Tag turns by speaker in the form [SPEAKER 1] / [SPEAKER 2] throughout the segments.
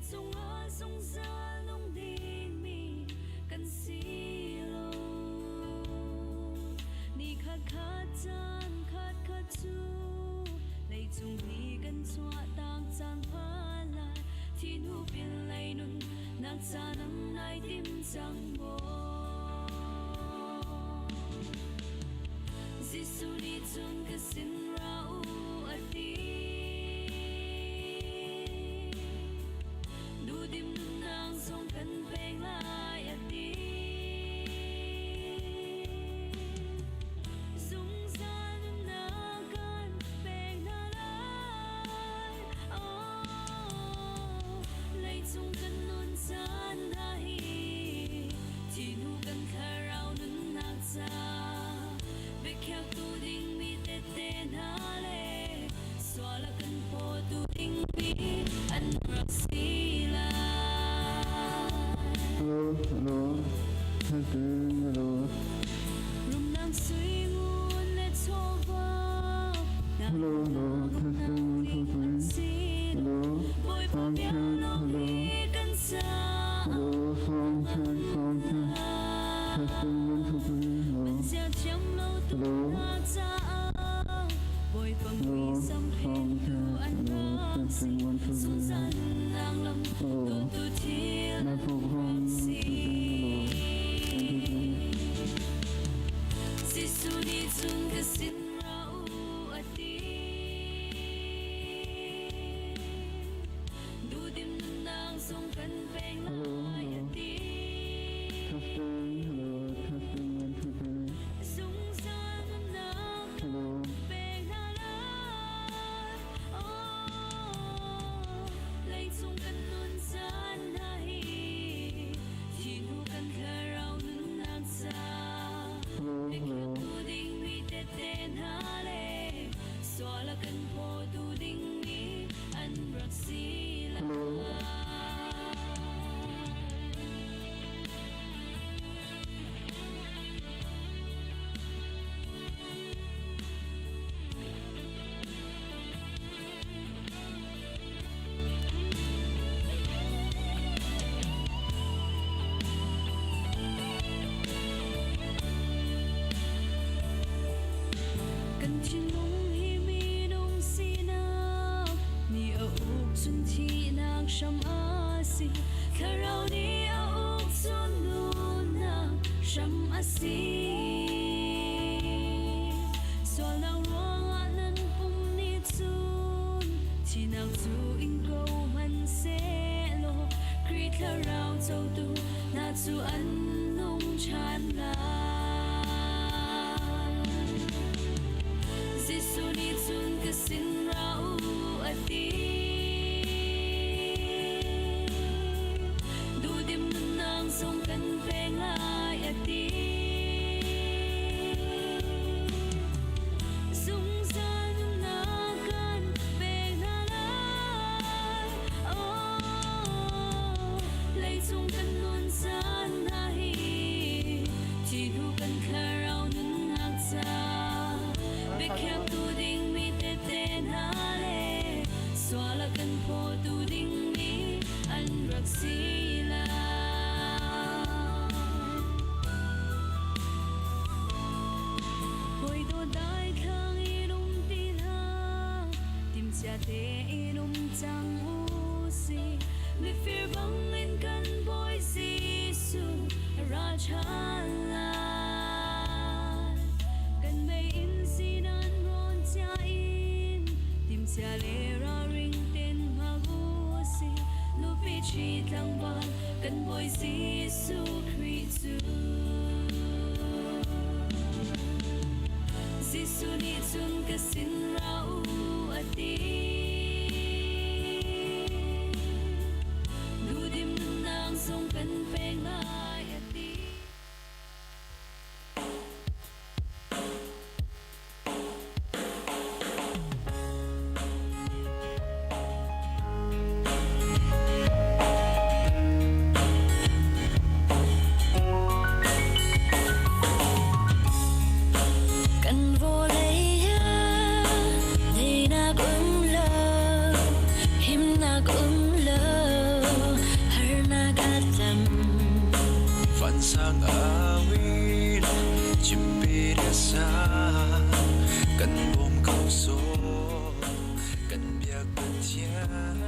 [SPEAKER 1] Leicung ah zungzal nung dingmi kan si lo. Ni khat khat caan khat khat cu leicung hi kan chuah tak caan phan lai. Thi hnu pin lei nun nak ca nang nai tim cang maw? Jesuh nih cun ka sin ra u a ti. Duhdim nunnak zong kan pek lai a ti. Zungzal nunnak kan pek hna lai. Oh, leicung kan nun caan hna hi thi hnu kan thlarau nunnak ca biakhiaktu dingmi tehte hna le sual a kan phawtu dingmi an rak si lai.
[SPEAKER 2] Hello, hello, testing, hello.
[SPEAKER 1] Rumnak sui ngun le chawva
[SPEAKER 2] Hello, hello, testing, one, two, three. Hello,
[SPEAKER 1] Bawipa
[SPEAKER 2] sound
[SPEAKER 1] bia
[SPEAKER 2] check,
[SPEAKER 1] lawng
[SPEAKER 2] hello.
[SPEAKER 1] hi kan caah
[SPEAKER 2] Hello, sound check, sound check. Testing, one, two, three, hello.
[SPEAKER 1] Zia thiam lo tu
[SPEAKER 2] Hello.
[SPEAKER 1] hna caah Bawipa
[SPEAKER 2] Hello,
[SPEAKER 1] muisam
[SPEAKER 2] sound
[SPEAKER 1] phentu
[SPEAKER 2] check,
[SPEAKER 1] an
[SPEAKER 2] hello,
[SPEAKER 1] rak si
[SPEAKER 2] testing, one, two, three.
[SPEAKER 1] zungzal nunnak lam
[SPEAKER 2] Hello.
[SPEAKER 1] dawtu thil an
[SPEAKER 2] Microphone,
[SPEAKER 1] rak si
[SPEAKER 2] testing, hello. One, two, three.
[SPEAKER 1] Jesuh nih cun ka sin ra u a ti Duhdim nunnak zong kan pek
[SPEAKER 2] Hello,
[SPEAKER 1] lai a
[SPEAKER 2] hello.
[SPEAKER 1] ti
[SPEAKER 2] Testing, hello, testing, one, two, three.
[SPEAKER 1] Zungzal nunnak
[SPEAKER 2] Hello.
[SPEAKER 1] pek hna lai. Oh, leicung kan nun caan hna hi thi hnu kan thlarau nunnak ca
[SPEAKER 2] Hello, hello.
[SPEAKER 1] biakhiaktu dingmi tehte hna le sual a kan phawtu dingmi an rak si lai.
[SPEAKER 2] Hello.
[SPEAKER 1] Kan thinlung hi minung sinak nih a uk cun thihnak hram a si. Thlarau nih a uk cun nunnak hram a si. Sualnak ruangah nan pum nih cun thihnak cu ing ko hmanhsehlaw Khrih Thlarau cotu hna cu an nung ṭhan lai. Jesuh nih cun ka sin ra u a ti. Duhdim nunnak zong kan pek lai a ti. Zungzal nunnak kan pek hna lai. Oh, leicung kan nun caan hna hi thi hnu kan thlarau nunnak ca biakhiaktu dingmi tehte hna le sual a kan phawtu dingmi an rak si lai. Hawi dawt daithlang in um ti hlah, timhcia tein um cang u sih. Mifir bangin kan Bawi Jesuh ra ṭhan lai. Kan mei-inn sinan rawn cia in timhcia le ralring ten hngak u sih. Nupi ṭhi tlangval kan Bawi Jesuh Khrih cu. Jesuh nih cun ka sin ra u a ti. Duhdim nunnak zong kan pek lai a ti. Kan vawlei ah teinak um lo, himnak um lo.
[SPEAKER 3] Tlang awin chimpi sa kan bawm ko sawh kan biak Pathian.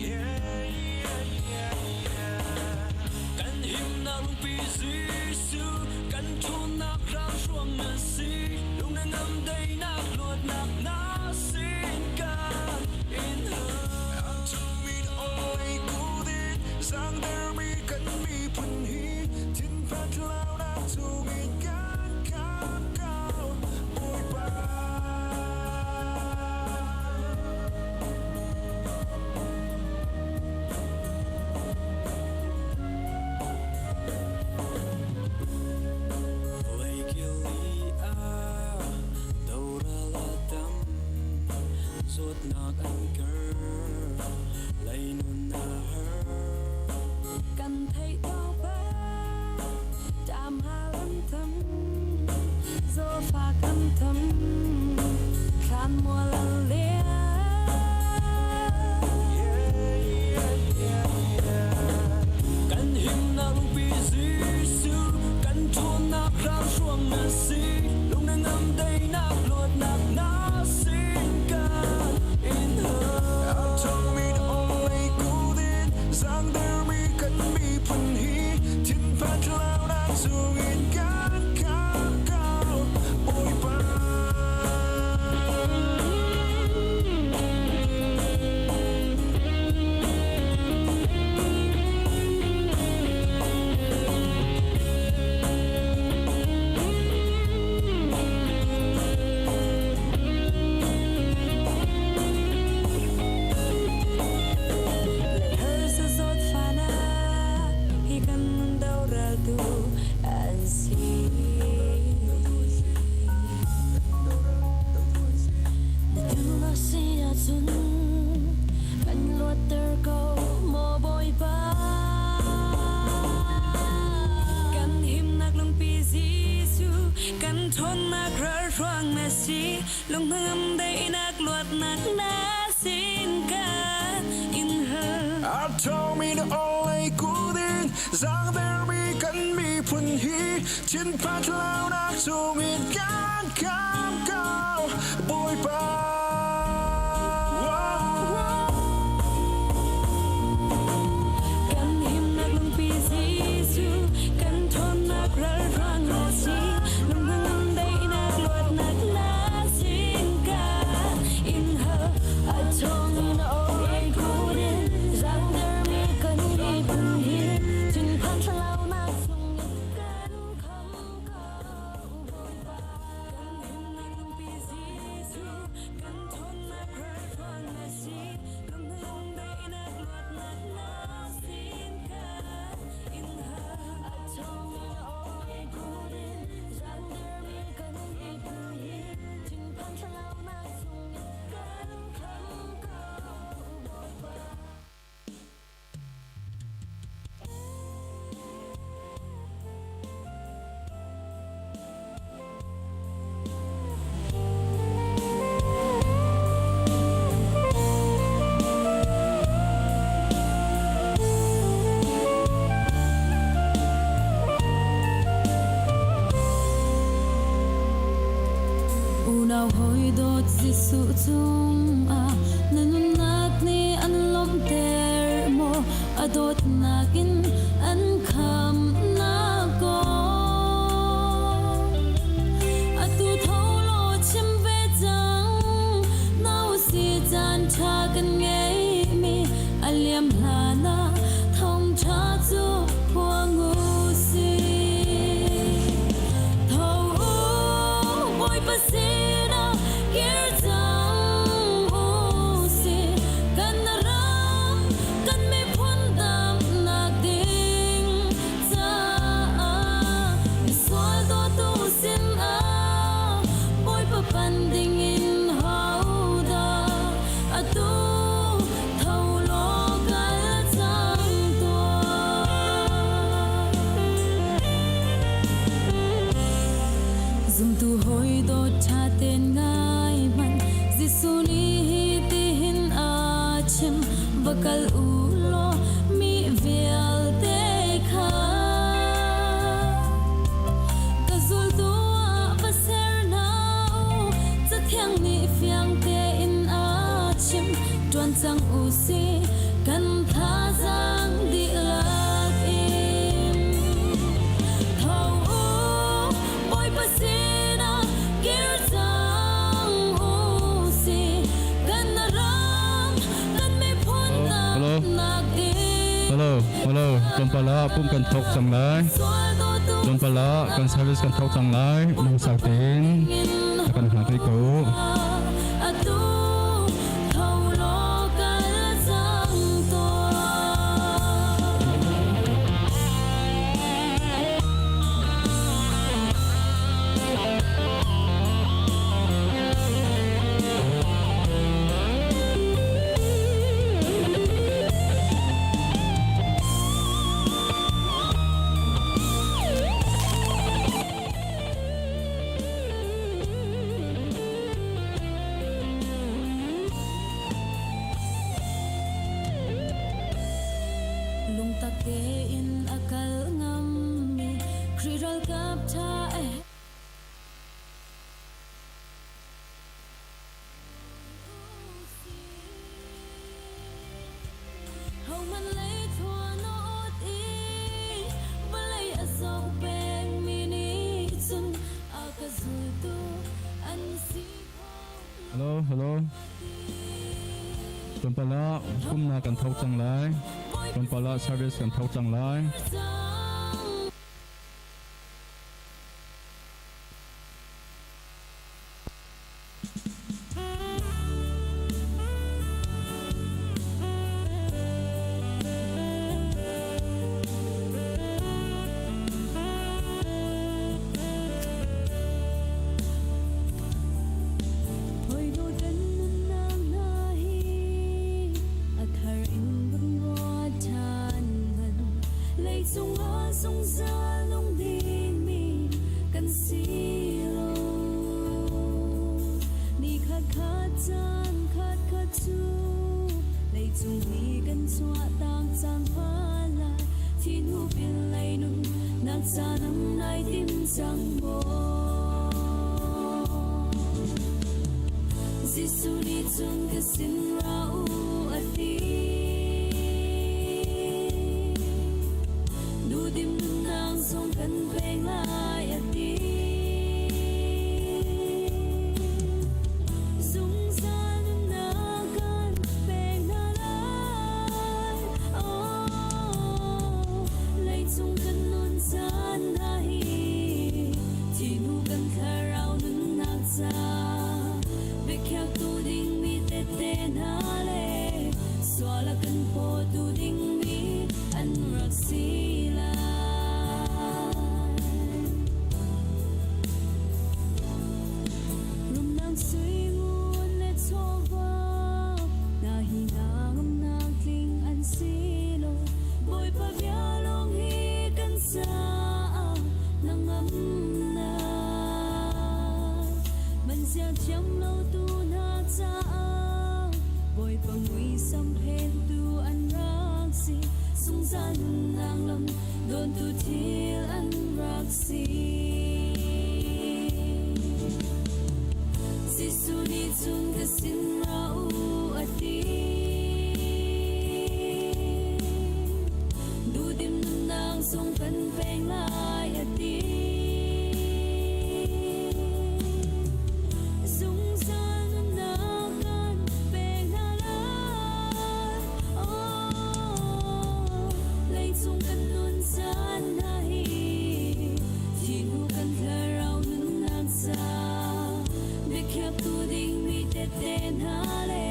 [SPEAKER 3] Yeah, yeah, yeah, yeah. Kan himnak lungpi Jesuh, kan ṭhawnnak ralhruang na si. Lung na ngam daihnak luatnak na sin kan in Min oi kudin zangdermi kan miphun hi thinphan thlaunak chungin kan khamh ko Bawipa. Vawlei ah doral a tam, zawtnak an karh, leinun a har.
[SPEAKER 1] Kan theih tawk ṭam hal an tam, zawfak an tam, thlanmual an lian.
[SPEAKER 3] Yeah, yeah, yeah, yeah. Kan himnak lungpi Jesuh, kan ṭhawnnak ralhruang na si. Lung na ngam daihnak luatnak na sin kan in Atomin olei kudin zangdermi kan miphun hi thinphan thlaunak chungin kan khamh ko Bawipa.
[SPEAKER 1] Leihar zawtfahnak hi kan nun doraltu an si. Na duh a si ahcun kan luatter ko, maw Bawipa. Kan himnak lungpi Jesuh, kan ṭhawnnak ralhruang na si. Lung hnangam daihnak luatnak na sin kan in hal.
[SPEAKER 3] Atomin olei kudin zangdermi kan miphun hi thinphan thlaunak chungin kan khamh ko Bawipa.
[SPEAKER 1] Kan himnak lungpi Jesuh, kan ṭhawnnak ralhruang na si. Lung hnangam daihnak luatnak na sin kan in hal. A ṭhawngin awlei kudin zangdermi kan miphun hi thinphan thlaunak chungin kan khamh ko, Bawipa. Kan himnak lungpi Jesuh, kan ṭhawnnak ralhruang na si. Lung hnangam daihnak luatnak na sin kan in hal. A ṭhawngin awlei kudin zangdermi kan miphun hi thinphan thlaunak chungin kan khamh ko, Bawipa. Unau hawi dawt Jesuh cungah na nunnak nih an lawmhter maw? A dawtnak in an khamhnak kong. Atu tho law chim ve cang, nau si caan ṭha kan ngeimi a liam hlan ah thawngṭha cu phuang u sih. Tho u, Bawipa sinah kir cang u sih. Kan ram, kan miphun damnak ding caah misual dawtu sinah Bawipa pan dingin hodah atu tho law kal cang tuah. Zumtu hawi dawt ṭha tein ngai hmanh, Jesuh nih hitihin a chim, va kal u law mi vialte kha. cang u si kan thazaang dihlak in. Tho u, Bawipa sinah kir cang u si. Kan ram, kan miphun
[SPEAKER 4] Hello.
[SPEAKER 1] nak ding.
[SPEAKER 4] Hello, hello. Tlawmpal ah pum kan thawk cang lai.
[SPEAKER 1] Sual dawtu
[SPEAKER 4] Tlawmpal ah kan service kan thawk cang lai. Lungsak tein a kan hngak rih ko.
[SPEAKER 1] Atu tho law kal cang tuah. Lungtak tein a kal ngammi Khrih ralkap ṭha a Hohmanh lei thluan a awt i vawlei a zoh pengmi nih cun a ka zultu an si kho
[SPEAKER 4] Hello, hello. Tlawmpal ah pumnak kan thawk cang lai. Tlawmpal ah service kan thawk cang lai.
[SPEAKER 1] Cang. Hawi dawt nunnak hna hi a thar in vun ruat ṭhan hmanh. Leicung ah zungzal nung dingmi kan si lo. Ni khat khat caan khat khat cu leicung hi kan chuah tak cang phan lai. Thi hnu pin lei nun nak ca nang nai tim cang maw? Jesuh nih cun ka sin ra u a ti. Duhdim nunnak zong kan pek lai a ti. Zungzal nunnak kan pek hna lai. Oh, leicung kan nun caan hna hi thi hnu kan thlarau nunnak ca biakhiaktu dingmi tehte hna le sual a kan phawtu dingmi an rak si lai. Rumnak sui ngun le chawva hna hi hna ngamnak tling an si lo. Bawipa bia lawng hi kan caah hnangamnak. Man zia thiam lo tu hna caah Bawipa muisam phentu an rak si. Zungzal nunnak lam dawntu thil an rak si. Jesuh nih cun ka sin ra u a ti. Duhdim nunnak zong kan pek lai a ti. Zungzal nunnak kan pek hna lai. Oh, leicung kan nun caan hna hi thi hnu kan thlarau nunnak ca biakhiaktu dingmi tehte hna le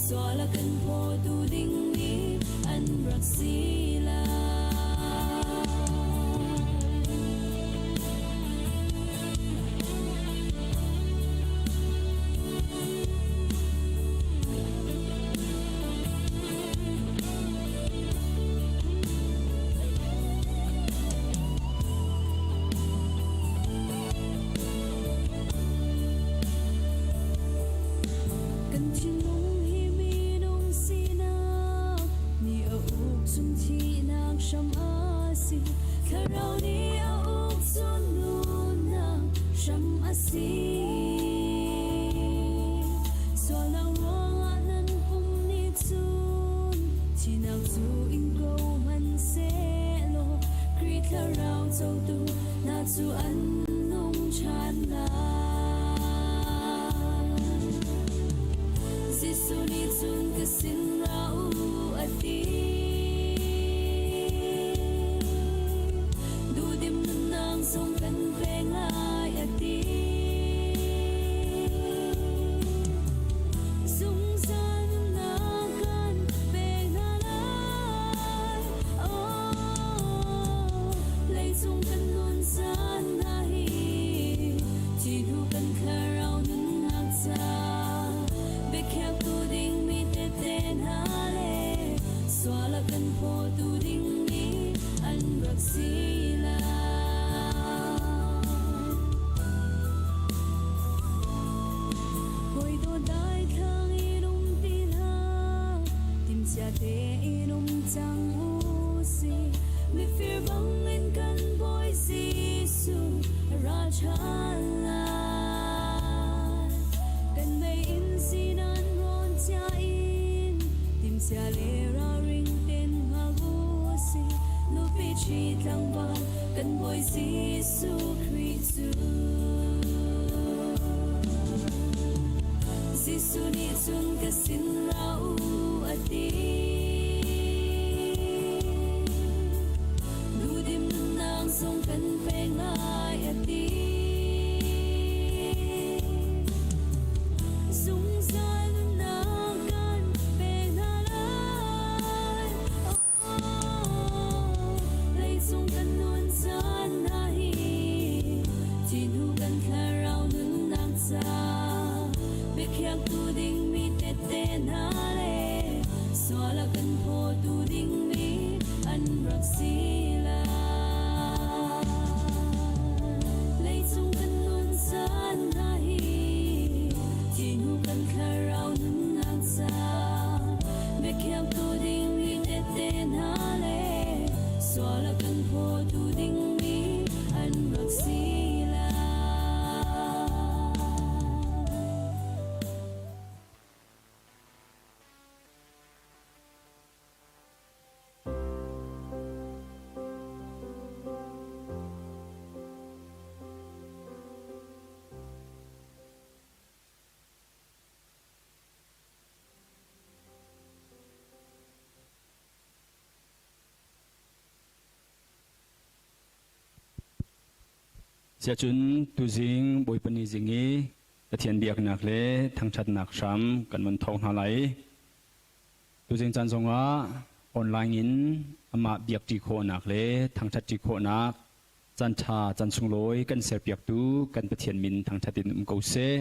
[SPEAKER 1] sual a kan phawtu dingmi an rak si lai. Kan thinlung hi minung sinak nih a uk chung thihnak hram a si. Thlarau nih a uk cun nunnak hram a si. Sualnak ruangah nan pum nih cotu hna cu an nung ṭhan lai. Jesuh nih cun ka sin ra u a ti. Duhdim nunnak zong kan pek lai a ti. Zungzal nunnak kan pek hna lai. Oh, leicung kan nun caan hna hi thi hnu kan thlarau nunnak ca biakhiaktu dingmi tehte hna le sual a kan phawtu dingmi an rak si lai. Hawi dawt daithlang in um ti hlah, timhcia tein um cang u sih. Mifir bangin kan Bawi Jesuh ra ṭhan lai. Kan mei-inn sinan rawn cia in timhcia le ralring ten hngak u sih. Nupi ṭhi tlangval kan Bawi Jesuh Khrih cu. Jesuh nih cun ka sin ra u a ti. Duhdim nunnak zong kan pek lai a ti. Zungzal nunnak kan pek hna lai. Leicung kan nun caan hna hi thihnu kan thlarau nunnak ca biakhiaktu dingmi tehte hna le sual a kan phawtu dingmi an rak si lai. Leicung kan nun caan hna hi thihnu kan thlarau nunnak ca biakhiaktu dingmi tehte hna le sual a kan phawtu dingmi an rak si lai.
[SPEAKER 4] Siacun tuzing Bawipa ni zing i Pathian biaknak le thangṭhatnak hram kan von thawk hna lai. Tuzing caan zongah online in amah biakṭi khawhnak le thangṭhatṭi khawhnak caanṭha caan sunglawi kan serpiaktu kan Pathian min thangṭhat in um ko seh.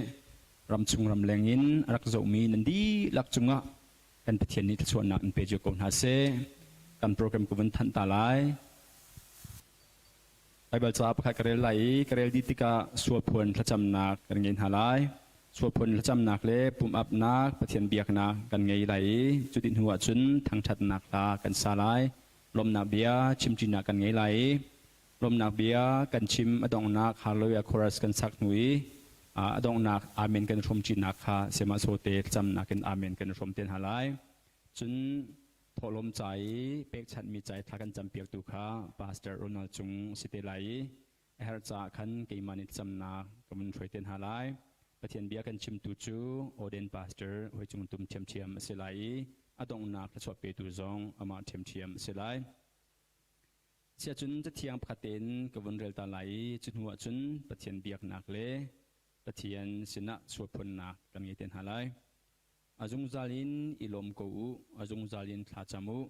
[SPEAKER 4] Ramchung ramleng in a rak zohmi nan dihlak cungah kan Pathian nih thluachuahnak in pe cio ko hna seh. Kan program ka vun thanh ta lai. Baibal ca pakhat ka rel lai i ka rel dih tikah sualphuan thlacamnak kan ngei hna lai. Sualphuan thlacamnak le pumh-apnak Pathian biaknak kan ngei lai i cuti hnu ahcun thangṭhatnak hla kan sa lai. Lawmhnak bia chimṭinak kan ngei lai i lawmhnak bia kan chim a donghnak Hallelujah chorus kan sak hnu i a donghnak Amen kan hrawmṭinak kha Sema Sote thlacamnak in Amen kan hrawm te hna lai. Cun thawhlawm ca i pekchanhmi ca i thla kan campiaktu kha Pastor Ronald Cung si te lai i a herh caah khan keimah nih thlacamnak ka vun hruai te hna lai. Pathian bia kan chimtu cu Oden Pastor Hoi Cung Tum ṭhiamṭhiam a si lai i a donghnak thluachuah petu zong amah ṭhiamṭhiam a si lai. Siacun Cathiang pakhat tein ka vun rel ta lai i cu hnu ah cun Pathian biaknak le Pathian sinah sualphunnak kan ngei te hna lai. A zungzal in i lawm ko u, a zungzal in thla cam u.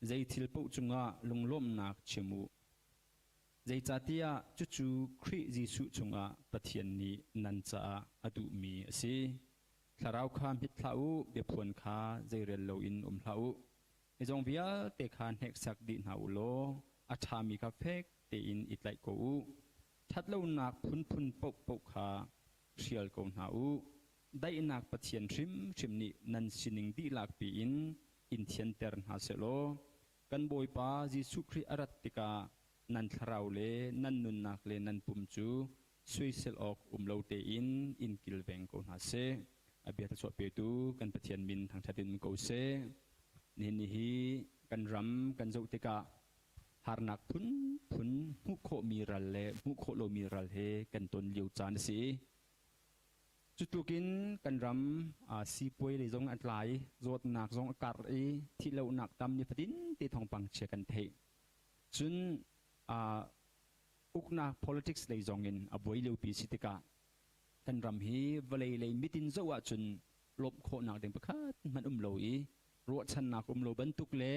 [SPEAKER 4] Zei thil paoh cungah lunglawmhnak chim u. Zeicahtiah cucu Khrih Jesuh chungah Pathian nih nan caah a duhmi a si. Thlarau kha hmit hlah u, biaphuan kha zeirel loin um hlah u. Mizong vialte kha hneksak dih hna u law a ṭhami kha fek tein i tlaih ko u. Ṭhatlonak phunphun paohpaoh kha hrial ko hna u. Daihnak Pathian hrimhrim nih nan sining dihlak piin in thianter hna sehlaw kan Bawipa Jesuh Khrih a rat tikah nan thlarau le nan nunnak le nan pum cu soisel awk um lo tein in kilveng ko hna seh. A bia thluachuah petu kan Pathian min thangṭhat in um ko seh. Nihin ni hi kan ram kan zoh tikah Harnak phunphun hmuh khawhmi ral le hmuh khawh lomi ral he kan ton lio caan a si. Cu tlukin kan ram siipuai lei zong an tlai, zawtnak zong a karh i thihlohnak tam nifatin te thawngpang chia kan theih. Cun uknak politics lei zong in a buai liopi si tikah kan ram hi vawlei lei mit in zoh ahcun lawmh khawhnak ding pakhat hmanh um lo i ruahchannak um lo bantuk le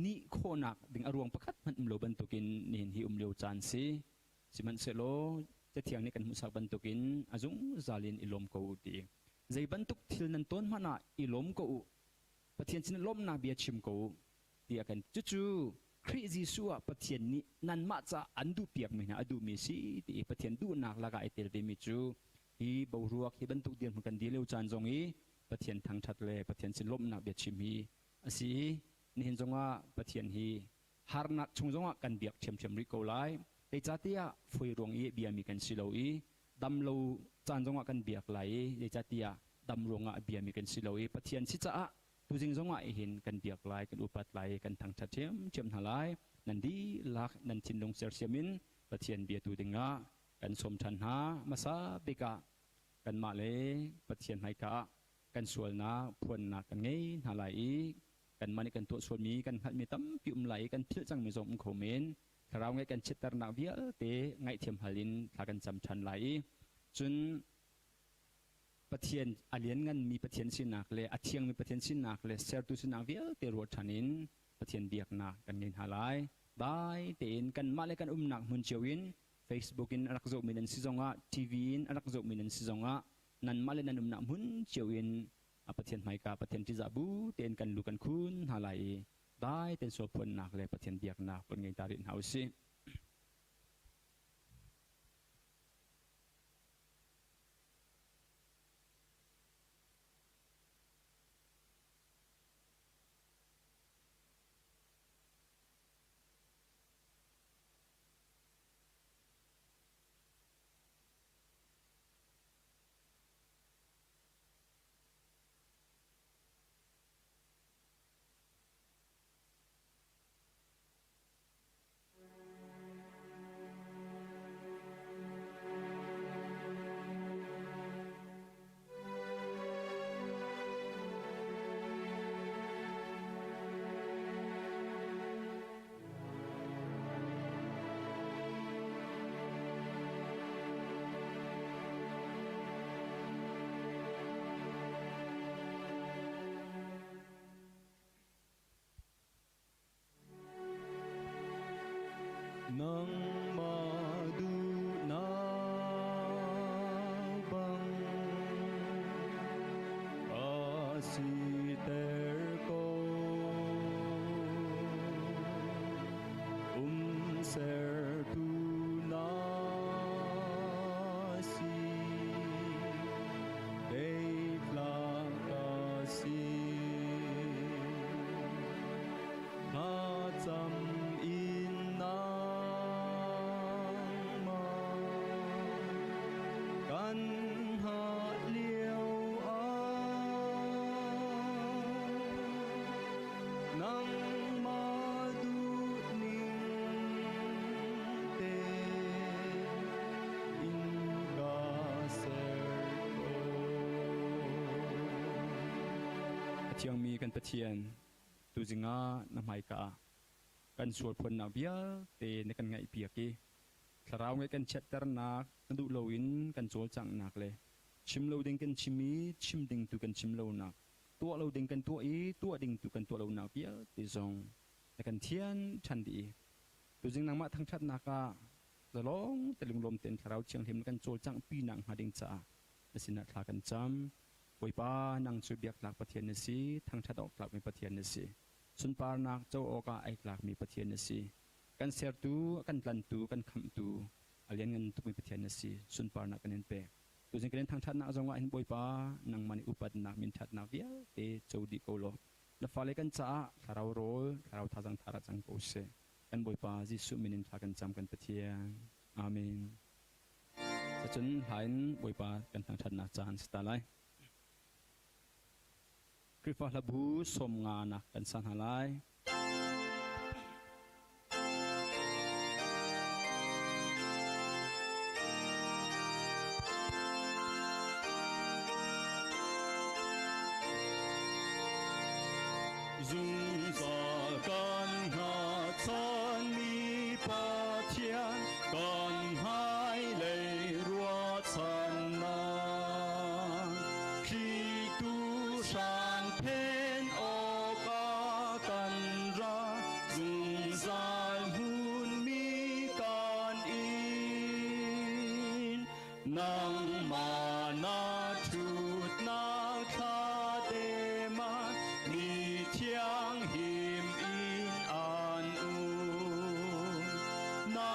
[SPEAKER 4] nih khawhnak ding a ruang pakhat hmanh um lo bantukin nihin hi um lio caan si. Sihmanhsehlaw Cathiang nih kan hmuhsak bantukin a zungzal in i lawm ko u ti. Zei bantuk thil nan tawn hmanh ah i lawm ko u. Pathian sin lawmhnak bia chim ko u tiah kan cucu Khrih Jesuh ah Pathian nih nanmah caah an duhpiakmi hna a duhmi si ti i Pathian duhnak lakah ai tel vemi cu hi boruak hi bantuk dirhmun kan dir lio caan zong i Pathian thangṭhat le Pathian sin lawmhnak bia chim hi a si i nihin zongah Pathian hi harnak chung zongah kan biak ṭhiamṭhiam rih ko lai. Zeicahtiah foi ruang i biami kan si lo i dam lo caan zongah kan biak lai i zeicahtiah dam ruangah a biami kan si lo i Pathian si caah tuzing zongah hin kan biak lai, kan upat lai, kan thangṭhat ṭhiamṭhiam hna lai. Nan dihlak nan thinlung sersiam in Pathian biatu dingah kan sawm ṭhan hna. Hmasa bik ah kanmah le Pathian hmaika ah kan sualnak phuannak kan ngei hna lai i kanmah nih kan tuah sualmi kan hngalhmi tampi um lai i kan philh cangmi zong um kho men. Thlarau ngaih kan chiatternak vialte ngaihthiam hal in thla kan cam ṭhan lai i cun Pathian a liannganmi Pathian sinak le a thiangmi Pathian sinak le sertu sinak vialte ruah ṭhan in Pathian biaknak kan ngei hna lai. Dai tein kanmah le kan umnak hmun cio in Facebook in a rak zohmi nan si zongah TV in a rak zohmi nan si zongah nanmah le nan umnak hmun cio in a Pathian hmaika Pathian ṭihzah bu tein kan lu kan khun hna lai i dai tein sualphuannak le Pathian biaknak pun ngei ta rih hna usih.
[SPEAKER 2] Nangmah duhnak bang a siter ko. Umsertu na si, kei ka si. Thlacam in nangmah kan hngah lio ah nangmah duhning te in ka ser ko.
[SPEAKER 4] A thiangmi kan Pathian, tuzing ah na hmaika ah kan sualphuannak vialte na kan ngaihpiak i thlarau ngeih kan chiatternak na duh loin kan cawlcanghnak le chim lo ding kan chim i chim ding tu kan chim lonak tuah lo ding kan tuah i tuah ding tu kan tuah lonak vialte zong na kan thian ṭhan dih i tuzing nangmah thangṭhatnak ah zalong te lunglawm tein thlarau thianghlim na kan cawlcangh pi nak hnga ding caah na sinah thla kan cam. Bawipa, nang cu biaktlak Pathian na si, thangṭhat awk tlakmi Pathian na si. Sunparnak co awkah ai tlakmi Pathian na si. Kan sertu, kan tlantu, kan khamhtu, a lianngan tukmi Pathian na si. Sunparnak kan in pek. Tuzing kan in thangṭhatnak zongah hin Bawipa, nangmah nih upatnak, minṭhatnak vialte co dih ko law, na fale kan caah thlarau rawl, thlarau thazaang thar ah cang ko seh. Kan Bawipa Jesuh min in thla kan cam kan Pathian. Amen. Cun hla in Bawipa kan thangṭhatnak caan si ta lai. Khrihfa hlabu 50 nak kan sa hna lai.
[SPEAKER 5] Zungzal kan hngatchanmi Pathian kan hmailei ruahchannak. Thlitu hran phen awkah kan ra, zungzal hmunmi kan inn. Nangmah na ṭhutnak thla te ma mi thianghlim in an um. Na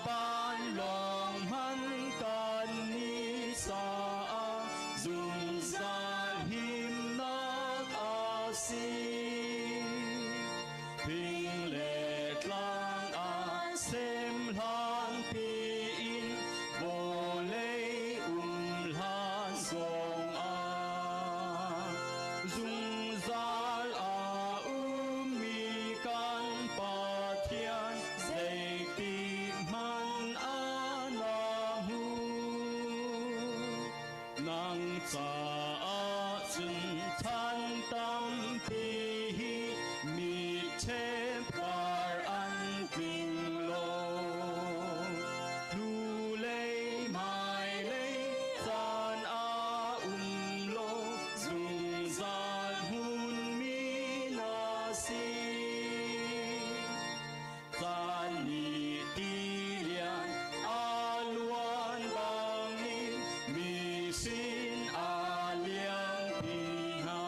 [SPEAKER 5] vanlawng hman kan ni caah zungzal himnak a si. Fing le tlang ah sem hlan piin vawlei um hlan zong ah zungzal a ummi kan Pathian zeitik hmanh ah na hmu. Nang caah cun chan tampi hi mi ṭhepkar an tling lo. Hnulei hmailei caan a um lo, zungzal hmunmi na si. Caan nih tilian a luan bangin mi sin a liangpi hna.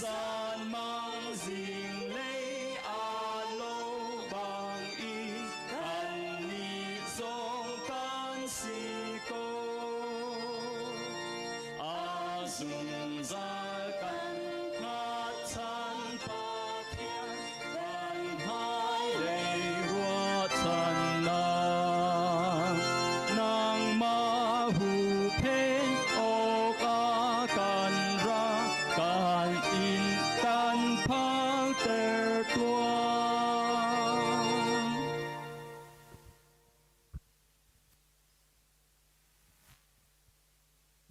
[SPEAKER 5] Zanmang zinglei a lo bangin kannih zong kan si ko. A zungzal kan hngatchan Pathian kan hmailei ruahchannak. Nangmah huhphenh awkah kan ra, kan inn kan phakter tuah.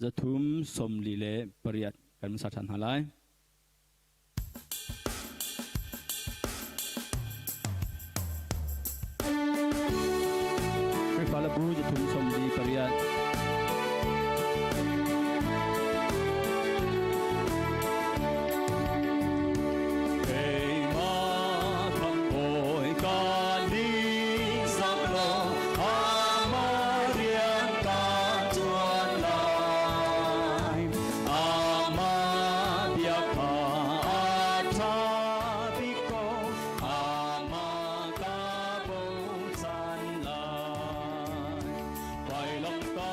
[SPEAKER 4] 348 kan sa ṭhan hna lai. Khrihfa le bu 348.
[SPEAKER 5] Keimah khamhbawi ka ningzak lo, amah rian ka ṭuan lai. Amah bia kha a ṭha bik ko, amah ka bochan lai. Vailamtah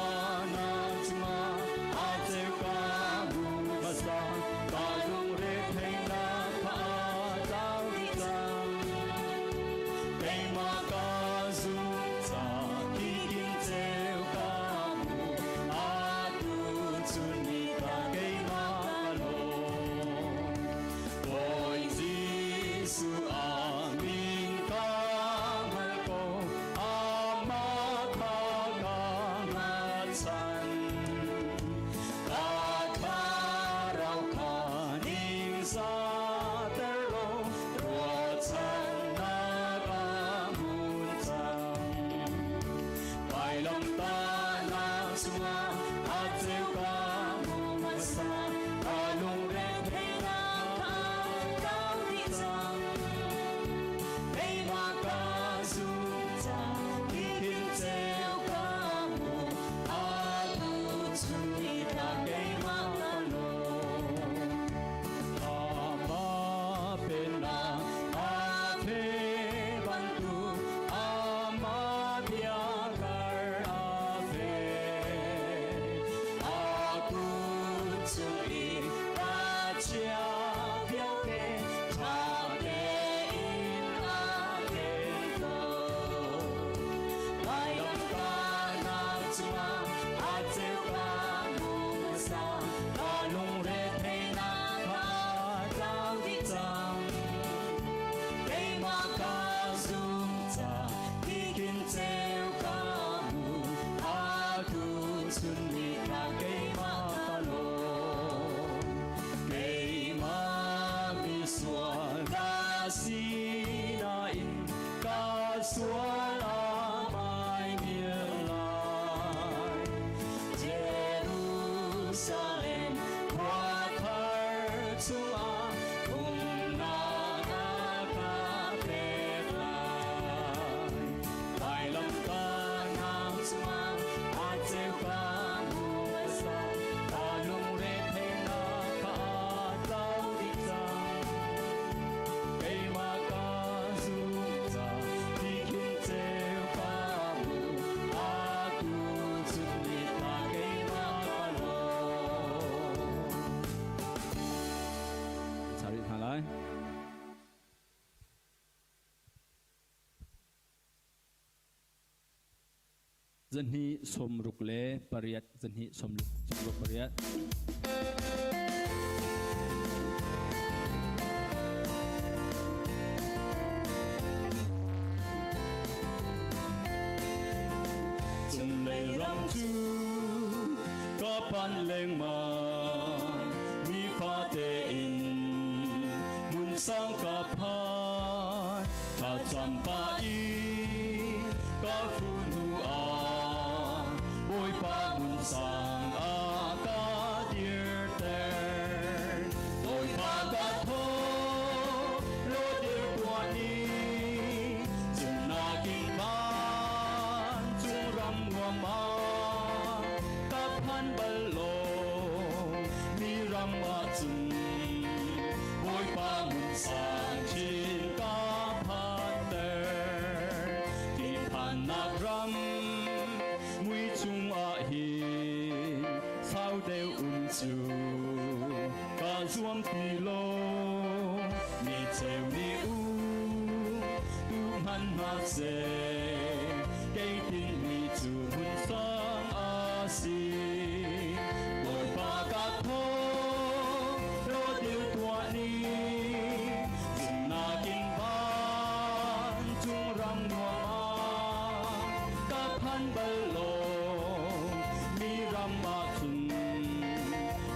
[SPEAKER 5] chungah umnak a ka pek lai. Vailamtahnak cungah a ceu ka hmuh sa, ka lungre theihnak kha a tlau dih cang. Keimah ka zum ca ti khin ceu ka hmu, atu cun nitla keimah ka lawm.
[SPEAKER 4] Chari hna lai. Zahnih sawmruk le pariat, zahnih sawmruk pariat.
[SPEAKER 5] Cunglei ram cu ka panh lengmang, mi fate in hmun sang ka phan, ka campa i ka fu hnu ah Bawipa hmun sang ah ka dirter. Bawipa ka thaw, lo dir tuah ni, cunnak in vancung ram nuam ah ka phan bal lo mi ram ah cun Bawipa hmun sang chin ka phanter. Tihphannak ram mui chungah hin sau deuh um cu ka zuam ti lo, mi cheu nih u tu hman hna seh, kei tinhmi cu hmun sang a si. Bawipa ka thaw lo dil tuah ni, zumhnak in vancung ram nuam ah ka phan bal lo mi ram ah cun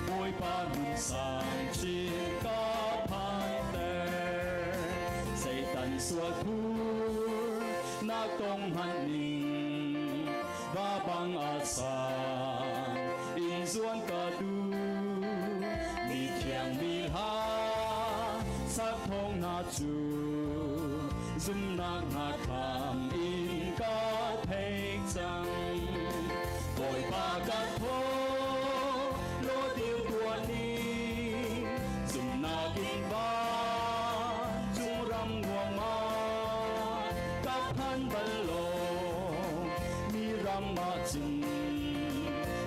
[SPEAKER 5] Bawipa hmun sang chin ka phanter. Satan sual phur nak tong hmanh ning va bang a sang in zuan ka duh, mi thiang mi hla sak thawng hna cu zumnak hna thlam in ka theih cang. Bawipa ka thaw lo dil tuah ni, zumnak in vancung ram nuam ah ka phan bal lo mi ram ah cun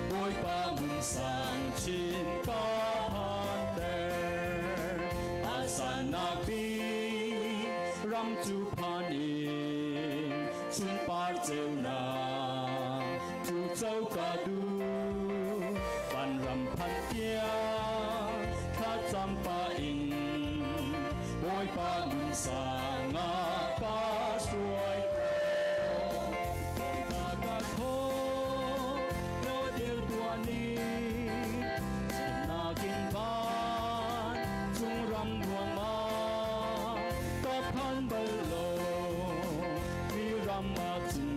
[SPEAKER 5] Bawipa hmun sang chin ka phanter. A sannak bik ram cu phan in sunpar ceunak cu co ka duh, van ram phan tiang thlacam pah in Bawipa hmun sang ah ka hruai ko. Bawipa ka thaw lo dir tuah ni, zumhnak in vancung ram nuam ah ka phan bal lo mi ram ah cun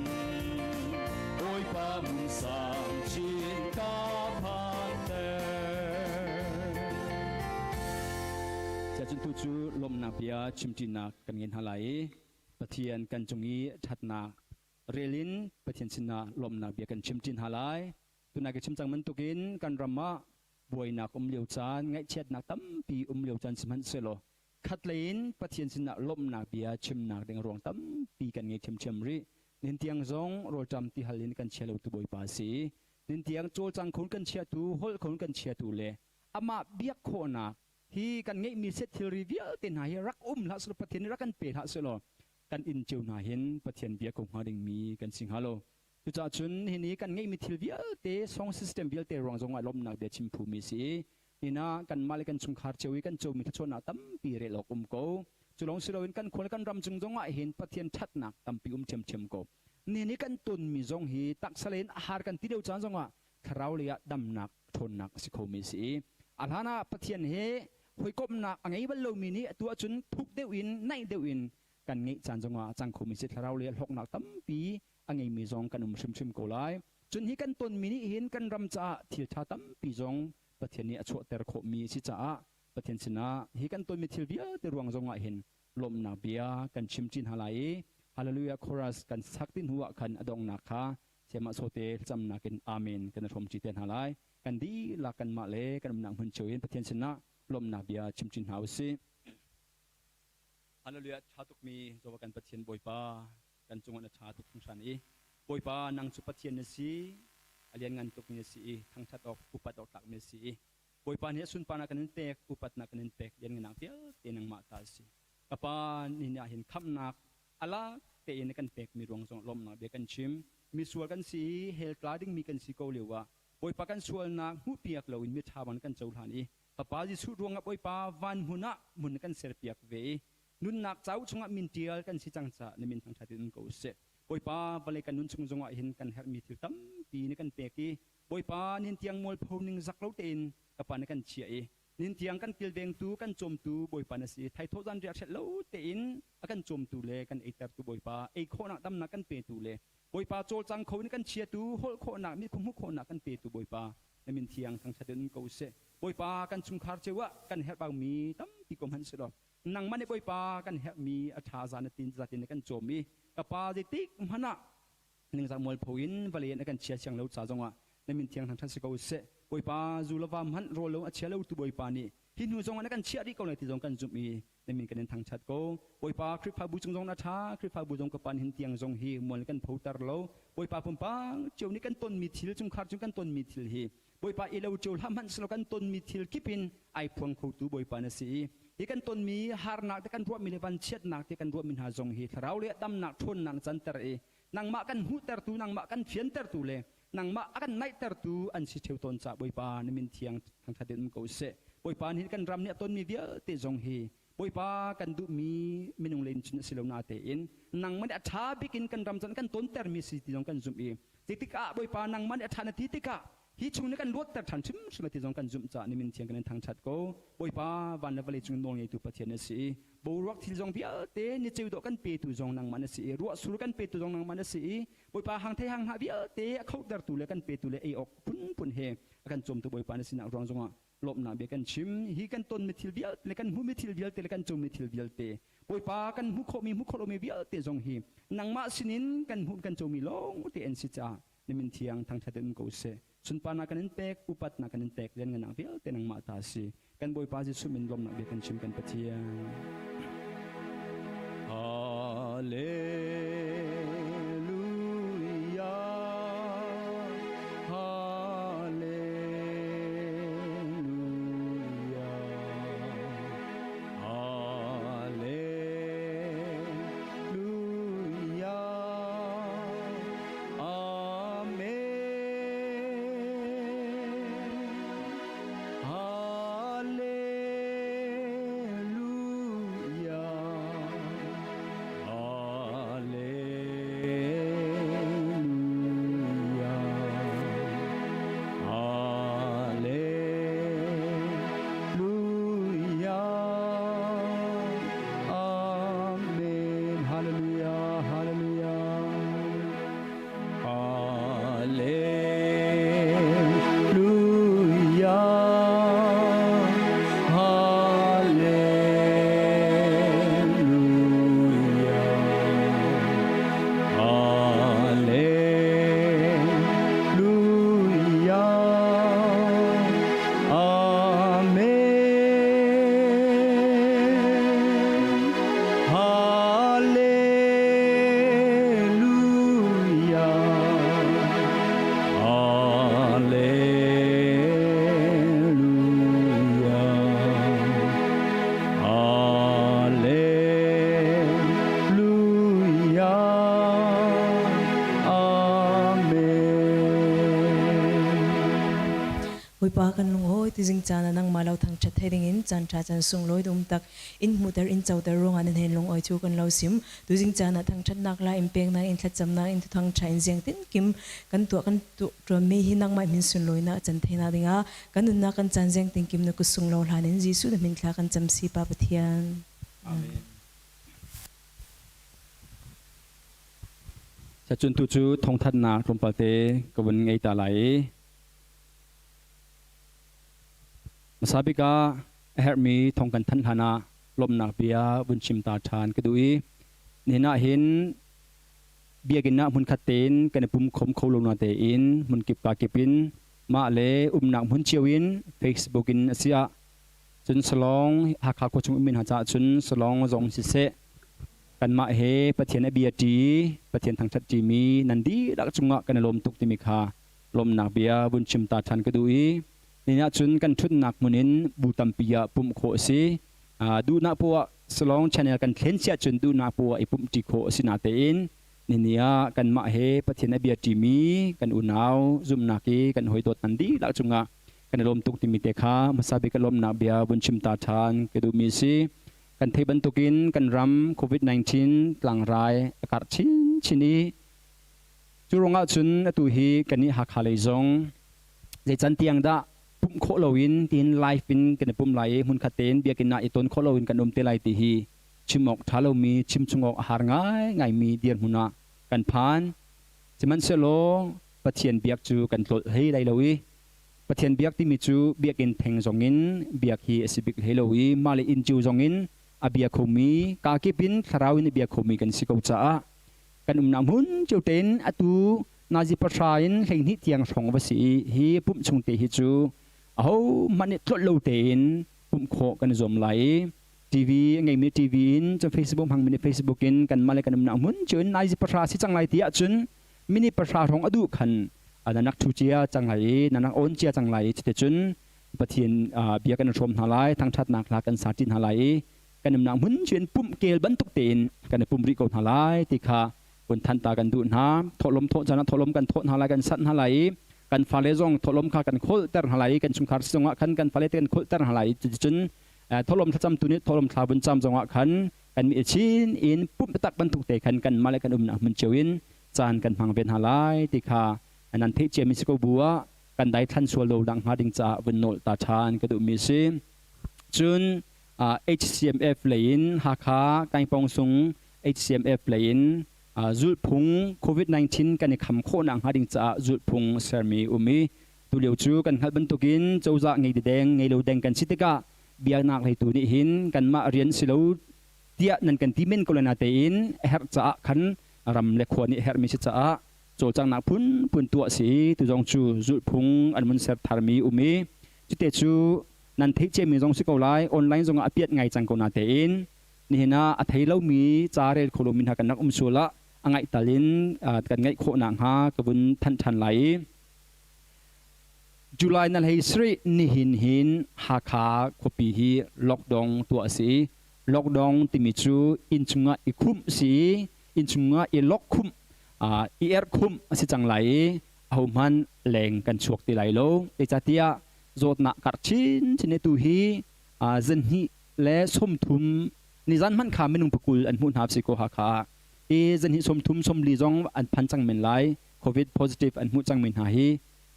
[SPEAKER 5] Bawipa hmun sang chin ka phanter.
[SPEAKER 4] Siacun tu cu lawmhnak bia chimṭinak kan ngei hna lai i Pathian kan cung i ṭhatnak rel in Pathian sinah lawmhnak bia kan chimṭi hna lai. Tunai ka chim cang bantukin kan ram ah buainak um lio caan, ngaihchiatnak tampi um lio caan sihmanhsehlaw khatlei in Pathian sinah lawmhnak bia chimnak ding ruang tampi kan ngei ṭhiamṭhiam rih. Nihin tiang zong rawlṭam tihal in kan chia lotu Bawipa a si. Nihin tiang cawlcang khun kan chiatu, holh khun kan chiatu le amah biak khawhnak hi kan ngeihmi set thilri vialte hna hi rak um hlah selaw, Pathian nih rak kan pe hlah selaw kan inn cio hna hin Pathian bia ko hnga dingmi kan si hnga lo. Cucaah cun hi ni kan ngeihmi thil vialte, song system vialte ruang zong ah lawmhnak bia chim phumi si i nina kanmah le kan chungkhar cio i kan comi thluachuahnak tampi rel awk um ko. Cu lawng si loin kan khua le kan ram cung zong ah hin Pathian ṭhatnak tampi um ṭhiamṭhiam ko. Nihin i kan tonmi zong hi taksa lei in a har kan ti lio caan zong ah thlarau lei ah damnak ṭhawnnak a si khomi a si i a hlan ah Pathian he hawikomhnak a ngei bal lomi nih atu ahcun thuk deuh in naih deuh in kan ngeih caan zongah a cang khomi si. Thlarau lei ah hlawknak tampi a ngeimi zong kan um hrimhrim ko lai. Cun hi kan tonmi nih hin kan ram caah thil ṭha tampi zong Pathian nih a chuahter khawhmi a si caah. Pathian sinah hi kan tonmi thil vialte ruang zongah hin lawmhnak bia kan chim chin hna lai i Hallelujah chorus kan sak ti hnu ah khan a donghnak kha Sayamah Sote thlacamnak in Amen kan i hrawmṭi te hna lai. Kan dihlak kanmah le kan umnak hmun cio in Pathian sinah lawmhnak bia chim chin hna usih. Hallelujah ṭha tukmi Jehovah kan Pathian Bawipa kan cungah na ṭha tuk hringhran i Bawipa nang cu Pathian na si a lianngan tukmi na si i thangṭhat awk upat awk tlakmi na si i Bawipa nih a sunparnak kan in pek upatnak kan in pek lianngannak vialte nangmah ta a si ka pa ni ah hin khamhnak a lak tein na kan pekmi ruang zong lawmhnak bia kan chim misual kan si i hell tla dingmi kan si ko lio ah Bawipa kan sualnak hmuhpiak loin miṭha bang kan cohlan i Fapa Jesuh ruangah Bawipa van hmun ah hmun kan serpiak ve i nunnak cauk chungah min ṭial kan si cang caah na min thangṭhat in um ko seh. Bawipa vawlei kan nun chung zongah hin kan herhmi thil tampi na kan pek i Bawipa nin tiang mualpho ning zak lo tein ka pa na kan chiah i nin tiang kan kilvengtu kan cawmtu Bawipa na si thaithawh zan riah hrelh lo tein a kan cawmtu le kan eitertu Bawipa ei khawhnak damnak kan petu le Bawipa cawlcang kho in kan chiatu holh khawhnak mit hmuh khawhnak kan petu Bawipa na min thiang thangṭhat in um ko seh. Bawipa kan chungkhar cio ah kan herh bangmi tampi ko hmanh sehlaw nangmah nih Bawipa kan herhmi a ṭha za na tin zatin na kan cawm i ka pa zeitik hmanh ah ningzak mualpho in vawlei in a kan chia siang lo ca zongah na min thiang thangṭhat si ko seh. Bawipa zu le va hmanh rawl lo a chia lo tu Bawipa nih hi hnu zongah na kan chiah rih ko lai ti zong kan zumh i na min kan in thangṭhat ko. Bawipa Khrihfabu cung zong na ṭha, Khrihfabu zong ka pan hin tiang zong hi mual kan photer lo. Bawipa pumpak cio nih kan tonmi thil, chungkhar cung kan tonmi thil hi Bawipa i lo cio hlah hmanh selaw kan tonmi thil kip in ai phuang khotu Bawipa na si i hi kan tonmi harnak te kan ruahmi le vanchiatnak te kan ruahmi hna zong hi thlarau le damnak ṭhawnnak na canter i nangmah kan hmuhtertu nangmah kan fiantertu le nangmah a kan naihtertu an si ṭheo tawn caah Bawipa na min thiang thangṭhat in um ko seh. Bawipa nih kan ram nih a tonmi vialte zong hi Bawipa kan duhmi minung lei in cun a si lo natein nangmah nih a ṭha bik in kan ram cun kan tontermi si ti zong kan zumh i tikah Bawipa nangmah nih a ṭha na ti tikah hi chung nih kan luatter ṭhan hrimhrim ti zong kan zumh caah nimin thiang kan in thangṭhat ko. Bawipa van le vawlei cung nawl ngeitu Pathian na si i boruak thil zong vialte ni ceu dawh kan petu zong nangmah na si i ruahsur kan petu zong nangmah na si i Bawipa hang thei hang hnah vialte a khohtertu le kan petu le ei awk phunphun he a kan cawmtu Bawipa na sinak ruang zongah lawmhnak bia kan chim. Hi kan tonmi thil vialte le kan hmuhmi thil vialte le kan cawmmi thil vialte Bawipa kan hmuh khawhmi hmuh khawh lomi vialte zong hi nangmah sinin kan hmuh kan comi lawng te an si caah na min thiang thangṭhat in um ko seh. Sunparnak kan in pek, upatnak kan in pek, lianngannak vialte nangmah ta a si. Kan Bawipa Jesuh min lawmhnak bia kan chim kan Pathian. Hallelujah. Hallelujah. Hallelujah. Amen. Hallelujah. Hallelujah. Hallelujah. Amen. Hallelujah. Hallelujah. Hallelujah. Hallelujah. Hallelujah. Amen. Hallelujah. Hallelujah. Hallelujah. Amen.
[SPEAKER 6] Bawipa kan lungawi tuzing caan ah nangmah lo thangṭhat thei dingin caan ṭha caan sunglawi dum tak in hmuhter in coter ruangah nan hen lungawi cu kan lo sim. Tuzing caan ah thangṭhatnak la in peknak in thlacamnak in thuthang ṭha in ziangtin kim kan tuah kan tuahmi hi nangmah min sunlawinak can theina dingah kan nunnak kan caan ziangtin kim na kut sung lo hlan in Jesuh na min thla kan cam si Pa Pathian.
[SPEAKER 4] Amen. Cun tu cu thawngthanhnak tlawmpal te ka vun ngei ta lai i hmasa bik ah A herhmi thawng kan thanh hlan ah lawmhnak bia vun chim ta ṭhan ka duh i nihin ah hin biakinn ah hmunkhat tein kan i pum khom kho lo na tein hmunkip ka kip in mah le umnak hmun cio in Facebook in a si ah cun Salong Hakha khua chung ummi hna caah cun Salong zong siseh kanmah he Pathian a bia ṭi Pathian thangṭhat ṭimi nan dihlak cungah kan i lawm tuk timi kha lawmhnak bia vun chim ta ṭhan ka duh i nihin ah cun kan ṭhutnak hmun in bu tampi ah pumh khawh a si. Duhnak poah Salong channel kan thlen sia cun duhnak poah i pumh ṭi khawh a si natein nini ah kanmah he Pathian a bia ṭimi kan unau zumhnak i kan hawidawt nan dihlak cungah kan i lawm tuk timi te kha hmasa bik lawmhnak bia vun chim ta ṭhan ka duhmi a si. Kan theih bantukin kan ram COVID-19 tlangrai a karh chinchin i cu ruangah cun atu hi kannih Hakha lei zong zei can tiang dah pumh khawh loin tiin live in kan i pum lai i hmunkhat tein biakinn ah i ton khawh loin kan um te lai ti hi chim awk ṭha lomi chim chung awk a har ngaingaimi dirhmun ah kan phan. Sihmanhsehlaw Pathian biak cu kan tlolh hlei lai lo i Pathian biak timi cu biakinn theng zongin biak hi a si bik hlei lo i mah le inn cio zongin a bia khomi kakip in thlarau in a bia khomi kan si ko caah kan umnak hmun cio tein atu nazi pahra in 12 tiang hrawng va si i hi pumh chung te hi cu aho hmanh nih tlolh lo tein pumh khawh kan i zuam lai i TV a ngeimi TV in cun Facebook hmangmi nih Facebook in kanmah le kan umnak hmun cio in nazi pahra si cang lai ti ahcun minute pahra hrawng a duh khan na nak ṭhu cia cang lai i na nak awn cia cang lai i cuticun Pathian bia kan hrawm hna lai, thangṭhatnak hla kan sa ṭi hna lai i kan umnak hmun cu in pumh kel bantuk tein kan i pum rih ko hna lai ti kha vun than ta kan duh hna. Thawhlawm thawh caan ah thawhlawm kan thawh hna lai, kan sanh hna lai i kan fale zong thawhlawm kha kan kholter hna lai i kan chungkhar zongah khan kan fale te kan kholter hna lai i cuticun thawhlawm thlacam tu nih thawhlawm thla vun cam zongah khan kan mi chin in pumh taktak bantuk te khan kanmah le kan umnak hmun cio in caan kan hmang ve hna lai ti kha nan theih ciami si ko bu ah kan daithlan sual lo dang hnga ding caah vun nawl ta ṭhan ka duhmi si. Cun HCMF lei in Hakha Kaingpong sung HCMF lei in zulhphung COVID-19 kan i kham khawhnak hnga ding caah zulhphung sermi um i tulio cu kan hngalh bantukin cozah ngei deng ngei lo deng kan si tikah biaknak lei tu nih hin kanmah rian si lo tiah nan kan ti men ko lai natein a herh caah khan ram le khua nih herhmi si caah cawlcanghnak phunphun tuah si tu zong cu zulhphung an mun ser tharmi um i cute cu nan theih ciami zong si ko lai, online zong ah a piat ngai cang ko natein nihin ah a thei lomi ca rel kho lomi hna kan rak um sual ah a ngaih tal in kan ngaih khawh nakhnga ka vun thanh ṭhan lai i July na hlei sarih nihin hin Hakha khuapi hi lockdown tuah a si i lockdown timi cu inn chungah i khumh si i inn chungah i lock khumh, i erh khumh a si cang lai i ahohmanh leng kan chuak ti lai lo. Zeicahtiah zawtnak karh chinchin i tu hi zanhnih le 30 nizan hmanh kha minung pakul an hmuh hna si ko Hakha ah. Hi zanhnih 30 40 zong an phan cang men lai. COVID positive an hmuh cangmi hna hi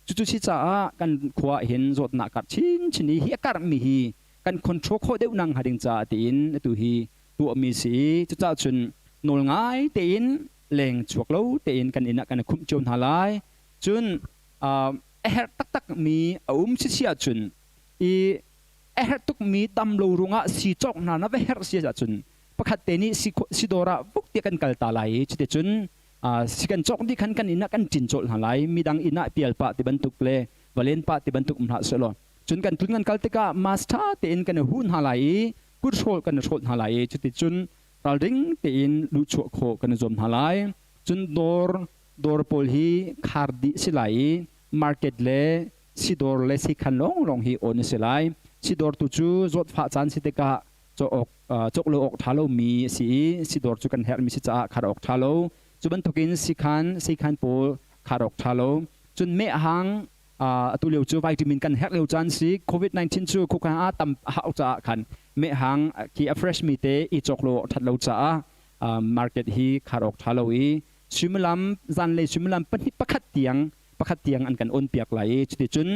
[SPEAKER 4] cucu si caah kan khua ah hin zawtnak karh chinchin i hi a karhmi hi kan control khawh deuh nak hnga ding caah tiin atu hi tuahmi si i cucaah cun nawl ngai tein leng chuak lo tein kan inn ah kan i khumh cio hna lai. Cun a herh taktak mi a um si si ahcun i a herh tukmi dam lo ruangah si cawk hna na va herh si ahcun pakhat te nih si dawr ah vuk tiah kan kal ta lai i cuticun si kan cawk dih khan kan inn ah kan ṭin colh hna lai. Midang inn ah pial pah ti bantuk le va len pah ti bantuk um hlah sehlaw cun kan tlun kan kal tikah mask ṭha tein kan i huh hna lai i kut hrawl kan i hrawlh hna lai i cuticun ralring tein luhchuah khawh kan i zuam hna lai. Cun dawr dawr pawl hi khar dih si lai i market le sidawr le sikhan lawnglawng hi on a si lai. Sidawr tu cu zawtfah caan si tikah cawk cawk lo awk ṭha lomi a si i sidawr cu kan herhmi si caah khar awk ṭha lo. Cu bantukin sikhan seikhan pawl khar awk ṭha lo. Cun mehhang atu lio cu vitamin kan herh lio caan si. COVID-19 cu khukhan ah tam hau caah khan mehhang khi a fresh mi te i cawk lo awk ṭhat lo caah market hi khar awk ṭha lo i suimilam zanlei suimilam pahnih pakhat tiang an kan on piak lai i cuticun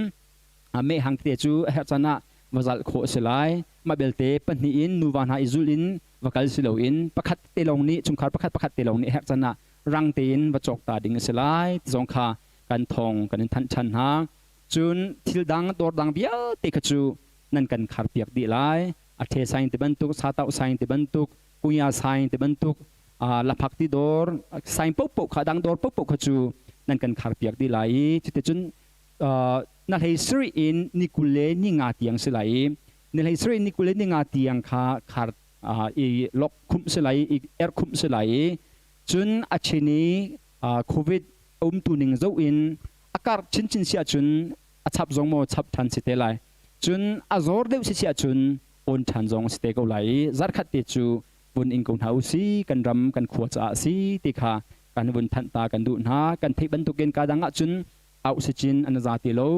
[SPEAKER 4] mehhang tete cu a herh caan ah va zalh khawh a si lai. Mah belte pahnih in nuva hna i zulh in va kal si loin pakhat te lawng nih chungkhar pakhat pakhat te lawng nih herh caan ah rang tein va cawk ta ding a si lai ti zong kha kan thawng kan in thanh ṭhan hna. Cun thil dang dawr dang vialte kha cu Nan kan khar piak dih lai. A the saing ti bantuk, sa tau saing ti bantuk, kuya saing ti bantuk, laphak ti dawr, saing paohpaoh kha dang dawr paohpaoh kha cu nan kan khar piak dih lai i cuticun na hlei sarih in ni 20 le ni nga tiang si lai i ni hlei sarih ni 20 le ni nga tiang kha khar i lok khumh si lai i erh khumh si lai i cun a chin i COVID umtu ning zoh in a karh chinchin si ahcun a chap zong maw chap ṭhan si te lai. Cun a zor deuh si si ahcun awn ṭhan zong si te ko lai i zarkhat te cu vun ing ko hna u si kan ram kan khua caah si ti kha kan vun thanh ta kan duh hna. Kan theih bantukin ka dang ahcun oxygen an za ti lo.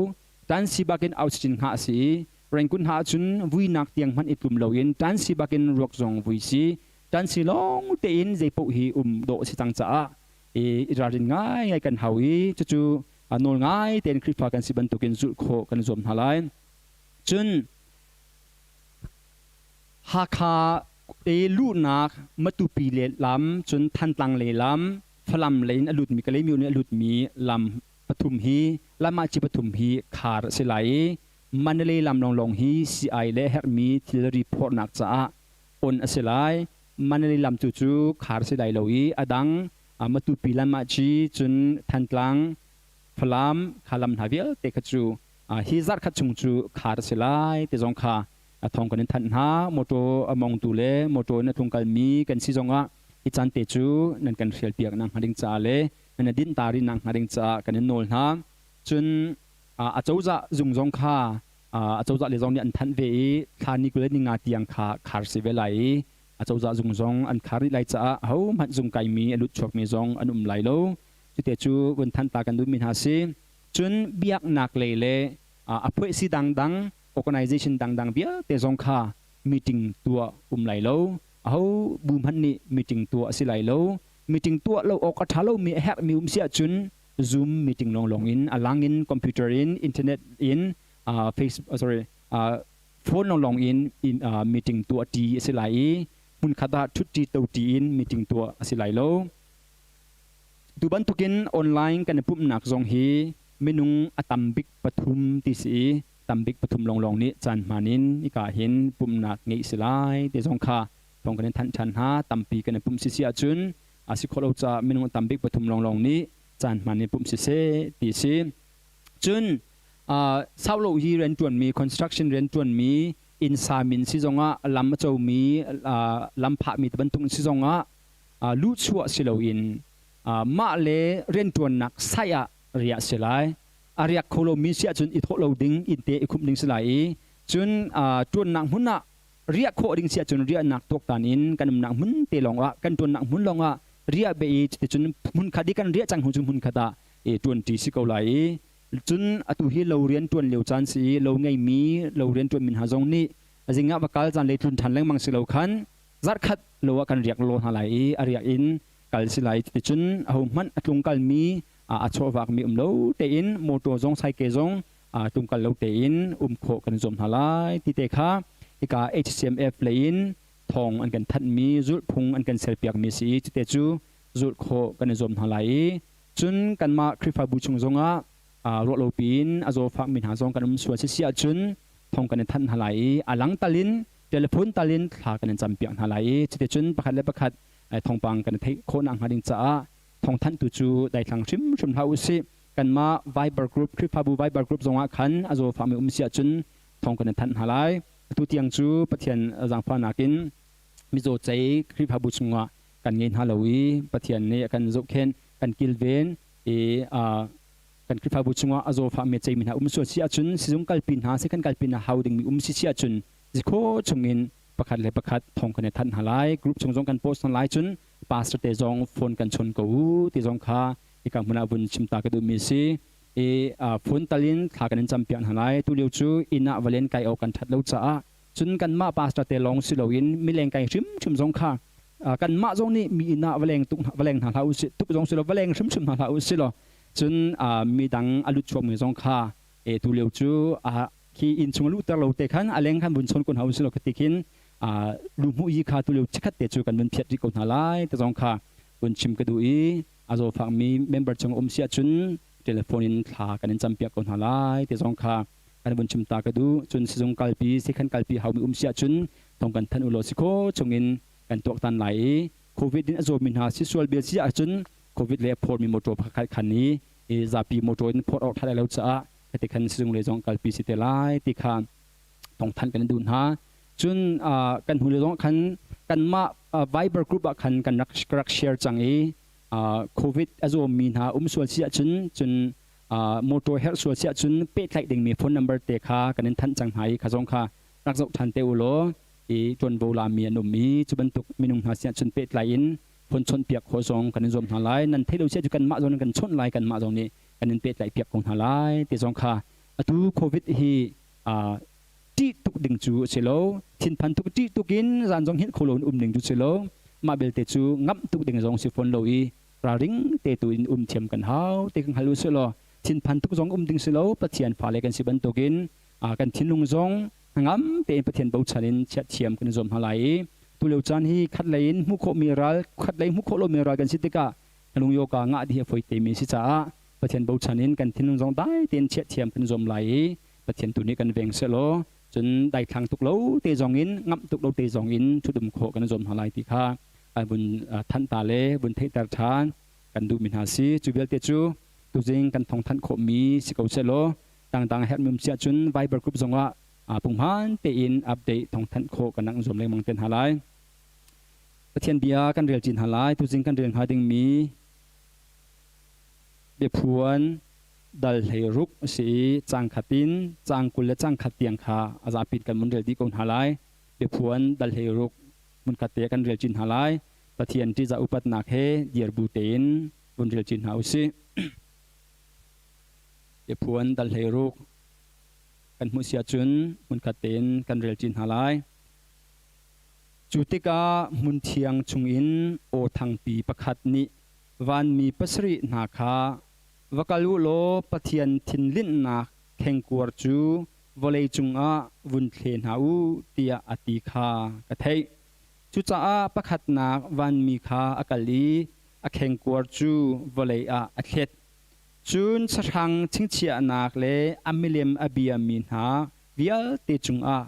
[SPEAKER 4] Tan si bakin oxygen hngah si i Rangoon hna ahcun vuinak tiang hmanh i tlum loin tan si bakin ruak zong vui si. Tan si lawng tein zeipaoh hi um dawh si cang caah i ralrin ngaingai kan hau i cucu nawl ngai tein Khrihfa kan si bantukin zulh khawh kan zuam hna lai. Cun Hakha i luhnak Matupi le lam cun Thantlang lei lam Falam lei in a lutmi Kalaymyo in a lutmi lam pathum hi lam ah ci pathum hi khar a si lai i Mandalay lam lawnglawng hi sii le herhmi thilri phorhnak caah on a si lai. Mandalay lam tu cu khar si lai lo i a dang Matupi lam ah ci cun Thantlang, Falam kha lam hna vialte kha cu hi zarhkhat chung cu khar a si lai ti zong kha thawng kan in thanh hna. Motor a mongtu le motor in a tlungkalmi kan si zongah hi caan te cu nan kan hrialpiak nak hnga ding caah le nan din ta rih nak hnga ding caah kan in nawl hna. Cun acozah zung zong kha acozah le zong nih an thanh ve i thla ni 20 le ni nga tiang kha khar si ve lai i acozah zung zong an khar rih lai caah ahohmanh zung kaimi a lut chuakmi zong an um lai lo. Cute cu vun thanh ta kan duhmi hna si. Cun biaknak lei le a phuaisi dangdang organization dangdang vialte zong kha meeting tuah um lai lo. Aho bu hmanh nih meeting tuah a si lai lo. Meeting tuah lo awk a ṭha lomi a herhmi um si ahcun Zoom meeting lawnglawng in a lang in computer in internet in face sorry phone lawnglawng in meeting tuah ṭi a si lai i hmunkhat ah ṭhutṭi toṭi in meeting tuah a si lai lo. Tu bantukin online kan i pumhnak zong hi minung a tam bik pathum ti si i tam bik pathum lawnglawng nih caan hmaan in hika hin pumhnak ngeih si lai ti zong kha thawng kan in thanh ṭhan hna. Tampi kan i pumh si si ahcun a si khawh lo caah minung a tam bik pathum lawnglawng nih caan hmaan in pumh siseh ti si. Cun saulo hi rianṭuanmi construction rianṭuanmi inn samin si zongah lam a comi lam phahmi ti bantuk si zongah luhchuah si loin mah le rianṭuannak site ah riah si lai. A riak kho lomi si ahcun i thawh lo ding inn te i khumh ding si lai i cun ṭuannak hmun ah riah khawh ding si ahcun riahnak tuaktan in kan umnak hmun te lawngah kan ṭuannak hmun lawngah riah be i cuticun hmunkhat i kan riah cang hnu cu hmunkhat ah i ṭuanṭi si ko lai i cun atu hi lo rian ṭuan lio caan si i lo ngeimi lo rian ṭuanmi hna zong nih zing ah va kal caan le tlun ṭhan lengmang si lo khan zarhkhat lo ah kan riak lo hna lai i a riak in kal si lai. Cuticun ahohmanh a tlungkalmi a chawhvakmi um lo tein motor zong saike zong tlungkal lo tein um khawh kan zuam hna lai ti te kha hika HCMF lei in thawng an kan thanhmi zulhphung an kan serpiakmi si i cute cu zulh khawh kan i zuam hna lai i cun kanmah Khrihfabu chung zongah ruah lo piin a zawfakmi hna zong kan um sual si si ahcun thawng kan i thanh hna lai i a lang tal in telephone tal in thla kan in campiak hna lai i cuticun pakhat le pakhat thawngpang kan i theih khawh nakhnga ding caah thawngthanhtu cu daithlang hrimhrim hlah usih. Kanmah Viber group Khrihfabu Viber group zongah khan a zawfakmi um si ahcun thawng kan in thanh hna lai. Atu tiang cu Pathian zaangfahnak in mizaw cei Khrihfabu chungah kan ngei hna lo i Pathian nih a kan zohkhenh, kan kilven i kan Khrihfabu chungah a zawfahmi ceimi hna um sual si ahcun sizung kalpi hna sekhan kalpi hna hau dingmi um si si ahcun zikhaw chungin pakhat le pakhat thawng kan i thanh hna lai. Group chung zong kan post hna lai. Cun pastor te zong phone kan chon ko u ti zong kha hika hmun ah vun chim ta ka duhmi si. I phone tal in thla kan in campiak hna lai. Tu lio cu inn ah valen kai awk kan ṭhat lo caah cun kanmah pastor te lawng si loin mileng kai hrimhrim zong kha kanmah zong nih mi inn ah valeng tuk valeng hna hlah usih tuk zong si lo valeng hrimhrim hna hlah usih law cun midang a lut chuakmi zong kha e tu lio cu khi inn chung luhter lo te khan a leng khan vun chon ko hna usih law ti khin lu hmuh yi kha tu lio chikhat te cu kan vun phiat rih ko hna lai te zong kha vun chim ka duh i a zawfakmi member chung um si ahcun telephone in thla kan in campiak ko hna lai ti zong kha. Kan vun chim ta ka duh. Cun sizung kalpi, sekhan kalpi haumi um si ahcun thawng kan thanh u law si kho chungin kan tuaktan lai i COVID in a zawmi hna si sual bia si ahcun COVID le a phormi motor pakhat khan i zapi motor in phorh awk ṭha lo caah hiti khan sizung lei zong kalpi si te lai ti kha thawngthanh kan duh hna. Cun kan hnu le zong khan kanmah Viber group ah khan kan rak share cang i COVID a zawmi hna um sual si ahcun cun motor herh sual si ahcun pehtlaih dingmi phone number te kha kan in thanh cang hna i kha zong kha rak zoh ṭhan te u law i ṭuanvo lami an um i cu bantuk minung hna sin ahcun pehtlai in phone chawnhpiak khawh zong kan in zuam hna lai. Nan theih lo si ahcun kanmah zong nih kan chawnh lai, kanmah zong nih kan in pehtlaih piak ko hna lai ti zong kha atu COVID hi ṭih tuk ding cu a si lo. Thinphan tuk ṭih tuk in zan zong hngilh kho lo in um ding cu si lo. Mah belte cu ngamh tuk ding zong si fawn lo i ralring te tu in um thiam kan hau ti kan hngal u sih law thinphan tuk zong um ding si lo. Pathian fale kan si bantukin kan thinlung zong hnangam tein Pathian bochan in chiah thiam kan i zuam hna lai i tulio caan hi khat lei in hmuh khawhmi ral khat lei hmuh khawh lomi ral kan si tikah lungyoka ngah dih a foi temi si caah Pathian bochan in kan thinlung zong dai tein chiah thiam kan zuam lai i Pathian tu nih kan veng sehlaw cun daithlang tuk lo te zong in ngamh tuk lo te zong in ṭhut-um khawh kan i zuam hna lai ti kha vun thanh ta le vun theihter ṭhan kan duhmi hna si. Cu vialte cu tuzing kan thawngthanh khawhmi si ko sehlaw tangdang herhmi um si ahcun Viber group zongah punghman tein update thawngthanh khawh kan rak zuam lengmang te hna lai. Pathian bia kan rel chin hna lai. Tuzing kan rel hnga dingmi biaphuan dal 16 a si i caang khat in caang 20 le caang khat tiang kha a zapi in kan mun rel dih ko hna lai. Biaphuan dal 16 hmunkhat te kan rel chin hna lai. Pathian ṭihzah upatnak he dirbu tein vun rel chin hna usih. Biaphuan dal 16 kan hmuh si ahcun hmunkhat tein kan rel chin hna lai. Cu tikah hmunthiang chungin aw thangpi pakhat nih vanmi pasarih hna kha, Va kal u law Pathian thinlinhnak khengkuar cu vawlei cungah vun thle hna u, tiah a ti kha ka theih. Cucaah pakhatnak vanmi kha a kal i a khengkuar cu vawlei ah a thlet. Cun sahrang chingchiahnak le a milem a biami hna vialte cungah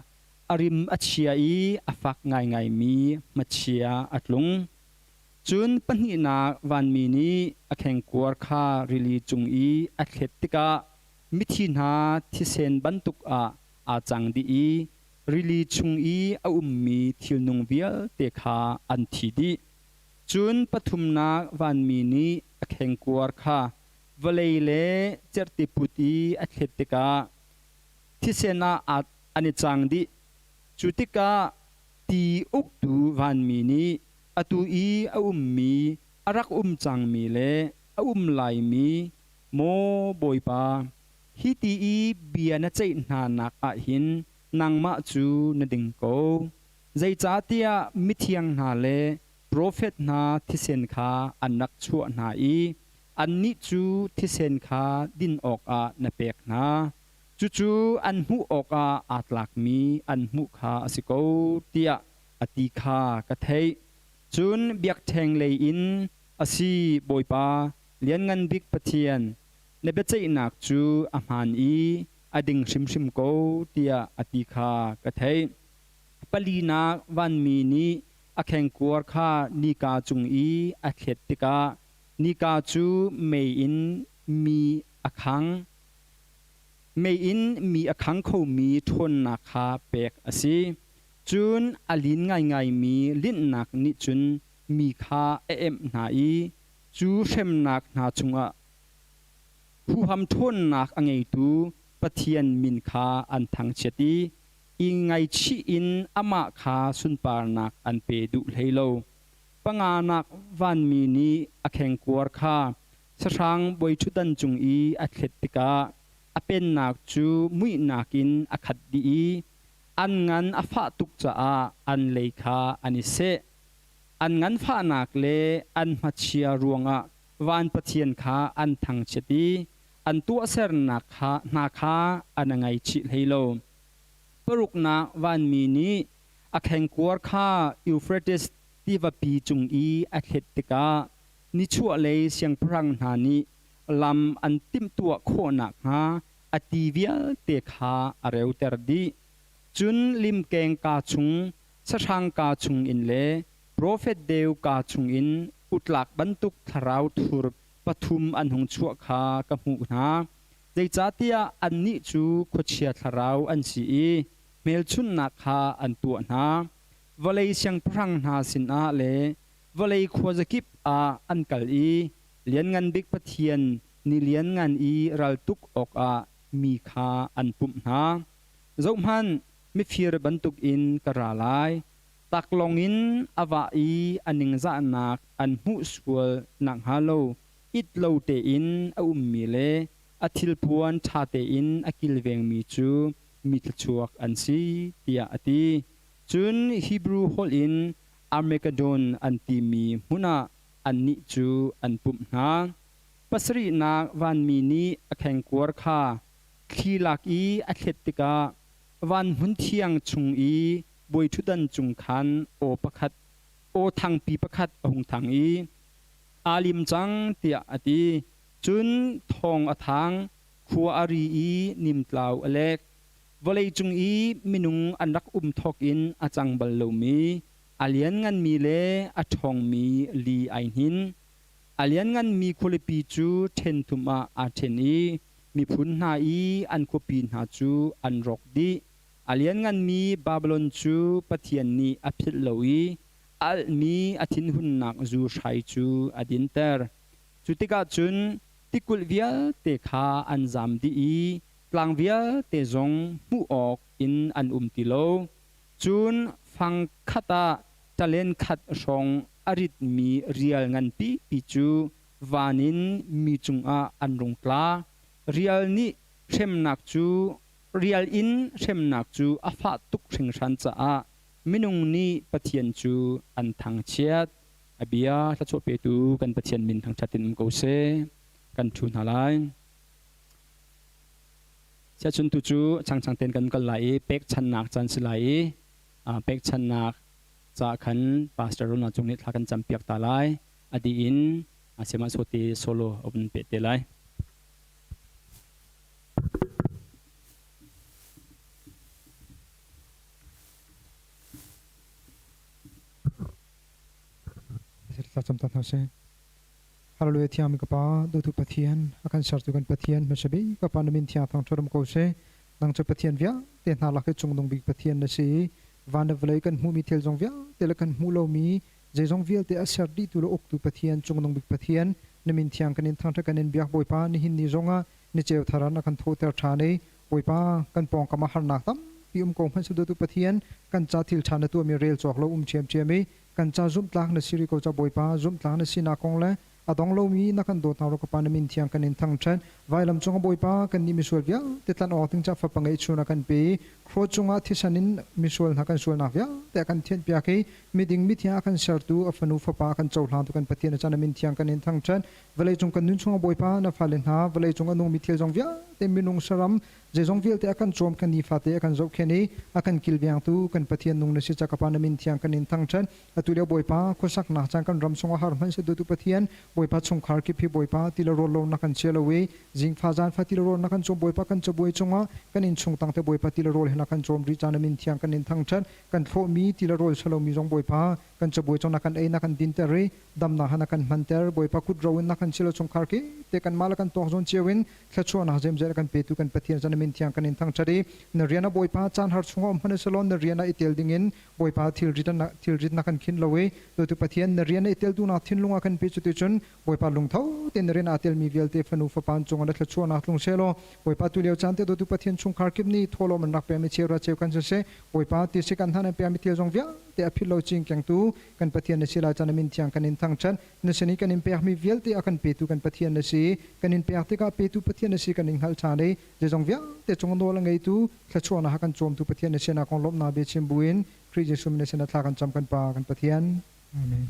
[SPEAKER 4] a rim a chia i a fak ngaingaimi hmachia a tlung. Cun pahnihnak vanmi nih a khengkuar kha rili cung i a thlet tikah mithi hna thisen bantuk ah aa cang dih i rili chung i a ummi thilnung vialte kha an thi dih. Cun pathumnak vanmi nih a khengkuar kha vawlei le cerhti put i a thlet tikah thisen ah an i cang dih. Cu tikah ti uktu vanmi nih atu i a ummi, a rak um cangmi le a um laimi, maw Bawipa, hi ti i bia na ceih hnanak ah hin nangmah cu na ding ko. Zeicahtiah mithiang hna le profet hna thisen kha an rak chuah hna i annih cu thisen kha din awkah na pek hna. Cucu an hmuh awkah aa tlakmi an hmuh kha a si ko, tiah a ti kha ka theih. Cun biakṭheng lei in, A si, Bawipa, Lianngan Bik Pathian, na biaceihnak cu a hmaan i a ding hrimhrim ko, tiah a ti kha ka theih. Palinak vanmi nih a khengkuar kha nika cung i a thlet tikah nika cu mei in mi a khang. Mei in mi a khang khomi ṭhawnnak kha pek a si. Cun a lin ngaingaimi linhnak nih cun mi kha a emh hna i cu hremnak hna chungah huham ṭhawnnak a ngeitu Pathian min kha an thangchiat i i ngaihchih in amah kha sunparnak an pe duh hlei lo. Panganak vanmi nih a khengkuar kha sahrang bawiṭhutdan cung i a thlet tikah a pennak cu muihnak in a khat dih i an ngan a fah tuk caah an lei kha an i seh. An nganfahnak le an hmachia ruangah van Pathian kha an thangchiat i an tuahsernak kha hna kha an ngaihchih hlei lo. Paruknak vanmi nih a khengkuar kha Euphrates tivapi cung i a thlet tikah nichuahlei siangpahrang hna nih lam an timhtuah khawh nakhnga a ti vialte kha a reuter dih. Cun limkeng kaa chung, sahrang kaa chungin le profet deu kaa chungin utlak bantuk thlarau thur pathum an hung chuah kha ka hmuh hna. Zeicahtiah annih cu khuachia thlarau an si i hmelchunhnak kha an tuah hna. Vawlei siangpahrang hna sinah le vawlei khuazakip ah an kal i Lianngan Bik Pathian ni lianngan i raltuk awkah mi kha an pumh hna. Zohhmanh, mifir bantukin ka ra lai. Taklawng in a vah i a ningzahnak an hmuh sual nakhnga lo it lo tein a ummi le a thilpuan ṭha tein a kilvengmi cu mi thluachuak an si, tiah a ti. Cun Hebru holh in Armageddon an timi hmun ah annih cu an pumh hna. Pasarihnak vanmi nih a khengkuar kha thli lak i a thlet tikah van hmun thiang chung i bawiṭhutdan cung khan aw pakhat aw thangpi pakhat a hung thang i, Aa lim cang, tiah a ti. Cun thawng a thang, khua a ri i nimtlau a lek. Vawleicung i minung an rak um thawk in a cang bal lomi, a liannganmi le a ṭhawngmi li ai hnin. A liannganmi khualipi cu ṭhen thum ah aa ṭhen i miphun hna i an khuapi hna cu an rawk dih. A liannganmi Babilon cu Pathian nih a philh lo i a alhmi a thinhunnak zu hrai cu a dinter. Cu tikah cun tikulh vialte kha an zam dih i tlang vialte zong hmuh awk in an um ti lo. Cun fang khat ah ṭalen khat hrawng a ritmi rial nganpipi cu van in mi cungah an rung tla. Rial nih hremnak cu rial in hremnak cu a fah tuk hringhran caah minung nih Pathian cu an thangchiat. A bia thluachuah petu kan Pathian min thangṭhat in um ko seh. Kan ṭhu hna lai. Siachun tu cu changchang tein kan kal lai i pekchannak caan si lai i pekchannak ca khan Pastor Ronald Cung nih thla kan campiak ta lai. A dih in sihmanhsehlaw solo a vun peh te lai.
[SPEAKER 7] Thlacam ta hna sih. Hallelujah thiangmi ka Pa, dawtu Pathian, a kan sertu kan Pathian, hmasa bik ka Pa na min thiang thang ṭharum ko seh. Nang cu Pathian vialte hna lak i cungnung bik Pathian na si i van le vawlei kan hmuhmi thil zong vialte le kan hmuh lomi zeizong vialte a ser dihtu le uktu Pathian, cungnung bik Pathian, na min thiang kan in thangṭhat kan in biak Bawipa, nihin ni zongah ni ceu thar ah na kan thawhter ṭhan i Bawipa, kan pawngkam ah harnak tampi um ko hmanh seh dawtu Pathian, kan ca thil ṭha na tuahmi rel cawk lo um ṭhiamṭhiam i kan ca zumhtlak na si rih ko ca Bawipa, zumhtlak na sinak kong le a dong lomi na kan dawtnak ro ka Pa na min thiang kan in thangṭhat. Vailam cung ah Bawipa, kannih misual vialte tlanh awk ding ca fapa ngeihchun a kan pe i khua cungah thisen in misual hna kan sualnak vialte a kan thianhpiak i miding mithiang a kan sertu a fanu fapa a kan cohlangtu kan Pathian a ca na min thiang kan in thangṭhat. Vawleicung kan nun chungah Bawipa na fale hna vawleicung a nungmi thil zong vialte minung saram zeizong vialte a kan cawm kan nifate a kan zohkhenh i a kan kilvengtu kan Pathian nung na si ca ka Pa na min thiang kan in thangṭhat. Atu lio Bawipa khuasaknak caan kan ram chungah har hmanh seh dutu Pathian Bawipa chungkhar kip hi Bawipa ti le rawl lo na kan chia lo i zingfa zaanfa ti le rawl na kan cawm Bawipa kan cabuai cungah kan innchung tang te Bawipa ti le rawl he na kan cawm rih ca na min thiang kan in thangṭhat. Kan thlawhmi ti le rawl lomi zong Bawipa kan cabuai cung na kan ei na kan dinter i damnak ha na kan hmanter. Bawipa kut ro in na kan chilo chungkhar ki te kanmah le kan tuak zawn cio in thluachuahnak zemzel kan petu kan Pathian zan min thiang kan in thangṭhat i na rian a Bawipa caan har chungah um hmanh salon na rian ah i tel ding in Bawipa thilrit na thilrit na kan khin lo i tu Pathian na rian i tel duhnak thinlung ah kan pe cu ti cun Bawipa lungtho tein na rian aa telmi vialte fanu fapa cung ah na thluachuahnak tlung seh law Bawipa tu lio caan te dawtu Pathian chungkhar kip nih thawhlawm an rak pemi cheu ra cheu kan siseh Bawipa ti si kan hna nan pemi thil zong vialte a philh lo cing kengtu kan Pathian na si lai caan min thiang kan in thangṭhat. Na sin i kan in pekmi vialte a kan petu kan Pathian na si. Kan in pek tikah petu Pathian na si kan in hngalh ṭhan i zeizong vialte cung nawl a ngeitu thluachuahnak a kan cawmtu Pathian na sinak kong lawmhnak bia chim buin Khrih Jesuh min na sinah thla kan cam kan Pa kan Pathian. Amen.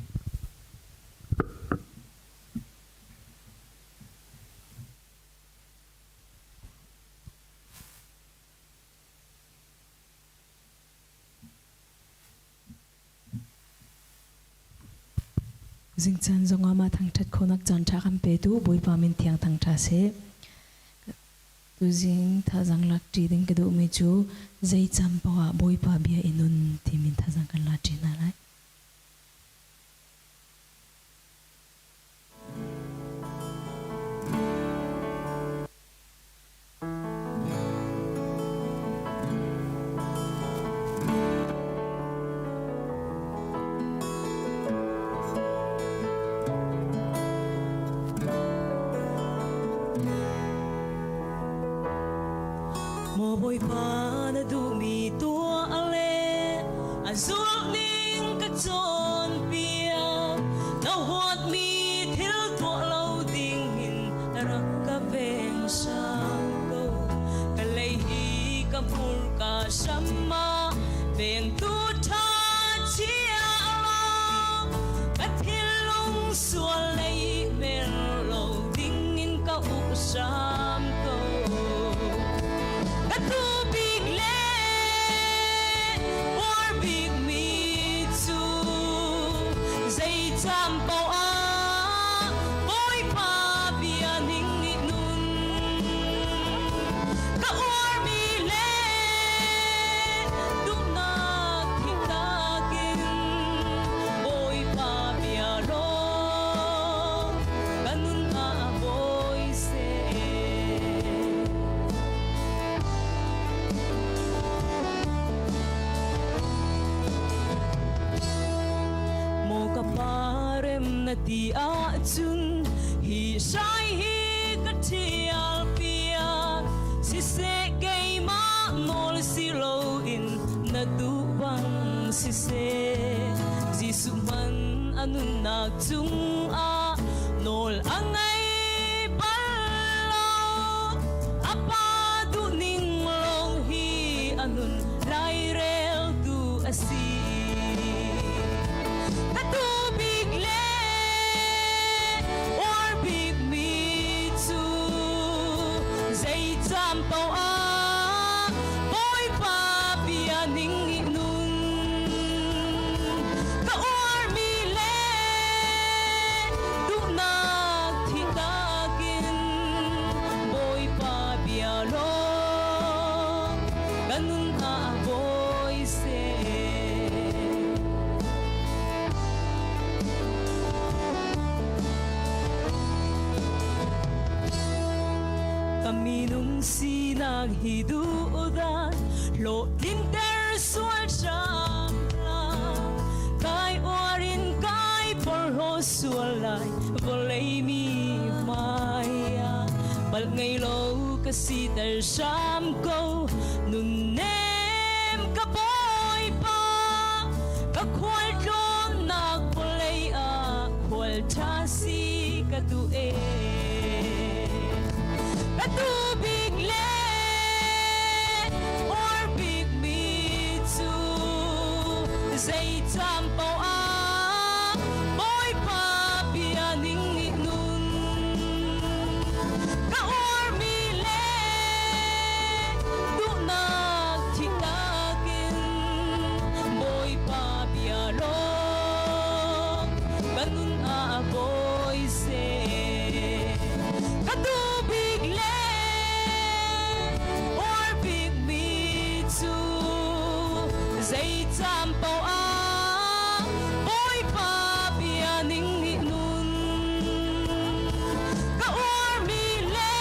[SPEAKER 6] Zingcaan zongah mah thangṭhat khawhnak caanṭha kan petu Bawipa min thiang thangṭha seh. Tuzing thazang lak ṭi ding ka duhmi cu zei cam paoh ah Bawipa bia i nun timi thazang kan la ṭi hna lai. Maw Bawipa na duhmi tuah le a zulh ning ka cawnpiak. Na huatmi thil tuah lo dingin rak ka veng hram ko. Ka lei hi ka hmurka hram ah vengtu ṭha chia law ka thinlung sual lei mer lo dingin ka uk hram ko. Ka tu bik le uar bik mi cu zei cam paoh ah Bawipa bia ning nih nun ka uarmi le duhnak thihnak in Bawipa bia lawng ka nun ah bawi seh. Maw ka pa rem na ti ahcun hi hrai hi ka ṭhial piak siseh keimah nawl si loin na duh bang siseh Jesuh hman a nunnak cungah nawl a ngei bal lo a pa duhning lawng hi a nun laireltu a si. Ka tu bik le uar bik mi cu zei cam paoh ah Bawipa bia ning nih nun ka uarmi le duhnak thihtak in Bawipa bia lawng ka nun ah bawi seh. Ka minung sinak hi duhdan hlawhtlinter sual hram hlah. Kai uar in kai porhlaw sual lai vawlei mi hmai ah palh ngei lo ka siter hram ko nunnem ka bawipa ka khualtlawnnak vawlei ah khual ṭha si ka duh e ka tu bik le uar bik mi cu zei cam paoh ah Bawipa bia ning nih nun ka uarmi le duhnak thihnak in Bawipa bia lawng ka nun ah bawi seh ka duh bik le uar bik mi cu zei cam paoh ah Bawipa bia ning nih nun ka uarmi le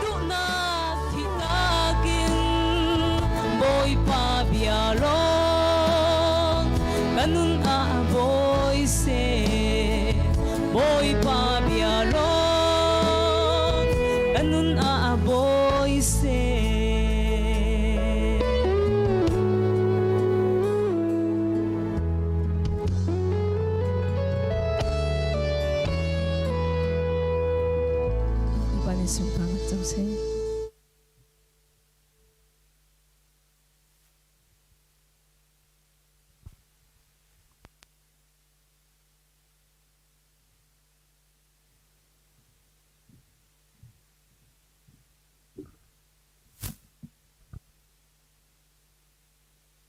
[SPEAKER 6] duhnak thihnak in Bawipa bia lawng ka nun ah bawi seh Bawipa bia lawng ka nun ah bawi seh. Bawipa nih sunparnak co seh.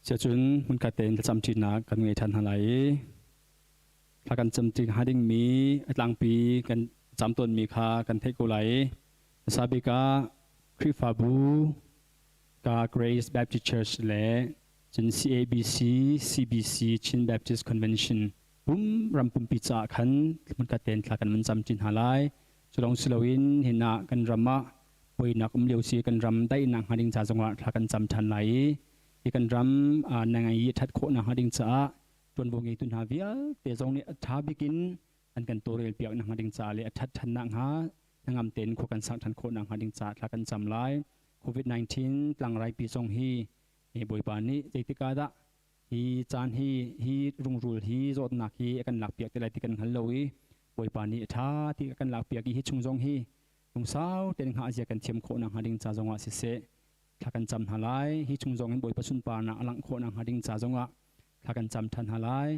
[SPEAKER 4] Siacun hmunkhat tein thlacam ṭinak kan ngei ṭhan hna lai i thla kan cam ṭi hnga dingmi a tlangpi kan cam tawnmi kha kan theih ko lai i Hmasa bik ah Khrihfabu ka Grace Baptist Church le cun CABC, CBC Chin Baptist Convention pum ram pumpi caah khan hmunkhat tein thla kan van cam ṭi hna lai. Cu lawng si loin hin ah kan ram ah buainak um lio si kan ram daihnak hnga ding ca zongah thla kan cam ṭhan lai i hi kan ram na ngai i ṭhat khawhnak hnga ding caah ṭuanvo ngeitu hna vialte zong nih a ṭha bik in an kan tawlrel piak nakhnga ding caah le a ṭhat ṭhan nakhnga hnangam tein khua kan sak ṭhan khawh nakhnga ding caah thla kan cam lai. COVID-19 tlangrai pi zong hi Bawipa nih zeitik ah dah hi caan hi hi rungrul hi zawtnak hi a kan lakpiak te lai ti kan hngal lo i Bawipa nih a ṭha ti a kan lakpiak i hi chung zong hi lungsau tein hngah zia kan thiam khawh nakhnga ding ca zongah siseh thla kan cam hna lai. Hi chung zong in Bawipa sunparnak a langh khawh nakhnga ding ca zongah thla kan cam ṭhan hna lai.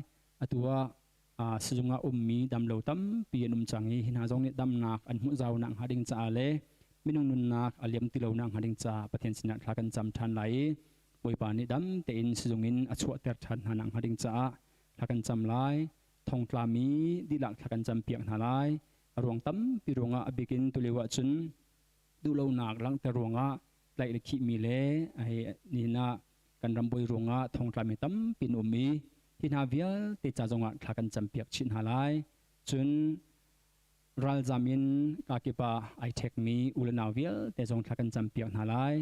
[SPEAKER 4] Atu ah sizung ah ummi damlo tampi an um cang i hi hna zong nih damnak an hmuh zau nak hnga ding caah le minung nunnak a liam ti lo nak hnga ding caah Pathian sinah thla kan cam ṭhan lai i Bawipa nih dam tein sizung in a chuahter ṭhan hna nak hnga ding caah thla kan cam lai. Thongtlami dihlak thla kan cam piak hna lai. A ruang tampi ruangah a bikin tulio ahcun duhlonak langhter ruangah tlaih le khihmi le nihin ah kan ram bawi ruangah thongtlami tampi an um i hi hna vialte ca zongah thla kan campiak chih hna lai. Cun ralzam in kakip ah ai ṭhekmi u le nau vialte zong thla kan campiak hna lai.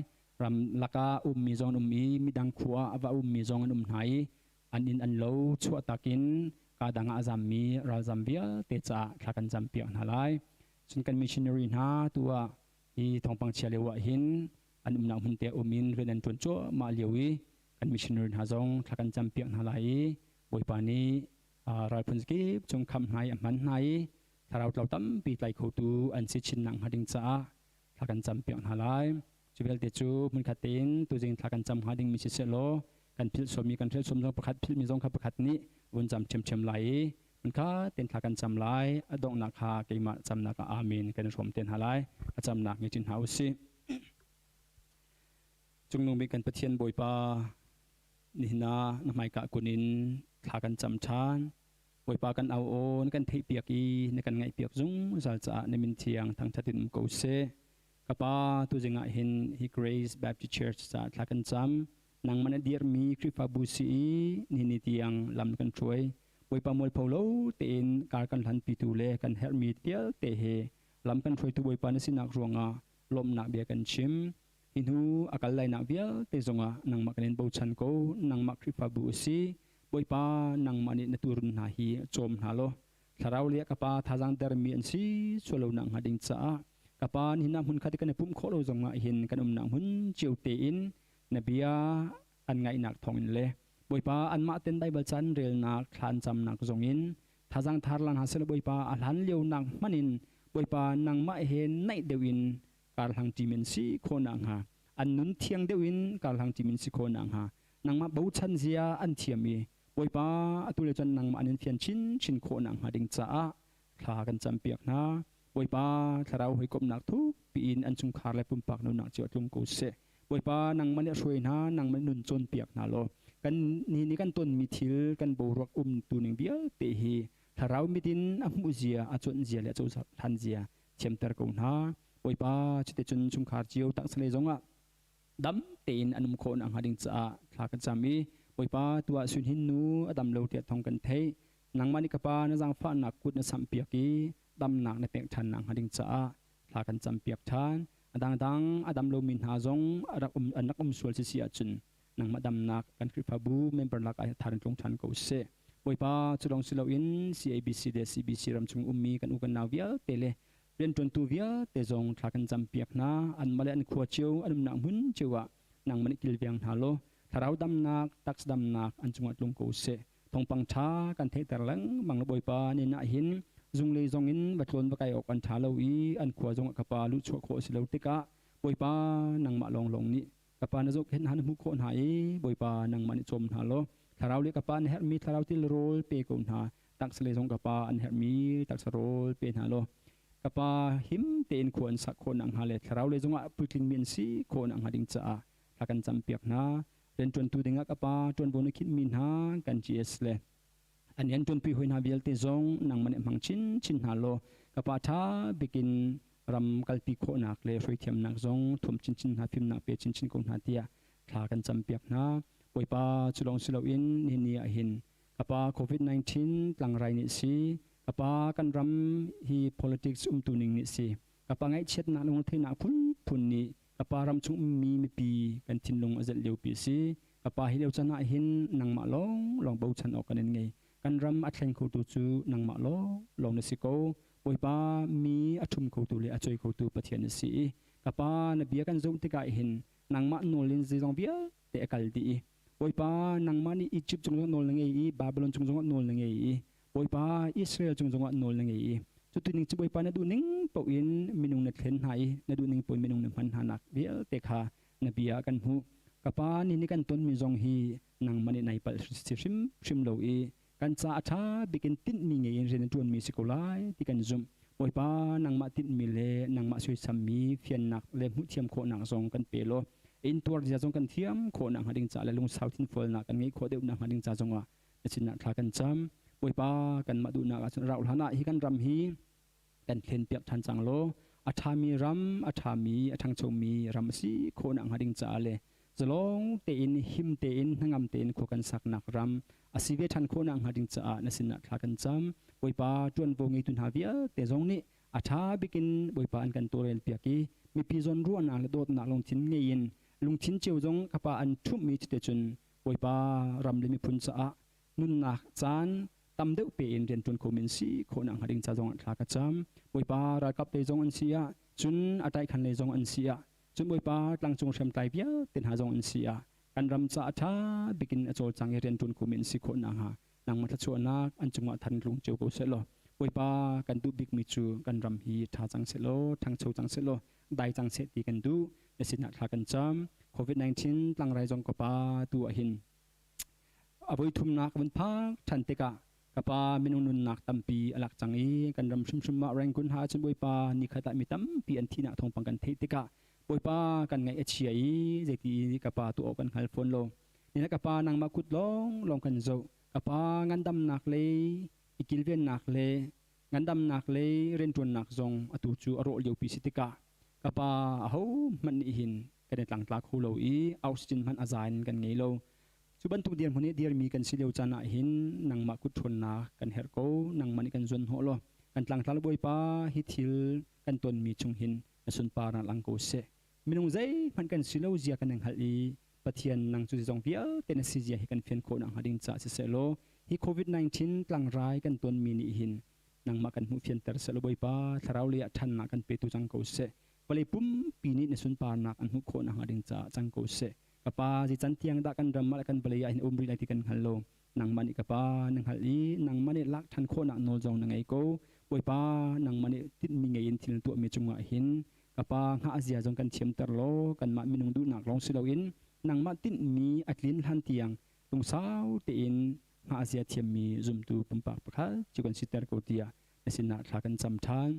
[SPEAKER 4] Ram lakah ummi zong an um i midang khua ah a va ummi zong an um hna i an inn an lo chuahtak in kaa dang ah a zammi ralzam vialte caah thla kan campiak hna lai. Cun kan missionary hna tu ah hi thawngpang chia lio ah hin an umnak hmun te um in rian an ṭuan cuahmah lio i kan missionary hna zong thla kan campiak hna lai i Bawipa nih ralphun kip cung khamh hna i a hman hna i thlarau tlau tampi tlai khotu an si chin nak hnga ding caah thla kan campiak hna lai. Cu vialte cu hmunkhat tein tuzing thla kan cam hnga ding mi siseh law kan philh sualmi kan hrelh suam zong pakhat philhmi zong kha pakhat nih vun cam ṭhiamṭhiam lai i hmunkhat tein thla kan cam lai. A donghnak kha keimah camnak ah amen kan i hrawm te hna lai. A camnak ngei ṭin hna usih. Cungnung bik kan Pathian Bawipa, nihin ah na hmaika kun in thla kan cam ṭhan. Bawipa kan au aw na kan theihpiak i na kan ngaihpiak zungzal caah na min thiang thangṭhat in um ko seh. Ka Pa, tuzing ah hin hi Grace Baptist Church caah thla kan cam. Nangmah na dirhmi Khrihfabu si i nihin ni tiang lam kan hruai. Bawipa mualpho lo tein kar kan hlanpitu le kan herhmi vialte he lam kan hruaitu Bawipa na sinak ruangah lawmhnak bia kan chim. Hi hnu a kal lainak vialte zongah nangmah kan in bochan ko. Nangmah Khrihfabu a si. Bawipa, nangmah nih na tuurun hna hi cawm hna law thlarau le ka pa thazaang dermi an si sual lo nak hnga ding caah ka pa nihin ah hmunkhat i kan i pumh khawh lo zongah hin kan umnak hmun cio tein na bia an ngaihnak thawngin le Bawipa anmah ten Baibal ca an relnak thla an camnak zongin thazaang thar lan hna seh law Bawipa a hlan lio nak hmanh in Bawipa nangmah he naih deuh in karhlang ṭim in si khawh nakhnga an nun thiang deuh in karhlang ṭim in si khawh nakhnga nangmah bochan zia an thiam i Bawipa atu le cun nangmah an in fian chinchin khawh nakhnga ding caah thla kan campiak hna. Bawipa thlarau hawikomhnak thuk piin an chungkhar le pumpak nunnak cio tlung ko seh. Bawipa nangmah nih hruai hna, nangmah nun cawnpiak hna law kan ni nih kan tonmi thil kan boruak um tu ning vialte hi thlarau mit in a hmuh zia, a cuanh zia le a cohlan zia thiamter ko hna. Bawipa cuticun chungkhar cio taksalei zongah dam tein an um khawh nakhnga ding caah thla kan cam i Bawipa tuah sun hin nu a dam lo tiah thawng kan theih. Nangmah nih ka pa na zaangfahnak kut na samhpiak i damnak na pek ṭhan nakhnga ding caah thla kan campiak ṭhan. A dangdang a dam lomi hna zong a rak um, an rak um sual si si ahcun nangmah damnak kan Khrihfabu member lakah thar in tlung ṭhan ko seh. Bawipa cu lawng si loin CABC le CBC ramchung ummi kan u kan nau vialte le rianṭuantu vialte zong thla kan campiak hna. Anmah le an khua cio an umnak hmun cio ah nangmah nih kilveng hna law thlarau damnak, taksa damnak an cungah tlung ko seh. Thawngpang ṭha kan theihter lengmang Bawipa nin ah hin zunglei zong in va tlawn va kai awk an ṭha lo i an khua zongah ka pa luhchuah khawh a si lo tikah Bawipa nangmah lawnglawng nih ka pa na zohkhenh hna na hmuh khawh hna i Bawipa nangmah nih cawm hna law thlarau le ka pa na herhmi thlarau til rawl pe ko hna taksa le zong ka pa an herhmi taksa rawl pe hna law ka pa him tein khua an sak khawh nakhnga le thlarau le zongah puitlingmi an si khawh nakhnga ding caah thla kan campiak hna. Rianṭuantu dingah ka pa ṭuanvo na khinhmi hna kan GS le an rian ṭuanpi hoi hna vialte zong nangmah nih hmang chinchin hna law ka pa ṭha bikin Ram kalpi khawhnak le hruaithiamnak zong thuam chinchin hna, fimnak pe chinchin ko hna tiah thla kan campiak hna. Bawipa, cu lawng si loin nihin ni ah hin ka pa COVID-19 tlangrai nih si, ka pa kan ram hi politics umtu ning nih si, ka pa ngaihchiatnak le lungretheihnak phunphun nih ka pa ram chung ummi mipi kan thinlung a zelh liopi a si. Ka pa hi lio caan ah hin nangmah lawnglawng bochan awk kan in ngei. Kan ram a thleng khotu cu nangmah lawnglawng na si ko. Bawipa, mi a ṭhum khotu le a choi khotu Pathian na si i ka pa na bia kan zumh tikah hin nangmah nawl in zeizong vialte a kal dih i Bawipa, nangmah nih Izipt cung zongah nawl na ngei i Babilon cung zongah nawl na ngei i Bawipa, Israel cung zongah nawl na ngei i cuti ning cu Bawipa na duh ning paoh in minung na thlen hna i na duh ning paoh in minung na hman hna nak vialte kha na bia ah kan hmuh. Ka pa, ni nih kan tonmi zong hi nangmah nih nai palh si hrimhrim lo i kan ca a ṭha bik in tinhmi ngei in rian na ṭuanmi si ko lai ti kan zumh. Bawipa, nangmah tinhmi le nangmah suaisammi fiannak le hmuhthiam khawhnak zong kan pe law intuar zia zong kan thiam khawh nakhnga ding ca le lungsau thinfualnak kan ngeih khawh deuh nakhnga ding ca zongah na sinah thla kan cam. Bawipa, kanmah duhnak ahcun rauh hlan ah hi kan ram hi kan thlenpiak ṭhan cang law a ṭhami ram, a ṭhami, a ṭhangchomi ram a si khawh nakhnga ding caah le zalong tein, him tein, hnangam tein khua kan saknak ram a si ve ṭhan khawh nakhnga ding caah na sinah thla kan cam. Bawipa, ṭuanvo ngeitu hna vialte zong nih a ṭha bikin Bawipa an kan tawlrelpiak i mipi zawnruahnak le dawtnak lungthin ngei in lungthin cio zong ka Pa an ṭhumhmi cuti cun Bawipa ram le miphun caah nunnak caan tam deuh pe in rian ṭuan kho men si khawh nak hnga ding ca zong ah thla ka cam. Bawipa, ralkap lei zong an si ah, cun a ṭaikhan lei zong an si ah, cun Bawipa, tlangcung hriamtlai vialte hna zong an si ah, kan ram ca a ṭha bikin a cawlcang i rian ṭuan kho men si khawh nakhnga nangmah thluachuahnak an cungah than tlung cio ko seh law Bawipa, kan duh bikmi cu kan ram hi ṭha cang seh law ṭhangcho cang seh law dai cang seh ti kan duh. Na sinah thla kan cam. COVID-19 tlangrai zong ka pa tu ah hin a voi thumnak vun phak ṭhan tikah ka pa minung nunnak tampi a lak cang i kan ram hrimhrim ah Rangoon ha ahcun Bawipa nikhat ah mi tampi an thihnak thawngpang kan theih tikah Bawipa kan ngaih a chia i zeiti ka pa tuah awk kan hngal fawn lo. Nina ka pa nangmah kut lawnglawng kan zoh. Ka pa ngandamnak lei i kilvennak le ngandamnak lei rianṭuannak zong atu cu a rawh liopi si tikah ka pa ahohmanh nih hin kan i tlangtla kho lo i oxygen hmanh a za in kan ngei lo. Cu bantuk dirhmun i dirmi kan si lio caan ah hin nangmah kut ṭhawnnak kan herh ko, nangmah nih kan zuanhnawh law kan tlangtla le Bawipa hi thil kan tonmi chung hin na sunparnak lang ko seh. Minung zeihmanh kan si lo zia kan i hngalh i Pathian nang cu zeizong vialte na si zia hi kan fian khawh nakhnga ding caah siseh law hi COVID-19 tlangrai kan tonmi nih hin nangmah kan hmuh fianter seh law Bawipa thlarau lei ah ṭhannak kan petu cang ko seh. Vawlei pumpi nih na sunparnak an hmuh khawh nakhnga ding caah cang ko seh. Ka Pa, zei can tiang dah kan ram ah le kan vawlei ah hin um rih lai ti kan hngal lo. Nangmah nih ka Pa na hngalh i nangmah nih lak ṭhan khawhnak nawl zong na ngei ko. Bawipa, nangmah nih tinhmi ngei in thil na tuahmi cungah hin ka Pa hngah zia zong kan thiamter law kanmah minung duhnak lawng si loin nangmah tinhmi a tlin hlan tiang lungsau tein hngah zia thiammi zumtu pumpak pakhat cu kan siter ko tiah na sinah thla kan cam ṭhan.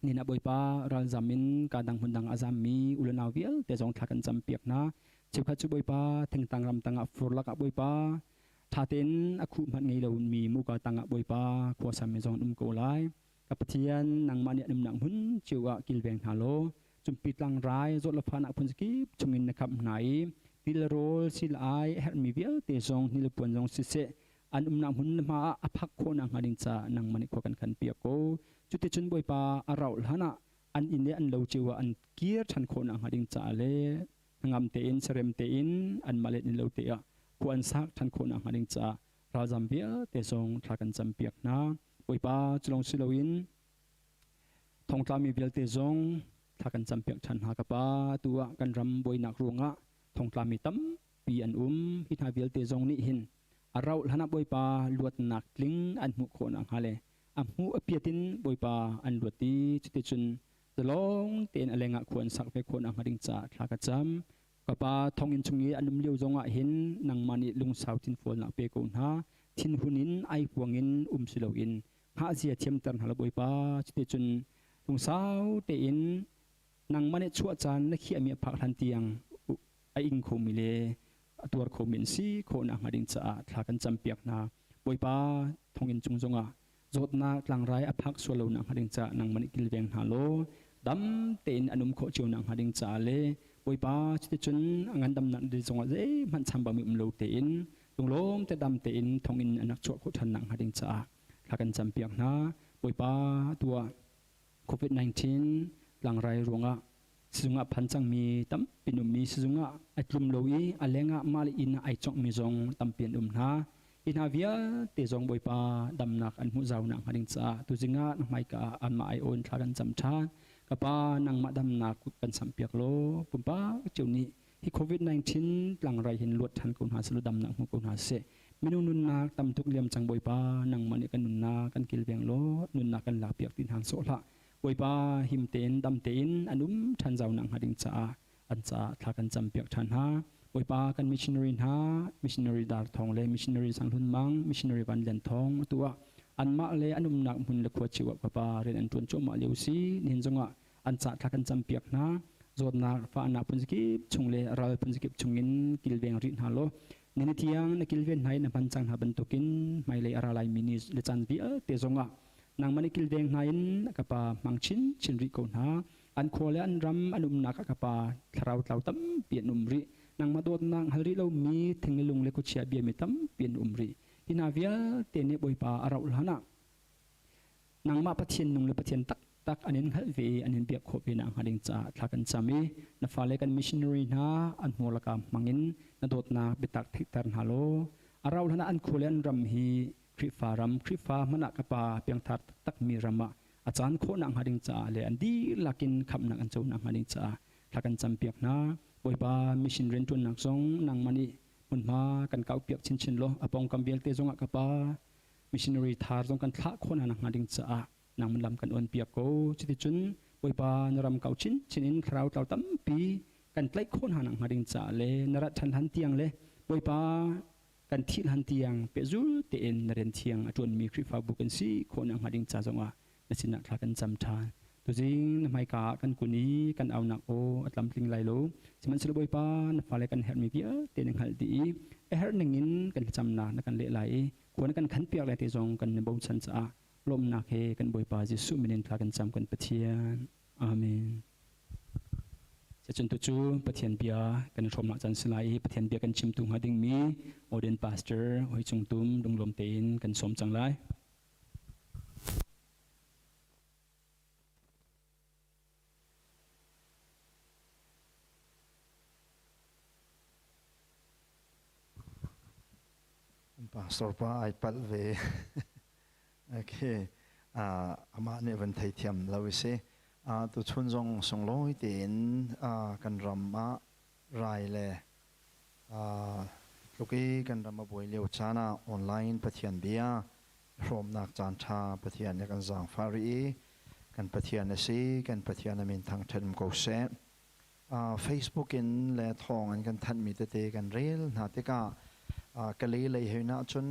[SPEAKER 4] Nihin ah Bawipa ralzam in ka dang hmun dang a zammi u le nau vialte zong thla kan campiak hna. Cheukhat cu Bawipa thingtang ram tangah fur lakah Bawipa ṭha tein a khuh hmanh ngei lomi muka tangah Bawipa khuasami zong an um ko lai. Ka Pathian, nangmah nih an umnak hmun cio ah kilveng hna law cumpi tlangrai zawt le fahnak phun zakip chungin na khamh hna i til rawl sil ai a herhmi vialte zong hnipuan zong siseh an umnak hmun le hma ah a phak khawh nakhnga ding caah nangmah nih khua kan khan piak ko. Cuticun Bawipa a rauh hlan ah an inn le an lo cio ah an kir ṭhan khawh nakhnga ding caah le hnangam tein serem tein anmah le inn lo te ah khua an sak ṭhan khawh nakhnga ding caah ralzam vialte zong thla kan campiak hna. Bawipa cu lawng si loin thongtlami vialte zong thla kan campiak ṭhan hna ka Pa. Atu ah kan ram buainak ruangah thongtlami tampi an um. Hi hna vialte zong nih hin a rauh hlan ah Bawipa luatnak tling an hmuh khawh nakhnga le a hmuh a piat in Bawipa an luat i cuticun zalong tein a lengah khua an sak ve khawh nakhnga ding caah thla ka cam. Ka Pa, thonginn chung i an um lio zongah hin nangmah nih lungsau thinfualnak pe ko hna. Thinhun in aipuang in um si loin hngahzia thiamter hna law Bawipa, cuticun lungsau tein nangmah nih chuah caan na khiahmi a phak hlan tiang a ing khomi le a tuar khomi an si khawh nakhnga ding caah thla kan campiak hna. Bawipa, thonginn cung zongah zawtnak tlangrai a phak sual lo nakhnga ding caah nangmah nih kilveng hna law. Dam tein an um khawh cio nakhnga ding caah le Bawipa cuticun a ngandamnak dil zongah zeihmanh chambau mi um lo tein lunglawm te dam tein thonginn an rak chuah khawh ṭhan nakhnga ding caah thla kan campiak hna. Bawipa tuah COVID-19 tlangrai ruangah sizung ah phan cangmi tampi an ummi sizung ah a tlum lo i a lengah mah le inn ah ai cawnghmi zong tampi an um hna. Hi hna vialte zong Bawipa damnak an hmuh zau nakhnga ding caah tuzing ah na hmaika ah anmah ai awn thla kan cam ṭhan. Ka Pa, nangmah damnak kut kan samhpiak law pumpak cio nih hi COVID-19 tlangrai hin luat ṭhan ko hna seh law damnak hmu ko hna seh. Minung nunnak tam tuk liam cang Bawipa, nangmah nih kan nunnak kan kilveng law nunnak kan lakpiak ti hna sawh hlah. Bawipa, him tein dam tein an um ṭhan zau nakhnga ding caah an caah thla kan campiak ṭhan hna. Bawipa kan missionary hna, missionary Dar Thawng le missionary Sang Hlun Mang, missionary Van Lian Thawng atu ah anmah le an umnak hmun le khua cio ah Bawipa rian an ṭuan cuahmah lio si. Nihin zongah an caah thla kan campiak hna. Zawtnak, fahnak phunzakip chung le ral phunzakip chungin kilveng rih hna law nini tiang na kilven hna i na hman cang hna bantukin hmailei a ra laimi ni le caan vialte zongah nangmah nih kilveng hna in ka pa hmang chinchin rih ko hna. An khua le an ram an umnak ah ka pa thlarau tlau tampi an um rih. Nangmah dawtnak hngal rih lomi thing le lung le khuachia biami tampi an um rih. Hi hna vialte nih Bawipa a rauh hlan ah nangmah Pathian nung le Pathian taktak an in hngalh ve i an in biak khawh ve nakhnga ding caah thla kan cam i na fale kan missionary hna an hmurlaka hmangin na dawtnak biatak theihter hna law a rauh hlan ah an khua le an ram hi Khrihfa ram Khrihfa hmanh ah ka pa piangthar taktakmi ram ah a caan khawh nakhnga ding caah le an dihlak in khamhnak an co nakhnga ding caah thla kan campiak hna. Bawipa mission rianṭuannak zong nangmah nih hmunhma kan kauhpiak chinchin law a pawngkam vialte zongah ka pa missionary thar zong kan thlah khawh hna nakhnga ding caah nangmah lam kan awnpiak ko. Cuticun Bawipa na ram kau chinchin in thlarau tlau tampi kan tlaih khawh hna nakhnga ding caah le na rat ṭhan hlan tiang le Bawipa kan thih hlan tiang pehzul tein na rian thiang a ṭuanmi Khrihfabu kan si khawh nakhnga ding ca zongah na sinah thla kan cam ṭhan. Tuzing na hmaika ah kan kun i kan aunak aw a tlamtling lai lo. Sihmanhsehlaw Bawipa na fale kan herhmi vialte na hngalh dih i a herh ningin kan thlacamnak na kan leh lai i khua na kan khanpiak lai ti zong kan i bochan caah lawmhnak he kan Bawipa Jesuh min in thla kan cam kan Pathian. Amen. Cun tucu Pathian bia kan i hrawmnak caan si lai i Pathian bia kan chimtu hnga dingmi Odin Pastor Hoi Cung Tum lunglawm tein kan sawm cang lai.
[SPEAKER 8] Pastor pa ai palh ve. Okay. Amah nih van theithiam lo i si. Tuchun zong sunglawi tein kan ram ah rai le tluk i kan ram a buai lio caan ah online Pathian bia hrawmnak caan ṭha Pathian nih kan zaangfah rih i kan Pathian a si, kan Pathian a min thangṭhat um ko seh. Facebook in le thawng an kan thanhmi tete kan rel hna tikah Kalay lei hei na cun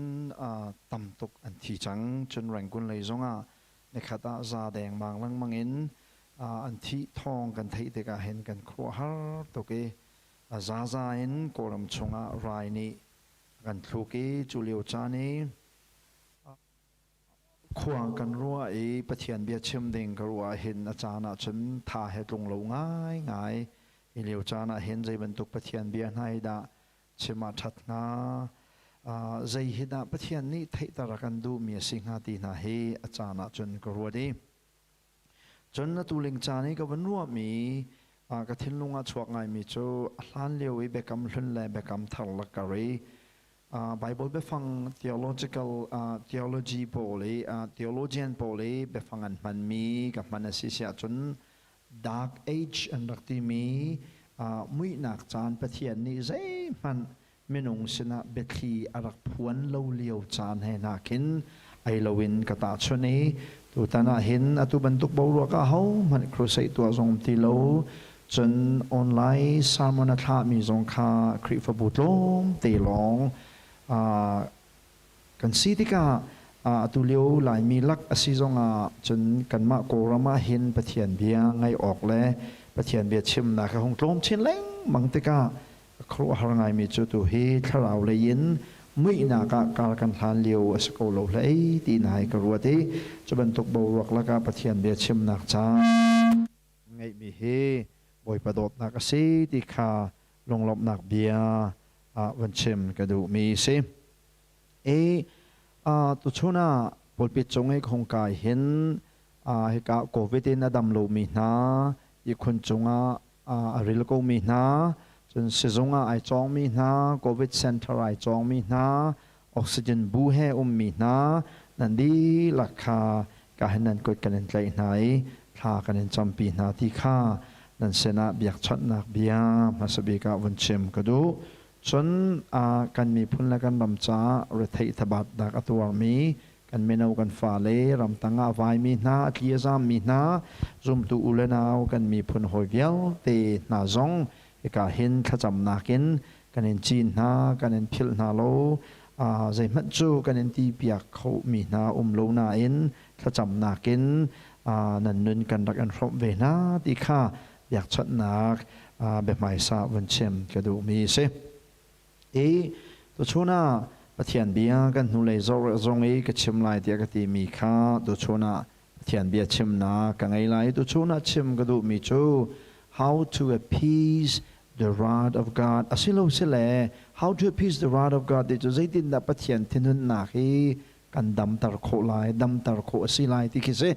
[SPEAKER 8] tam tuk an thi cang. Cun Rangoon lei zongah nikhat ah za dengmang lengmang in an thih thawng kan theih tikah hin kan khuaruahhar tuk i zaza in Kawlram chungah rai nih kan thluk i cu lio caan i Khua kan ruah i Pathian bia chim ding ka ruah ahhin a caan ahcun tha he tlung lo ngaingai. Hi lio caan ahhin zei bantuk Pathian bia hna hi dah chim ah ṭhat hnga? Zei hi dah Pathian nih theihter a kan duhmi a si hnga ti hna hi a caan ahcun ka ruat i cun atu ling caan i ka van ruahmi ka thinlung ah chuak ngaimi cu a hlan lio i biakam hlun le biakam thar lakar i Bible biafang theological theology pawl i theologian pawl i biafang an hmanmi ka hman a si si ahcun dark age an rak timi muihnak caan Pathian nih zeihmanh minung sinah biathli a rak phuan lo lio caan he hna khin ei loin ka tahchunh i tutan ah hin atu bantuk boruak ah hohmanh crusade tuah zong ti lo cun online sermon a thlahmi zong kha Khrihfabu tlawmte lawng kan si tikah atu lio Laimi lak a si zongah cun kanmah Kawlram ah hin Pathian bia ngaih awk le Pathian bia chimnak a hung tlawm chin lengmang tikah khuaruahhar ngaimi cu tu hi thlarau lei in muihnak ah kar kan hlan lio a si ko lo hlei ti hna hi ka ruat i cu bantuk boruak lakah Pathian bia chimnak caan ngeihmi hi Bawipa dawtnak a si ti kha lunglawmhnak bia ah van chim ka duhmi si. I tuchun ah pulpit cung i ka hung kai hin hika COVID in a dam lomi hna, ihkhun cungah a ril komi hna, cun sizung ah ai cawngmi hna, COVID center ai cawngmi hna, oxygen bu he ummi hna, nan dihlak kha ka hin nan kut kan in tlaih hna i thla kan in campi hna ti kha nan sinah biakchawnhnak bia hmasa bik ah vun chim ka duh. Cun kan miphun le kan ram caah retheih thabatnak a tuarmi kan mino kan fale ramtang ah a vaimi hna, a tli a zaammi hna, zumtu u le nau kan miphun hawi vialte hna zong hika hin thlacamnak in kan in cin hna, kan in philh hna lo. Zeihmanh cu kan in ti piak khomi hna um lo nain thlacamnak in nan nun kan rak in hrawmh ve hna ti kha biakchawnhnak biahmaisa vun chim ka duhmi a si. I tuchun ah Pathian bia kan hnulei zong i ka chim lai tiah ka timi kha tuchun ah Pathian bia chimnak ka ngei lai. Tuchun ah chim ka duhmi cu how to appease the wrath of God asilo sile how to appease the wrath of God ti cu zeitindah Pathian thinhunnak hi kan damter khawh lai, damter khawh a si lai ti khi si.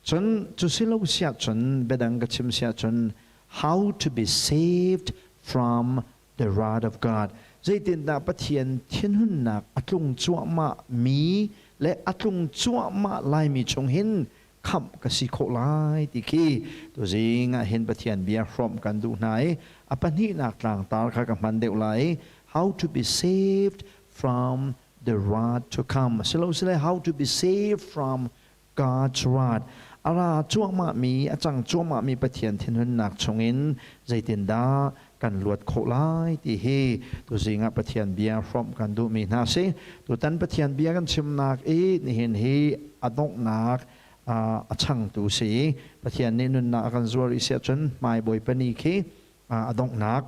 [SPEAKER 8] Cun cu si lo siah cun biadang ka chim siah cun how to be saved from the wrath of God. Zeitindah Pathian thinhunnak a tlung cuahmah mi le a tlung cuahmah laimi chung hin khamh ka si khawh lai ti khi tuzing ah hin Pathian bia hrawmh kan duh hna i a pahnihnak tlangtar kha ka hman deuh lai i how to be saved from the wrath to come. Silosile how to be saved from God's wrath. A ra cuahmahmi, a cang cuahmahmi Pathian thinhunnak chungin zeitindah kan luat khawh lai ti hi tuzing ah Pathian bia hrawmh kan duhmi hna si. Tutan Pathian bia kan chimnak i nihin hi a donghnak a changtu si. Pathian nih nunnak a kan zuar i siah cun hmai Bawipa ni khi a donghnak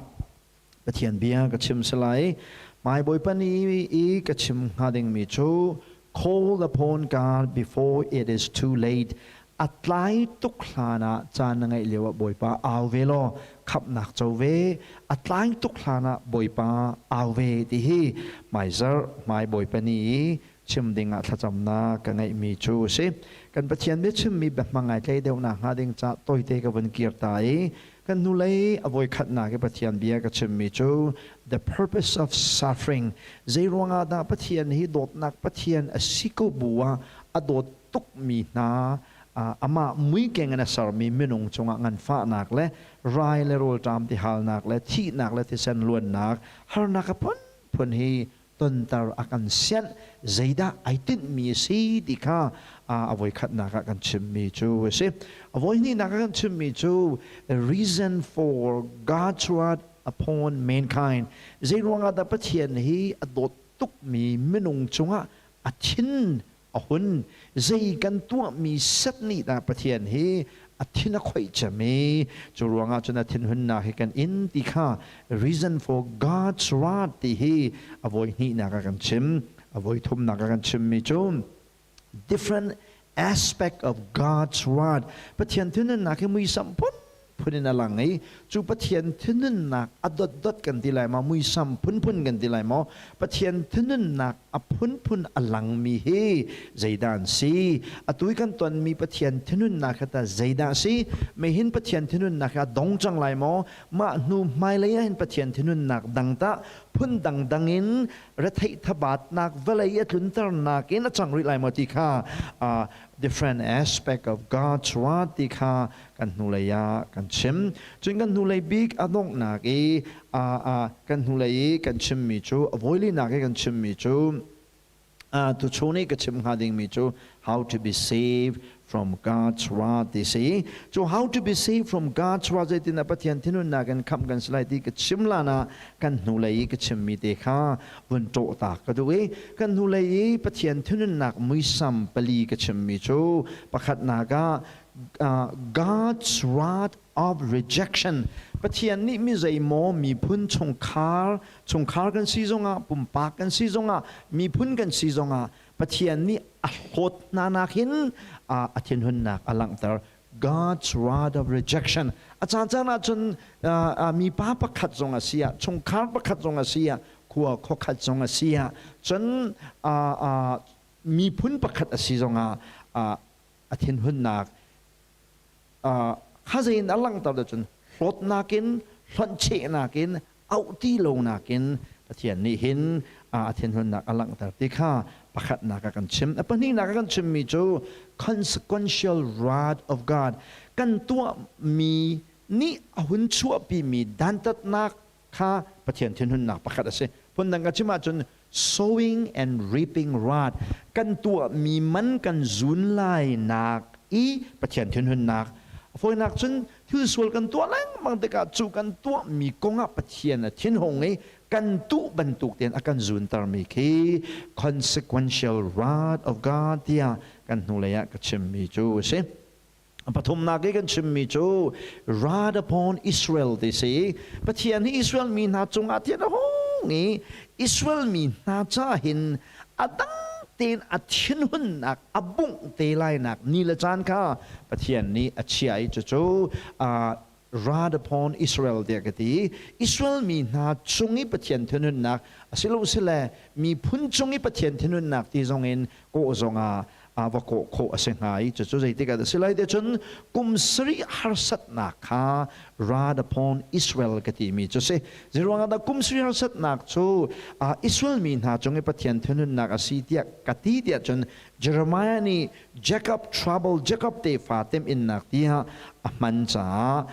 [SPEAKER 8] Pathian bia ka chim si lai. Hmai Bawipa ni i ka chim hnga dingmi cu call upon God before it is too late. A tlai tuk hlan ah caan na ngeih lio ah Bawipa au ve law khamhnak co ve. A tlai tuk hlan ah Bawipa au ve ti hi hmaizarh hmai Bawipa ni i chim ding ah thlacamnak ka ngeihmi cu a si. Kan Pathian biachimmi biahmang ai tlei deuhnak hnga ding ca tawite ka vun kir ta i Kan hnulei a voikhatnak i Pathian bia ka chimmi cu the purpose of suffering zeiruangah dah Pathian hi dawtnak Pathian a si ko bu ah a dawt tukmi hna amah muikeng in a sermi minung cungah nganfahnak le rai le rawlṭam tihalnak le thihnak le thisen luannak harnak a phunphun hi tonter a kan sianh zeidah ai tinhmi a si ti kha a voikhatnak ah kan chimmi cu a si. A voihnihnak ah kan chimmi cu reason for God's wrath upon mankind. Zeiruangah dah Pathian hi a dawt tukmi minung cungah a thin a hun zei kan tuahmi set nih dah Pathian hi a thin a khoih cem i cu ruangah cun a thinhunnak hi kan in ti kha reason for God's wrath ti hi a voi hnihnak ah kan chim. A voi thumnak ah kan chimmi cu different aspect of God's wrath. Pathian thinhunnak hi muisam phun phun in a lang i cu Pathian thinhunnak a dotdot kan ti lai maw, muisam phunphun kan ti lai maw, Pathian thinhunnak a phunphun a langmi hi zeidah an si? Atu i kan tonmi Pathian thinhunnak hi tah zeidah a si? Mehin Pathian thinhunnak hi a dong cang lai maw? Mah hnu hmailei ah hin Pathian thinhunnak dang tah phun dangdang in retheih thabatnak vawlei a tlunternak in a cang rih lai maw ti kha different aspect of God's wrath ti kha kan hnulei ah kan chim. Cun kan hnulei bik a donghnak i kan hnulei i kan chimmi cu a voilinak i kan chimmi cu tuchun i ka chim hnga dingmi cu how to be saved from God's wrath ti si. Cu how to be saved from God's wrath zeitin ah Pathian thinhunnak in khamh kan si lai ti ka chim lan ah kan hnulei i ka chimmi te kha vun ṭawh ta ka duh i kan hnulei i Pathian thinhunnak muisam pali ka chimmi cu pakhatnak ah God's wrath of rejection. Pathian nih mi zeimaw miphun chungkhar, chungkhar kan si zongah, pumpak kan si zongah, miphun kan si zongah Pathian nih a hlawt hna nak hin a thinhunnak a langhter. God's rod of rejection. A caan caan ahcun mipa pakhat zong a si ah, chungkhar pakhat zong a si ah, khua khuakhat zong a si ah, cun miphun pakhat a si zongah a thinhunnak kha zei in a langhter cun hlawtnak in hlonhchehnak in auh ti lonak in Pathian nih hin a thinhunnak a langhter ti kha pakhatnak a kan chim. A pahnihnak a kan chimmi cu consequential wrath of God. Kan tuahmi nih a hun chuahpimi dantatnak kha Pathian thinhunnak pakhat a si. Phundang ka chim ahcun sowing and reaping wrath kan tuahmi man kan zun lai nak i Pathian thinhunnak. Fawinak cun thil sual kan tuah lengmang tikah cu kan tuahmi kongah Pathian a thinhung i kan tuh bantuk tein a kan zuntermi khi consequential wrath of God tiah kan hnulei ah ka chimmi cu a si. Pathumnak i kan chimmi cu wrath upon Israel ti si. Pathian hi Israel mi hna cungah thian a hung i Israel mi hna ca hin a dang tein a thinhunnak a bungh te lainak ni le caan kha Pathian nih a chiah i cucu wrath upon Israel tiah ka ti. Israel mi hna cung i Pathian thinhunnak asilosile miphun cung i Pathian thinhunnak ti zongin kawh zongah va kawh khawh a si hnga i cucu zeitik ah dah si lai ti cun kum sarih harsatnak kha wrath upon Israel ka timi cu si. Zeiruangah dah kum sarih harsatnak cu Israel mi hna cung i Pathian thinhunnak a si tiah ka ti tiah cun Jeremiah nih Jacob trouble Jacob tefa temhinnak tiah a hman caah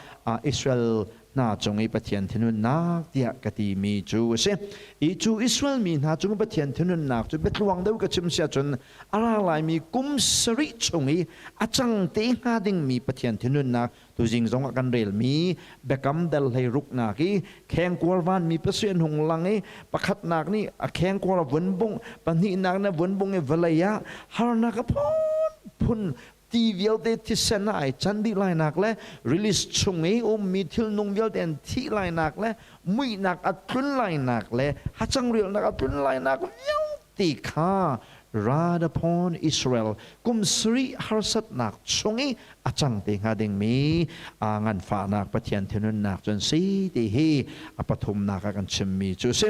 [SPEAKER 8] Israel hna cung i Pathian thinhunnak tiah ka timi cu a si. I cu Israel mi hna cung i Pathian thinhunnak cu biatluang deuh ka chim si ahcun a ra laimi kum sarih chung i a cang te hnga dingmi Pathian thinhunnak tuzing zong ah kan relmi biakam dal hlei ruknak i khengkuar vanmi pasarih an hung lang i pakhatnak nih a khengkuar a vun bungh pahnihnak nih a vun bungh i vawlei ah harnak a phunphun ti vialte thisen ah ai can dih lainak le release chung i ummi thilnung vialte an thih lainak le muihnak a tlun lainak le hacang rialnak a tlun lainak vialte kha wrath upon Israel kum sarih harsatnak chung i a cang te hnga dingmi nganfahnak Pathian thinhunnak cun si ti hi a pathumnak ah kan chimmi cu a si.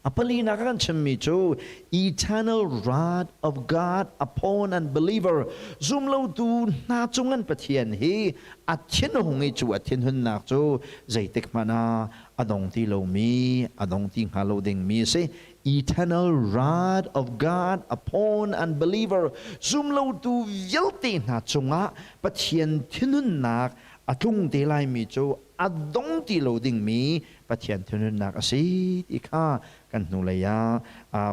[SPEAKER 8] A palinak a kan chimmi cu eternal wrath of God upon unbeliever zumlotu hna cung an Pathian hi a thinhung i cu a thinhunnak cu zeitik hmanh ah a dong ti lomi a dong ti hnga lo dingmi a si. Eternal wrath of God upon unbeliever zumlotu vialte hna cungah Pathian thinhunnak a tlung te laimi cu a dong ti lo dingmi Pathian thinhunnak a si ti kha kan hnulei ah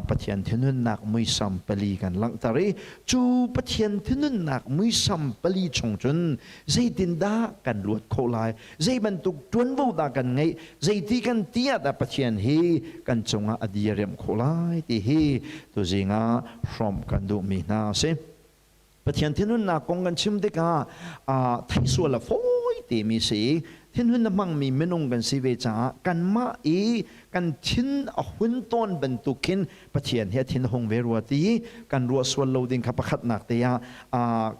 [SPEAKER 8] Pathian thinhunnak muisam pali kan langhter i cu Pathian thinhunnak muisam pali chung cun zeitindah kan luat khawh lai, zei bantuk ṭuanvo dah kan ngeih, zeiti kan ti ah dah Pathian hi kan cungah a diriamh khawh lai ti hi tuzing ah hrawmh kan duhmi hna a si. Pathian thinhunnak kong kan chim tikah theih sual a fawi timi si. Thinhun a hmangmi minung kan si ve caah kanmah i kan thin a hun tawn bantuk khin Pathian hi a thin a hung ve rua ti kan ruah sual lo ding kha pakhatnak te ah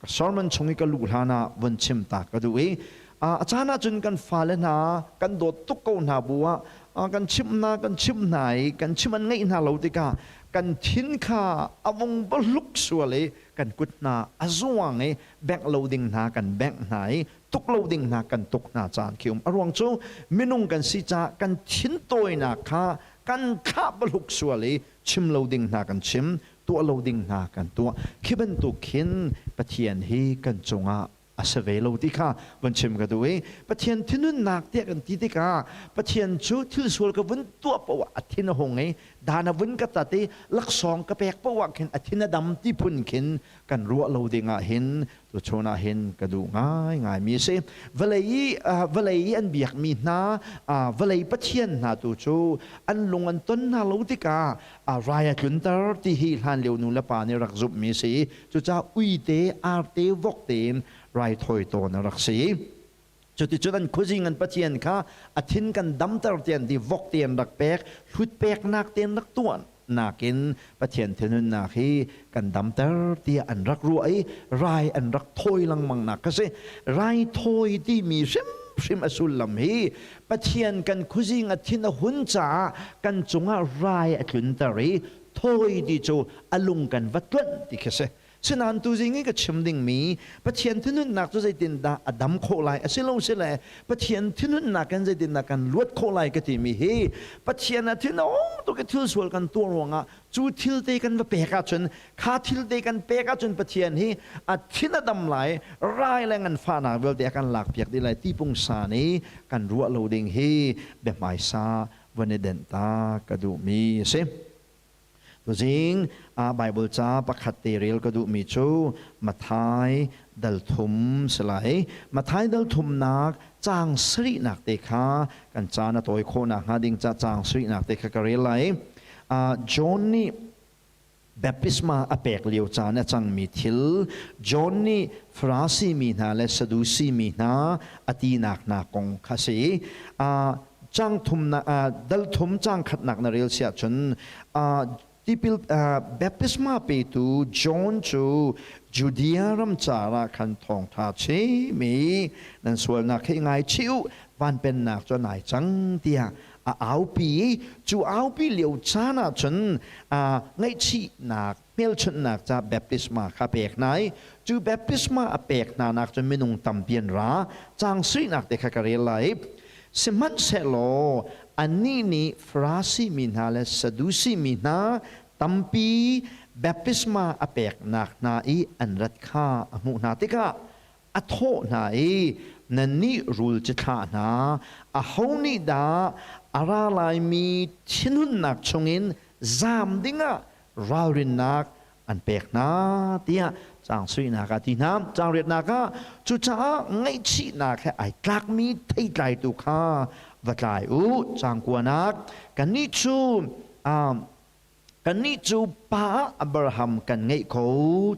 [SPEAKER 8] sermon chung i ka luh hlan ah vun chim ta ka duh i a caan ahcun kan fale hna kan dawt tuk ko hna bu ah kan chimh hna kan chimh hna i kan chim an ngaih hna lo tikah kan thin kha a vung bahluk sual i kan kut hna a zuang i bengh lo ding hna kan bengh hna i tuk lo ding hna kan tuk hna caan khi um a ruang cu minung kan si caah kan thin tawinak kha kan thlah bahluk sual i chim lo ding hna kan chim tuah lo ding hna kan tuah khi bantuk khin Pathian hi kan cungah a si ve lo ti kha vun chim ka duh i Pathian thinhunnak tiah kan ti tikah Pathian cu thil sual ka vun tuah paoh ah a thin a hung i dan a vun ka tat i laksawng ka pek paoh ah khin a thin a dam ti phun khin kan ruah lo ding ah hin tuchun ah hin ka duh ngaingai mi a si. Vawlei i vawlei i an biakmi hna vawlei pathian hna tu cu an lung an ton hna lo tikah rai a tlunter ti hi hlan lio nu le pa nih rak zumhmi a si. Cucaah uite, arte, vok tein raithawi tawn a rak si. Cuticun an khuazing an pathian kha a thin kan damter tian ti vok te an rak pek, hlut peknak te an rak tuan. nakin Pathian thinhunnak hi kan damter tiah an rak ruah i rai an rak thawi lengmang nak ka si. Rai thawi timi hrimhrim a sullam hi Pathian kan khuazing a thin a hun caah kan cungah rai a tlunter i thawi ti cu a lung kan va tluanh ti khi si. Sinain tuzing i ka chim dingmi Pathian thinhunnak cu zeitindah a dam khawh lai asilo sile Pathian thinhunnak in zeitindah kan luat khawh lai ka timi hi Pathian a thin a ung tuk i thil sual kan tuah ruangah cu thil te kan va pek ahcun kha thil te kan pek ahcun Pathian hi a thin a dam lai rai le nganfahnak vialte a kan lakpiak dih lai ti pungsan i kan ruah lo ding hi biahmaisa van i denh ta ka duhmi a si. Tuzing ah Bible ca pakhat te rel ka duhmi cu Matthai dal thum si lai. Matthai dal thumnak caang sarihnak te kha kan caan a tawi khawh nakhnga ding ca caang sarihnak te kha ka rel lai. John nih baptisma a pek lio caan a cangmi thil John nih Farasi mi hna le Sadusi mi hna a tinak hna kong kha si. Cang thumnak dal thum cang khatnak na rel siah cun tipil baptisma petu John cu Judea ram car ah khan thawngtha chim i nan sualnak hi ngaichih u, van pennak cu a nai cang tiah a aupi i cu aupi lio caan ah cun ngaihchihnak hmelchunhnak ca baptisma kha pek hna i cu baptisma a pek hna nak cun minung tampi an ra. Cang suinak te kha ka rel lai. Sihmanhsehlaw annih nih Farasi mi hna le Sadusi mi hna tampi baptisma a peknak hna i an rat kha a hmuh hna tikah a thawh hna i, Nannih rul cithlah hna, aho nih dah a ra laimi thinhunnak chungin zaam dingah ralrinnak an pek hna tiah caang suinak ah ti hna. Caang riatnak ah cucaah ngaihchihnak he ai tlakmi theitlaitu kha va tlai u. Caang kuanak kannih cu kannih cu pa Abraham kan ngeih ko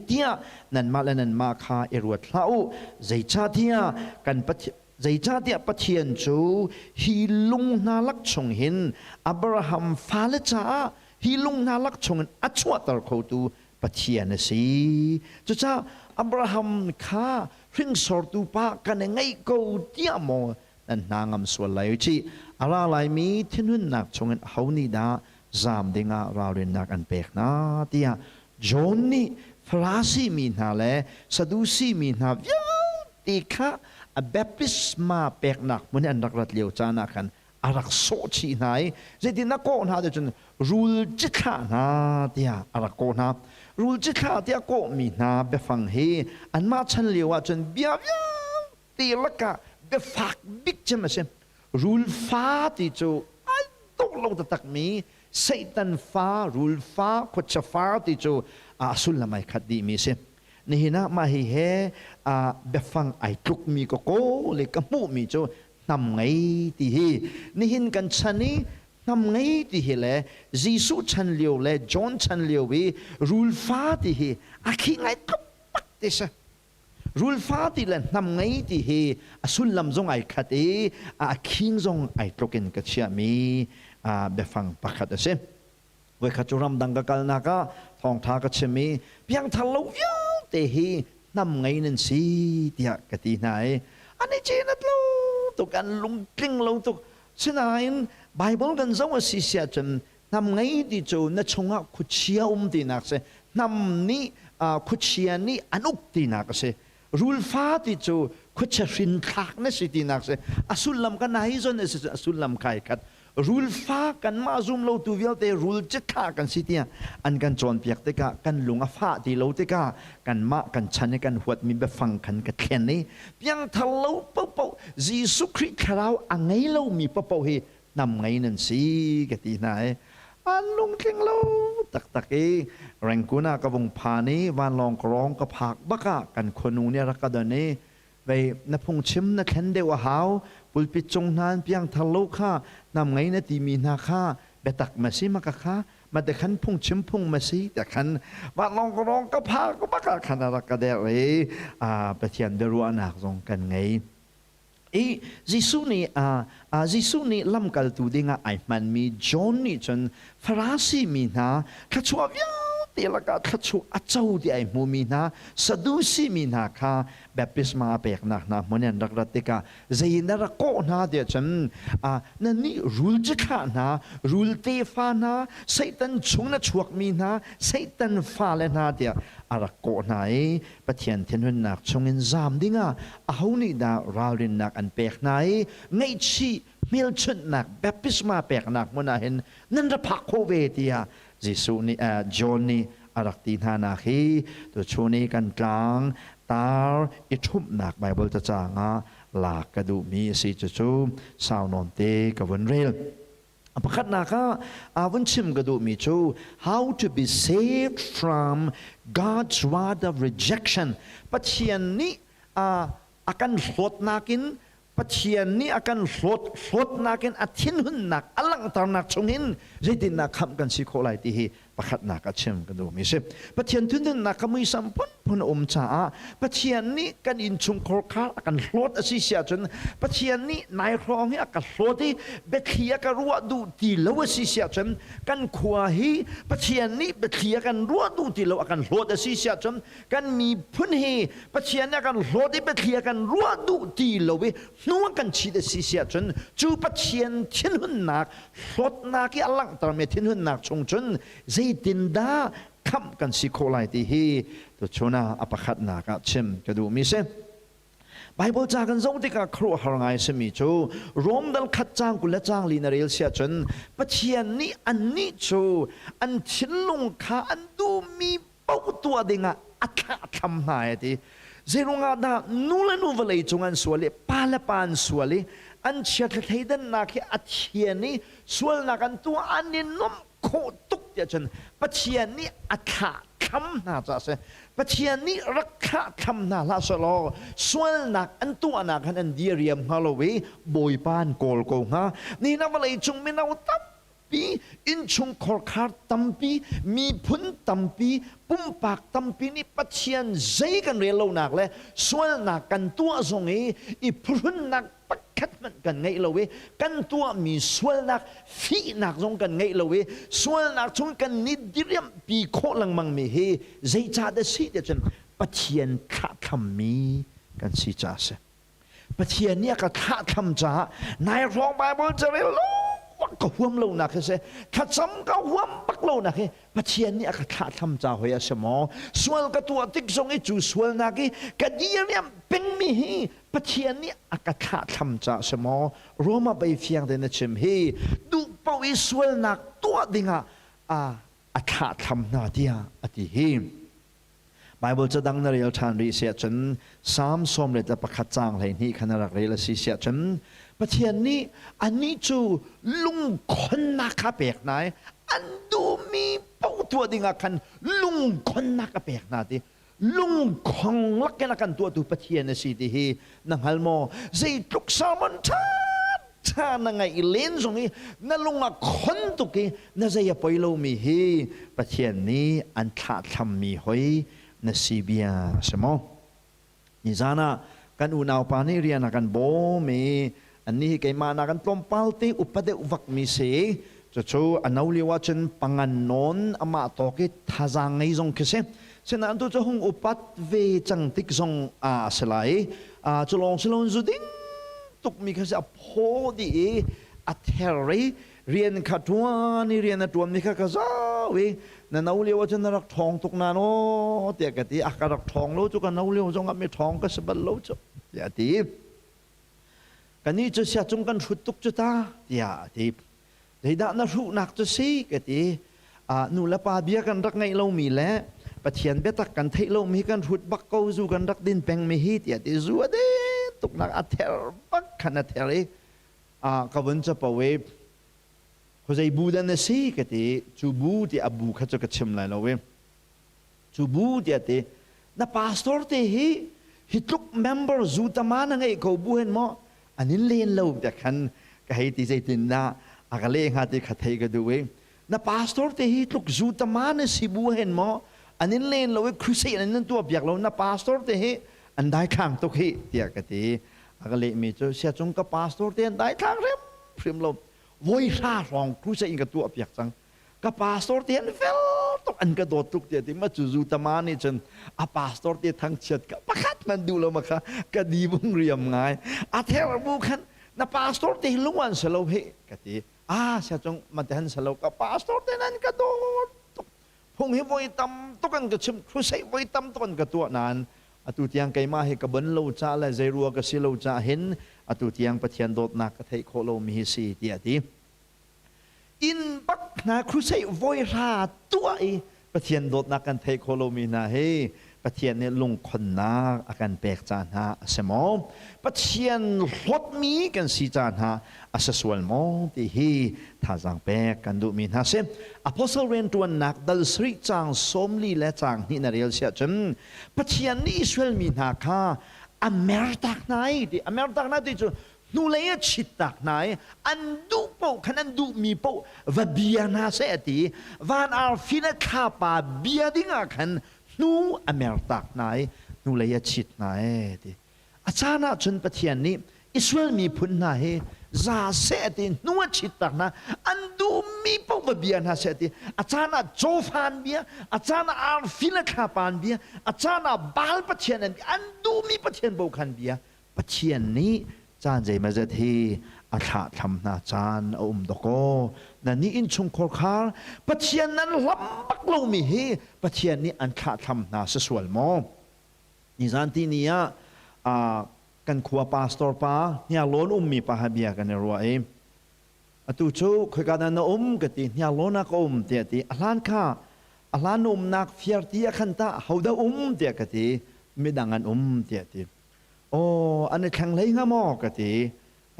[SPEAKER 8] tiah nanmah le nanmah kha i ruat hlah u, zeicahtiah kan Pathian zeicahtiah Pathian cu hi lung hna lak chung hin Abraham fale caah hi lung hna lak chungin a chuahter khotu Pathian a si. Cucaah Abraham kha hringsortu pa kan i ngeih ko tiah maw nan hna ngam sual lai cih. A ra laimi thinhunnak chungin aho nih dah zaam dingah ralrinnak an pek hna tiah John nih Farasi mi hna le Sadusi mi hna vialte kha a baptisma peknak hmun i an rak rat lio caan ah khan a rak sawh chih hna i zeitin a kawh hna ti cun rul cithlah hna tiah a rak kawh hna. Rul cithlah tiah kawhmi hna biafang hi anmah chan lio ah cun bia vialte lakah biafak bik cem a si. Rul fa ti cu ai dawh lo taktakmi Satan fa, rul fa, khuachia fa ti cu a sullam ai khat dihmi a si. Nihin ah mah hi he biafang ai tlukmi ka kawl i ka hmuhmi cu hnam ngei ti hi. Nihin kan chan i hnam ngei ti hi le Jesuh chan lio le John chan lio i rulfa ti hi a khi ngai taktak ti si. Rulfa ti le hnam ngei ti hi a sullam zong ai khat i a khing zong ai tluk in ka chiahmi biafang pakhat a si. Voikhat cu ramdang ka kalnak ah thawngtha ka chim i piangthar lo vialte hi hnam ngei nan si tiah ka ti hna i an i cenat lo tuk, an lungtling lo tuk. Sinain Bible kan zoh a si siah cun hnam ngei ti cu na chungah khuachia um tinak si, hnam nih khuachia nih an uk tinak a si, rulfa ti cu khuachia hrinthlak na si tinak si. A sullam ka nai zon a si, a sullam kai khat. Rulfa kanmah zum lotu vialte rul cithlah kan si tiah an kan cawnpiak tikah kan lung a fah ti lo tikah kanmah kan chan i kan huatmi biafang khan ka thlen i piangthar lo paohpaoh, Jesuh Khrih thlarau a ngei lomi paohpaoh hi hnam ngei nan si ka ti hna i an lungtling lo taktak i Rangoon ah ka vung phan i vanlawng ka rawng ka phak bak ah kan khuanu nih a rak ka don i vei na phungchim na thlen deuh a hau, pulpit cung hna an piangthar lo kha hnam ngei na timi hna kha biatak ma si ma ka kha ma te khan phungchim phung ma si te khan vanlawng ka rong ka phak bak ah khan a rak ka der i Pathian biaruahnak zong kan ngei. I Jesuh nih Jesuh nih lamkaltu dingah ai hmanmi John nih cun Farasi mi hna thluachuah vialte lakah thluachuah a co ti ai hmumi hna Sadusi mi hna kha baptisma a peknak hna hmun an rak rat tikah zei in dah rak kawh hna tiah cun nannih rul cithlah hna rul tefa hna Satan chung na chuakmi hna Satan fale hna tiah a rak kawh hna i Pathian thinhunnak chungin zaam dingah aho nih dah ralrinnak an pek hna i ngaihchih hmelchunhnak baptisma peknak hmun ah hin nan ra phak khawh ve tiah Jesuh nih John nih a rak ti hna nak hi tuchun i kan tlang tar i ṭhumhnak Baibal cacang ah lak ka duhmi a si. Cucu sau nawn te ka vun rel. Pakhatnak ah vun chim ka duhmi cu how to be saved from God's wrath of rejection. Pathian nih a kan hlawtnak in Pathian nih a kan hlawt hlawtnak in a thinhunnak a langhternak chungin zeitindah khamh kan si khawh lai ti hi pakhatnak ah chim ka duhmi si. Pathian thinhunnak kha muisam phunphun a um caah Pathian nih kan innchungkhar kha a kan hlawt a si si ahcun Pathian nih nai hrawng hi a ka hlawt i biathli a ka ruah duh ti lo a si si ahcun kan khua hi Pathian nih biathli a kan ruah duh ti lo a kan hlawt a si si ahcun kan miphun hi Pathian nih a kan hlawt i biathli a kan ruah duh ti lo i hnu a kan chit a si si ahcun cu Pathian thinhunnak hlawtnak i a langhtermi thinhunnak chung cun zeitindah khamh kan si khawh lai ti hi tuchun ah a pakhatnak ah chim ka duhmi si. Bible ca kan zoh tikah khuaruahhar ngai simi cu Rom dal khat caang 20 le caang li na rel siah cun Pathian nih annih cu an thinlung kha an duhmi paoh tuah dingah a thlahthlam hna e ti. Zeiruangah dah nu le nu vawlei cung an sual i pa le pa an sual i an chiathla thleidannak hi a thian i sualnak an tuah an i nuamh khawh tuk tiah cun Pathian nih a thlahthlam hna caah a si. Pathian nih rak thlahthlam hna hlah sehlaw sualnak an tuahnak han an diriam hnga lo i Bawipa an kawl ko hnga. Nihin ah vawlei cung mino tam tampi, innchungkhar tampi, miphun tampi, pumpak tampi nih Pathian zei kan rel lonak le sualnak kan tuah zong i i phuhrunnak pakhat hmanh kan ngeih lo i kan tuahmi sualnak fihnak zong kan ngeih lo i sualnak chung kan ni diriamhpi khawh lengmangmi hi zeicah dah si tiah cun Pathian thlahthlammi kan si caah a si. Pathian nih a ka thlahthlam caah nai hrawng Bible carel lo ka huam lo nak hi si thlacam ka huam bak lo nak hi Pathian nih a ka thlahthlam ca hoi a si maw sual ka tuah tik zong i cu sualnak i ka diriam pengmi hi Pathian nih a ka thlahthlam ca a si maw Roma bei fiang tein a chim hi duh paoh i sualnak tuah dingah a a thlahthlam hna tiah a ti hi Baibal cadang na rel ṭhan rih si ahcun Salm 101 caang 12 kha na rak rel a si si ahcun Pathian nih annih cu lungkhonnak kha pek hna i an duhmi paoh tuah dingah khan lungkhonnak a pek hna ti lungkhong lakin a kan tuahtu Pathian a si ti hi na hngal maw? Zeitluk sermon ṭha ṭha na ngaih len zong i na lung a khon tuk i na zei a poi lomi hi Pathian nih an thlahthlammi hoi na si bia a si maw? Nizan ah kan unaupa nih rian a kan bawm i annih hi keimah nakin tlawmpal te upa deuh vakmi si. Cucu a no lio ahcun pangan nawn amah tawk i thazaang ngei zong khi si. Sinain tu cu hung upat ve cang tik zong a si lai i cu lawng si loin zu ding tukmi kha si a phaw dih i a ther i rian kha ṭuan i rian a ṭuanmi kha ka zau i na no lio ahcun na rak ṭhawng tuk nain aw tiah ka ti. A ka rak ṭhawng lo cu ka no lio zongah mi ṭhawng ka si bal lo cu tiah a ti. Kannih cu siacung kan hrut tuk cu ta tiah a ti. Zeidah na hruhnak cu si ka ti. Nu le pa bia kan rak ngaih lomi le Pathian biatak kan theih lomi kan hrut bak ko zu kan rak din pengmi hi tiah ti zu a din tuknak a ther bak khan a ther i ka vun capo i khuazei bu dah na si ka ti cu bu ti a bu kha cu ka chim lai lo i cu bu tiah ti na pastor te hi hi tluk member zu tama na ngeih ko bu hen maw an in len lo tiah khan ka hei ti zeitindah a ka leh hnga ti kha thei ka duh i na pastor te hi tluk zu tama na si bu hen maw an in len lo i crusade an in tuah piak lo na pastor te hi an daithlang tuk hi tiah ka ti. A ka lehmi cu sia cung ka pastor te an dai thlang hrim hrim lo. Voi hra hrawng crusade in ka tuah piak cang. Ka pastor te an fel tuk an ka dawt tuk tiah ti ma cu zu tama nih cun a pastor te thangchiat ka pakhat man duh lo ma kha ka di bung riam ngai. A ther bu khan na pastor te lungan selo he ka ti. Ah sia cung ma te han selo ka pastor te nan ka dawt tuk. Phung hi voi tam tuk an ka chim crusade voi tam tuk an ka tuah nain atu tiang keimah hi ka bon lo ca le zeirua ka si lo ca hin atu tiang Pathian dawtnak ka theih khawh lomi hi si tiah a ti. Inn bak hna crusade voi hra tuah i Pathian dawtnak kan theih khawh lomi hna hi Pathian nih lungkhonnak a kan pek ca hna a si maw? Pathian hlawtmi kan si ca hna a si sual maw ti hi thazaang pek kan duhmi hna si. Apostle rianṭuannak dal sarih caang 40 le caang hnih na rel siah cun Pathian nih Israel mi hna kha a mertak hna i ti a mertak hna ti cu hnulei a chittak hna i an duh paoh khan an duhmi paoh va bia hna seh a ti van arfi le thlapa bia dingah khan hnu a mertak hna i hnulei a chit hna e ti a caan ah cun Pathian nih Israel miphun hna hi za seh ti hnu a chittak hna an duhmi paoh va bia hna seh ti a caan ah cawfan bia a caan ah arfi le thlapan bia a caan ah Baal pathian an bia an duhmi pathian paoh khan bia Pathian nih caan zeimawzat hi a thlahthlam hna caan a um dawkaw na nih innchungkhar khar Pathian nan hlam bak lomi hi Pathian nih an thlahthlam hna si sual maw? Nizan ti ni ah kan khua pastor pa Hniarlawn ummi pa ha bia kan i ruah i atu cu khoika dah na um ka ti Hniarlawn ah ka um tiah ti a hlan kha a hlan na umnak fiar ti ah khan tah hodah um tiah ka ti midang an um tiah ti Aw, an i thleng hlei hnga maw ka ti.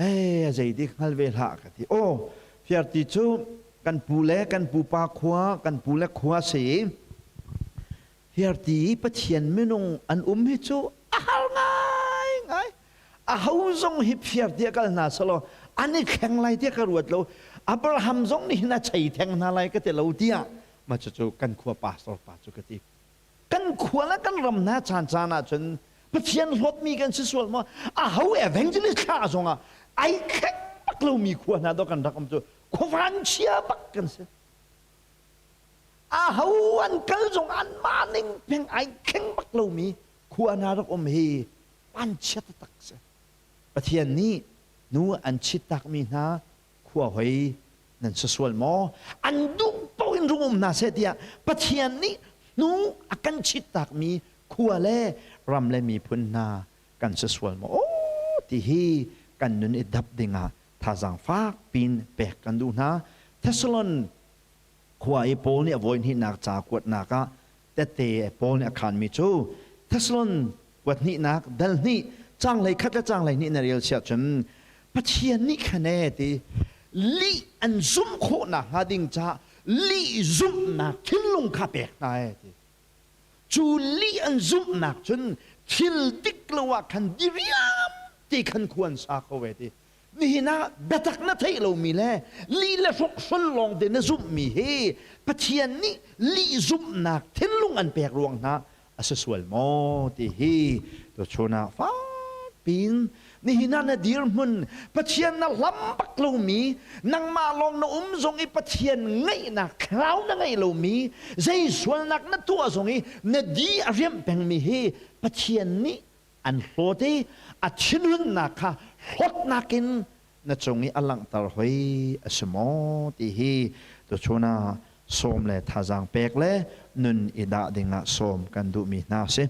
[SPEAKER 8] Ei, a zei dik hngal ve hlah ka ti. Aw, fiarti cu kan pu le kan pupa khua, kan pu le khua si. Fiarti i Pathian minung an um hi cu a har ngai ngai. A ho zong hi fiarti a kal hna selaw an i thleng lai tiah ka ruat lo. Abraham zong nih hin a chei theng hna lai ka ti lo tiah mah cucu kan khua pastor pa cu ka ti. Kan khua le kan ram hna caan caan ahcun Pathian hlawtmi kan si sual maw? A ho evangelist thla zongah ai thleng bak lomi khua hna dawh kan rak um cu khuavan chia bak kan si. A ho an kal zong an mah ning peng ai thleng bak lomi khua hna rak um hi vanchia taktak si. Pathian nih nu an chit takmi hna khua hoi nan si sual maw? An duh paoh in rung um hna seh tiah Pathian nih hnu a kan chittakmi khua le ram le miphun hna kan si sual maw? Aw ti hi kan nun i dap dingah thazaang fak pin pek kan duh hna. Thessalon khua i Paul nih a voi hnihnak ca kuatnak ah tette Paul nih a khanmi cu Thessalon kuat hnihnak dal hnih caang 11 le caang 12 na rel siah cun Pathian nih khan e ti lih an zumh khawh nakhnga ding caah lih zumhnak thinlung kha pek hna e ti cu lih an zumhnak cun thil dik lo ah khan diriam ti khan khua an sa kho ve ti nihin ah biatak na theih lomi le lih le hrokhrol lawng te na zumhmi hi Pathian nih lih zumhnak thinlung an pek ruang hna a si sual maw ti hi tuchun ah fakpiin nihin ah na dirhmun Pathian na hlam bak lomi nangmah lawng na um zong i Pathian ngaihnak thlarau na ngeih lomi zei sualnak na tuah zong i na di a riamh pengmi hi Pathian nih an hlawt i a thinhunnak kha hlawtnak in na cung i a langhter hoi a si maw ti hi tuchun ah sawm le thazaang pek le nun i dah dingah sawm kan duhmi hna a si.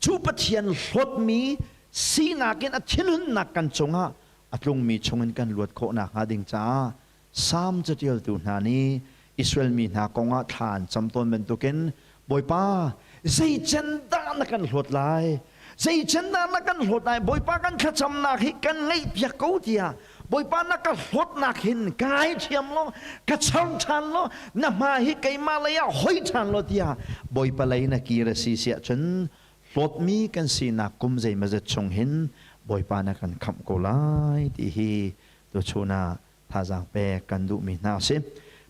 [SPEAKER 8] Cu Pathian hlawtmi sinak in a thinhunnak kan cungah a tlungmi chungin kan luat khawh nakhnga ding caah Salm caṭialtu hna nih Israel mi hna kongah thla an cam tawn bantukin Bawipa, zei can dah na kan hlawt lai? Zei can dah na kan hlawt lai? Bawipa kan thlacamnak hi kan ngaihpiak ko tiah Bawipa na ka hlawtnak hin ka ngaithiam law, ka char ṭhan law, na hma hi keimah lei ah hoi ṭhan law tiah Bawipa lei na kir a si siah cun hlawtmi kan sinak kum zeimawzat chung hin Bawipa na kan khamh ko lai ti hi tuchun ah thazaang pek kan duhmi hna a si.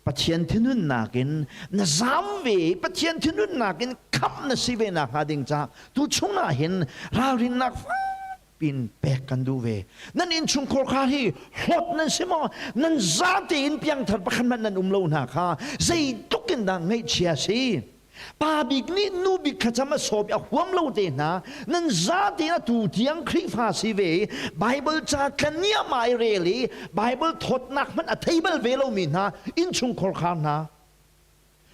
[SPEAKER 8] Pathian thinhunnak in na zam ve i Pathian thinhunnak in khamh na si ve nakhnga ding caah tu chungah hin ralrinnak fak pin pek kan duh ve. Nan innchungkhar kha hi hlawt nan si maw? Nan zate in piangthar pakhat hmanh nan um lo hna kha zeitluk in dah ngaihchia si. Pa bik nih nu bik kha cam a sawm i a huam lo te hna. Nan zate in atu tiang Khrihfa si ve i Bible ca tlaniam ah i rel i Bible thawtnak hmanh a thei bal ve lomi hna innchungkhar khar hna.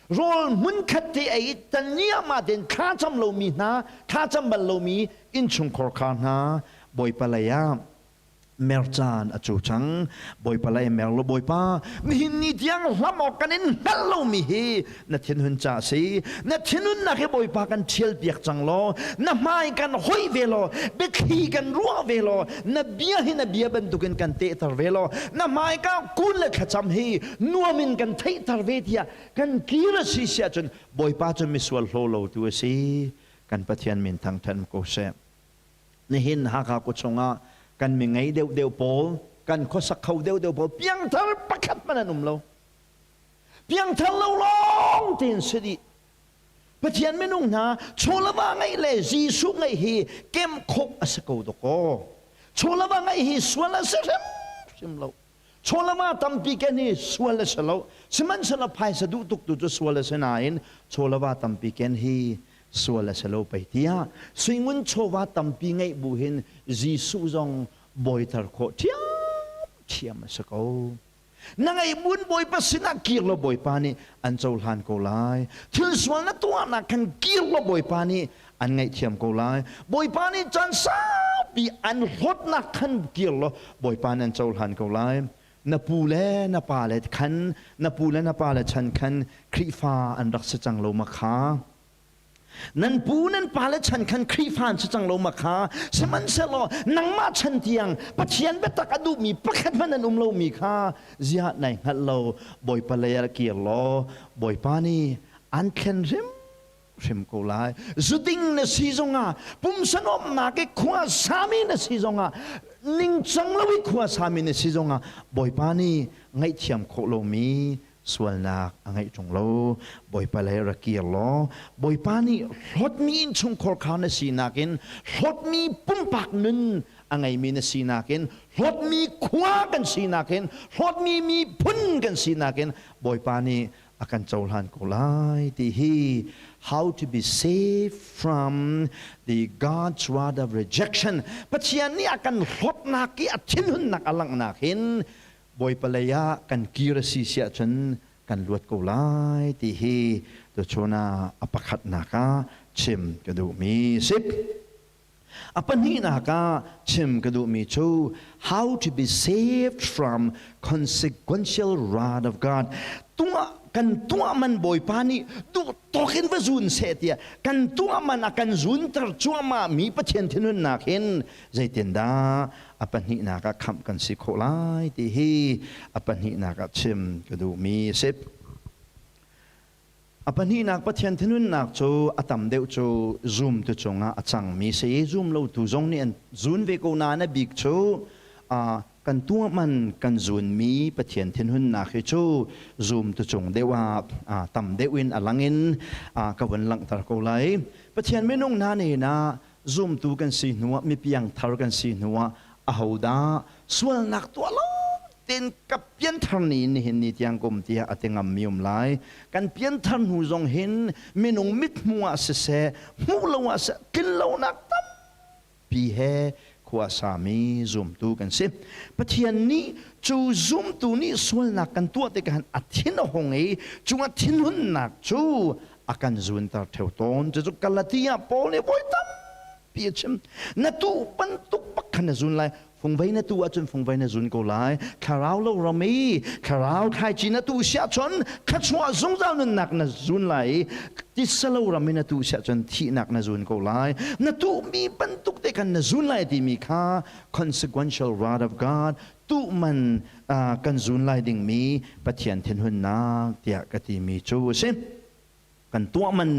[SPEAKER 8] Rawl hmunkhat te ei taniam ah ten thlacam lomi hna, thlacam bal lomi innchungkhar kha hna Bawipa lei ah mer caan a cu cang. Bawipa lei mer lo Bawipa, nihin ni tiang hlam awk kan in hngalh lomi hi na thinhun ca a si. Na thinhunnak hi Bawipa kan ṭhial piak cang law, na hmai kan hoih ve law, biathli kan ruah ve law, na bia hi na bia bantukin kan tehter ve law, na hmaika kun le thlacam hi nuam in kan theihter ve tiah kan kir a si si ahcun Bawipa cu misual hlaw lo tu a si. Kan Pathian min thangṭhat ko seh. Nihin Hakha khua chungah kan mi ngei deuhdeuh pawl, kan khuasak kho deuhdeuh pawl piangthar pakhat hmanh an um lo. Piangthar lo lawng tein si dih. Pathian minung hna chawlava ngeih le Jesuh ngeih hi kem khawh a si ko dawkaw. Chawlava ngeih hi sual a si hrimhrim lo. Chawlama tampi ken hi sual a si lo. Sihmanhsehlaw phaisa duh tuk tu cu sual a si nain chawlava tampi ken hi sual a si lo pei tiah suingun chawva tampi ngeih bu hin Jesuh zong bawiter khawh ṭhiamṭhiam a si ko. Na ngeih buin Bawipa sinah kir law Bawipa nih an cohlan ko lai. Thil sual na tuahnak khan kir law Bawipa nih an ngaihthiam ko lai. Bawipa nih caan saupi an hlawtnak khan kir law Bawipa nih an cohlan ko lai. Na pu le na pa le khan na pu le na pa le chan khan Khrihfa an rak si cang lo ma kha? Nan pu nan pa le chan khan Khrihfa an si cang lo ma kha? Sihmanhsehlaw nangmah chan tiang Pathian biatak a duhmi pakhat hmanh an um lomi kha ziah nai hngalh lo? Bawipa lei ah kir law Bawipa nih an thlen hrim hrim ko lai. Zuding na si zongah, pumsa nuamhnak i khua sami na si zongah, ningcang lo i khua sami na si zongah, Bawipa nih ngaihthiam khawh lomi sualnak a ngeih ṭung lo. Bawipa lei ra kir law, Bawipa nih hlawtmi innchungkhar kha na sinak in, hlawtmi pumpak nun a ngeimi na sinak in, hlawtmi khua kan sinak in, hlawtmi miphun kan sinak in, Bawipa nih a kan cohlan ko lai ti hi how to be safe from the God's wrath of rejection. Pathian nih a kan hlawtnak i a thinhunnak a langhnak hin Bawipa lei ah kan kir a si si ahcun kan luat ko lai ti hi tuchun ah a pakhatnak ah chim ka duhmi si. A pahnihnak ah chim ka duhmi cu how to be saved from consequential wrath of God. Tuah kan tuah man Bawipa nih duh tawk in va zun seh tiah kan tuah man a kan zunter cuahmah mi Pathian thinhunnak hin zeitindah a pahnihnak ah khamh kan si khawh lai ti hi a pahnihnak ah chim ka duhmi a si. A pahnihnak Pathian thinhunnak cu a tam deuh cu zumtu cungah a cangmi si. Zum lotu zong nih an zun ve ko nain a bik cu kan tuah man kan zunmi Pathian thinhunnak hi cu zumtu cung deuh ah tam deuh in a lang in ka vun langhter ko lai. Pathian minung hna nih ah zumtu kan si hnuah mipiang thar kan si hnuah ahodah sualnak tuah lo tein ka pianthar ni nihin ni tiang kum tiah a ti ngammi um lai. Kan pianthar hnu zong hin minung mithmuh ah siseh, hmuh lo ah siseh, tlin lonak tampi he khua sami zumtu kan si. Pathian nih cu zumtu nih sualnak kan tuah tikah a thin a hung i cu a thinhunnak cu a kan zunter theo tawn. Cucu Galatia Paul nih voi tampi a chim. Na tuh bantuk bak khan na zun lai. Fungvei na tu ahcun fungvei na zun ko lai. Thlarau lo ram i thlarau thlaici na tuh si ahcun thluachuah zungzal nunnak na zun lai i tisa lo ram i na tuh si ahcun thihnak na zun ko lai. Na tuhmi bantuk te khan na zun lai timi kha consequential wrath of God tuh man kan zun lai dingmi Pathian thinhunnak tiah ka timi cu a si. Kan tuah man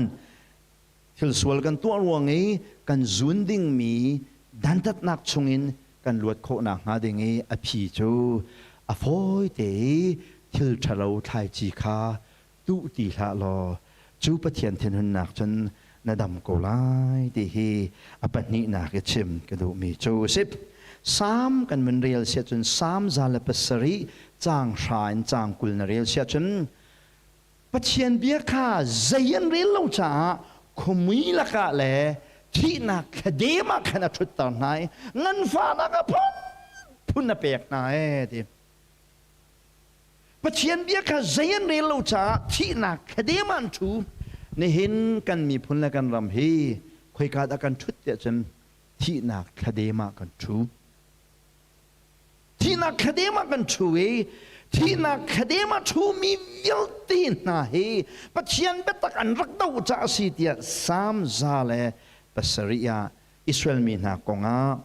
[SPEAKER 8] Thil sual kan tuah ruang i kan zun dingmi dantatnak chungin kan luat khawh nakhnga ding i a phi cu a fawite i thil ṭhalo thlaici kha tuh ti hlah law cu Pathian thinhunnak cun na dam ko lai ti hi a pahnihnak i chim ka duhmi cu a si. Salm kan vun rel siah cun Salm 107 caang 9 in caang 20 na rel siah cun Pathian bia kha zei an rel lo caah khuamui lakah le thihnak thladem ah khan a ṭhutter hna i nganfahnak a phunphun a pek hna ee ti. Pathian bia kha zei an rel lo caah thihnak thladem ah an ṭhu. Nihin kan miphun le kan ram hi khoika dah kan ṭhut tiah cun thihnak thladem ah kan ṭhu. Thihnak thladem ah kan ṭhu i thihnak thladem ah ṭhumi vialte hna hi Pathian biatak an rak doh caah a si tiah Salm 107 ah Israel mi hna kongah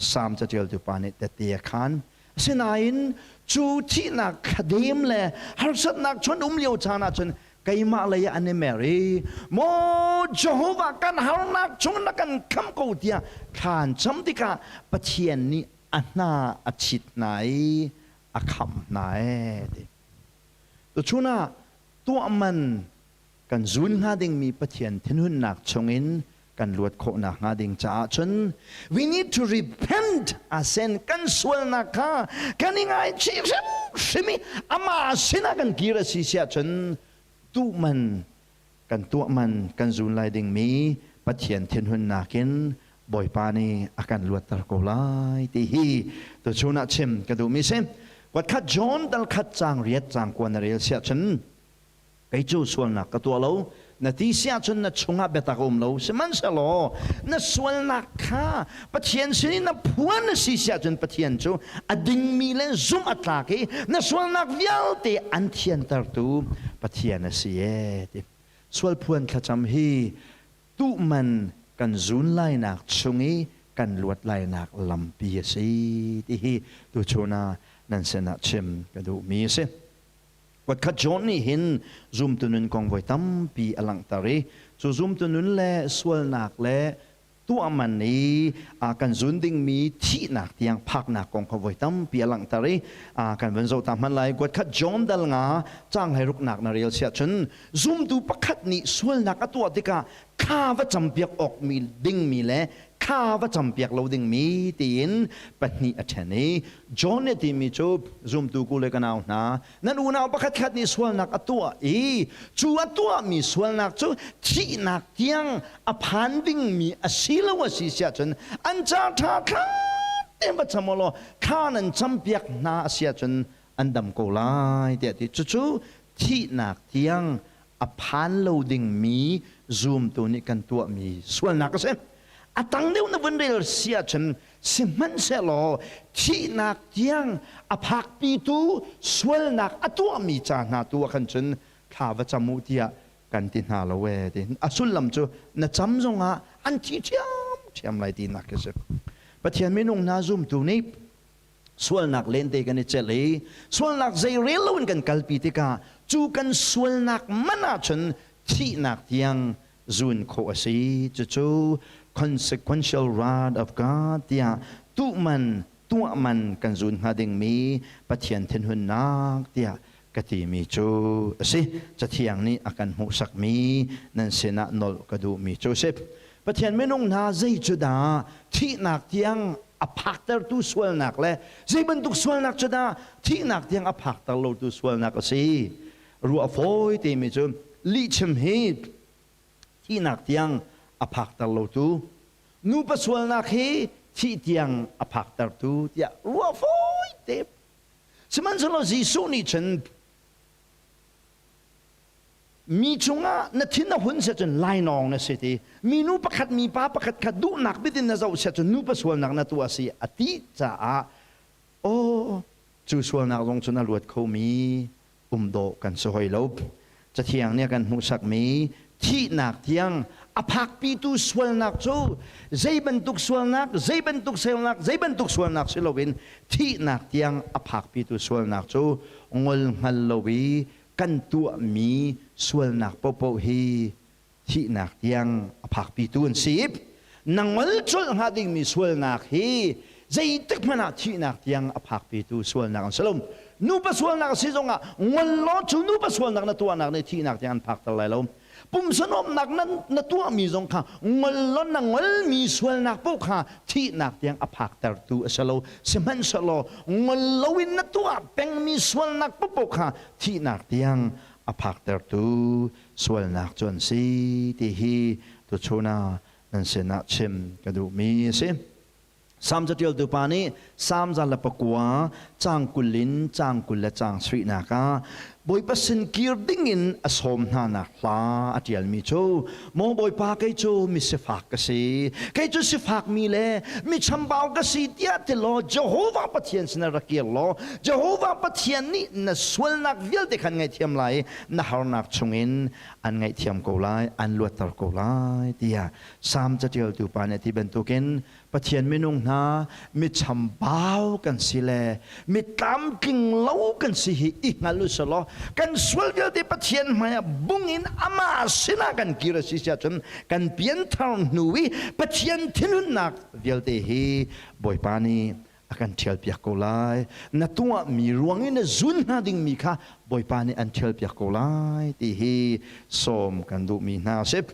[SPEAKER 8] Salm caṭialtu pa nih tehte a khaan. Asinain cu thihnak thladem le harsatnak chon um lio caan ahcun keimah lei ah an i mer i maw Jehovah kan harnak chung na kan khamh ko tiah thla an cam tikah Pathian nih a hna a chit hna i a khamh hna ee ti. Tuchun ah tuah man kan zun hnga dingmi Pathian thinhunnak chungin kan luat khawh nakhnga ding caah cun we need to repent asen kan sualnak kha kan i ngaichih hrimhrim i amah sinah kan kir a si siah cun tuh man kan tuah man kan zun lai dingmi Pathian thinhunnak in Bawipa nih a kan luatter ko lai ti hi tuchun ah chim ka duhmi si. Kuatkhat John dal khat caang riat caang kua na rel siah cun kei cu sualnak ka tuah lo na ti si ahcun na chungah biatak a um lo sihmanhsehlaw na sualnak kha Pathian sin in na phuan na si si ahcun Pathian cu a dingmi le zumh a tlak i na sualnak vialte an thiantertu Pathian a si ee ti sual phuan thlacam hi tuh man kan zun lainak chung i kan luat lainak lampi a si ti hi tuchun ah nan sinah chim ka duhmi a si. Voikhat John nih hin zumtu nun kong voi tampi a langhter i cu zumtu nun le sualnak le tuah man i a kan zun dingmi thihnak tiang phaknak kong kha voi tampi a langhter i kan van zoh ta hmanh lai. Voikhat John dal nga caang hleiruknak na rel siah cun zumtu pakhat nih sualnak a tuah tikah thla va campiak awk mi dingmi le thla va campiak lo dingmi tiin pahnih a ṭhen i John nih a timi cu zumtu ku le ka nau hna nan unau pakhatkhat nih sualnak a tuah i cu a tuahmi sualnak cu thihnak tiang a phan dingmi a si lo a si siah cun an ca ṭha thla tein va cam u law thla nan campiak hna a si ahcun an dam ko lai tiah a ti. Cucu thihnak tiang a phan lo dingmi zumtu nih kan tuahmi sualnak a si. A tang deuh na vun rel si ahcun sihmanhsehlaw thihnak tiang a phakpitu sualnak a tuahmi ca hna tu ah khan cun thla va cam u tiah kan ti hna lo ee ti. A sullam cu na cam zongah an thi ṭhiamṭhiam lai tinak khi a si. Pathian minung hna zumtu nih sualnak lente kan i celh i sualnak zei rel loin kan kalpi tikah cu kan sualnak man ahcun thihnak tiang zun khawh a si. Cucu consequential wrath of God tiah tuh man tuah man kan zun hnga dingmi Pathian thinhunnak tiah ka timi cu a si. Cathiang nih a kan hmuhsakmi nan sinah nolh ka duhmi cu a si. Pathian minung hna zei cu dah thihnak tiang a phaktertu sualnak le zei bantuk sualnak cu dah thihnak tiang a phakter lotu sualnak a si. Ruah fawi timi cu lihchim hi thihnak tiang a phakter lotu nupa sualnak hi thih tiang a phaktertu tiah ruah fawi te. Sihmanhsehlaw Jesuh nih cun mi cungah na thin a hun siah cun lainawng na si ti minu pakhat mipa pakhat kha duhnak bit in na zoh siah cun nupa sualnak na tuah si a ti caah aw cu sualnak zong cun a luat khomi um dawh kan si hoi lo. Cathiang nih a kan hmuhsakmi thihnak tiang a phakpitu sualnak cu zei bantuk sualnak, zei bantuk sualnak, zei bantuk sualnak si loin thihnak tiang a phakpitu sualnak cu ngol hngal lo i kan tuahmi sualnak paohpaoh hi thihnak tiang a phakpitu an si. Na ngol colh hnga dingmi sualnak hi zeitik hmanh ah thihnak tiang a phakpitu sualnak an si lo. Nupa sualnak a si zongah ngol law cu nupa sualnak na tuahnak nih thihnak tiang an phakter lai lo.
[SPEAKER 9] Pumsa nuamhnak nan na tuahmi zong kha ngol law na ngolmi sualnak paoh kha thihnak tiang a phaktertu a si lo. Sihmanhsehlaw ngol loin na tuah pengmi sualnak paohpaoh kha thihnak tiang a phaktertu sualnak cu an si ti hi tuchun ah nan sinah chim ka duhmi a si. Salm caṭialtu pa nih Salm 109 caang 20 in caang 20 caang sarihnak ah Bawipa sin kir dingin a sawm hnanak hla a ṭialmi cu Maw Bawipa kei cu misifak ka si kei cu sifakmi le mi chambau ka si tiah ti law Jehovah Pathian sinah rak kir law Jehovah Pathian nih na sualnak vialte khan ngaihthiam lai i na harnak chungin an ngaihthiam ko lai an luatter ko lai tiah Salm caṭialtu pa nih a ti bantukin Pathian minung hna mi chambau kan si le mi tlamtling lo kan si hi i hngal u selaw kan sual vialte Pathian hmaiah bung in amah sinah kan kir a si si ahcun kan pianthar hnu i Pathian thinhunnak vialte hi Bawipa nih a kan ṭhialpiak ko lai. Na tuahmi ruang i na zun hna dingmi kha Bawipa nih an ṭhialpiak ko lai ti hi sawm kan duhmi hna a si.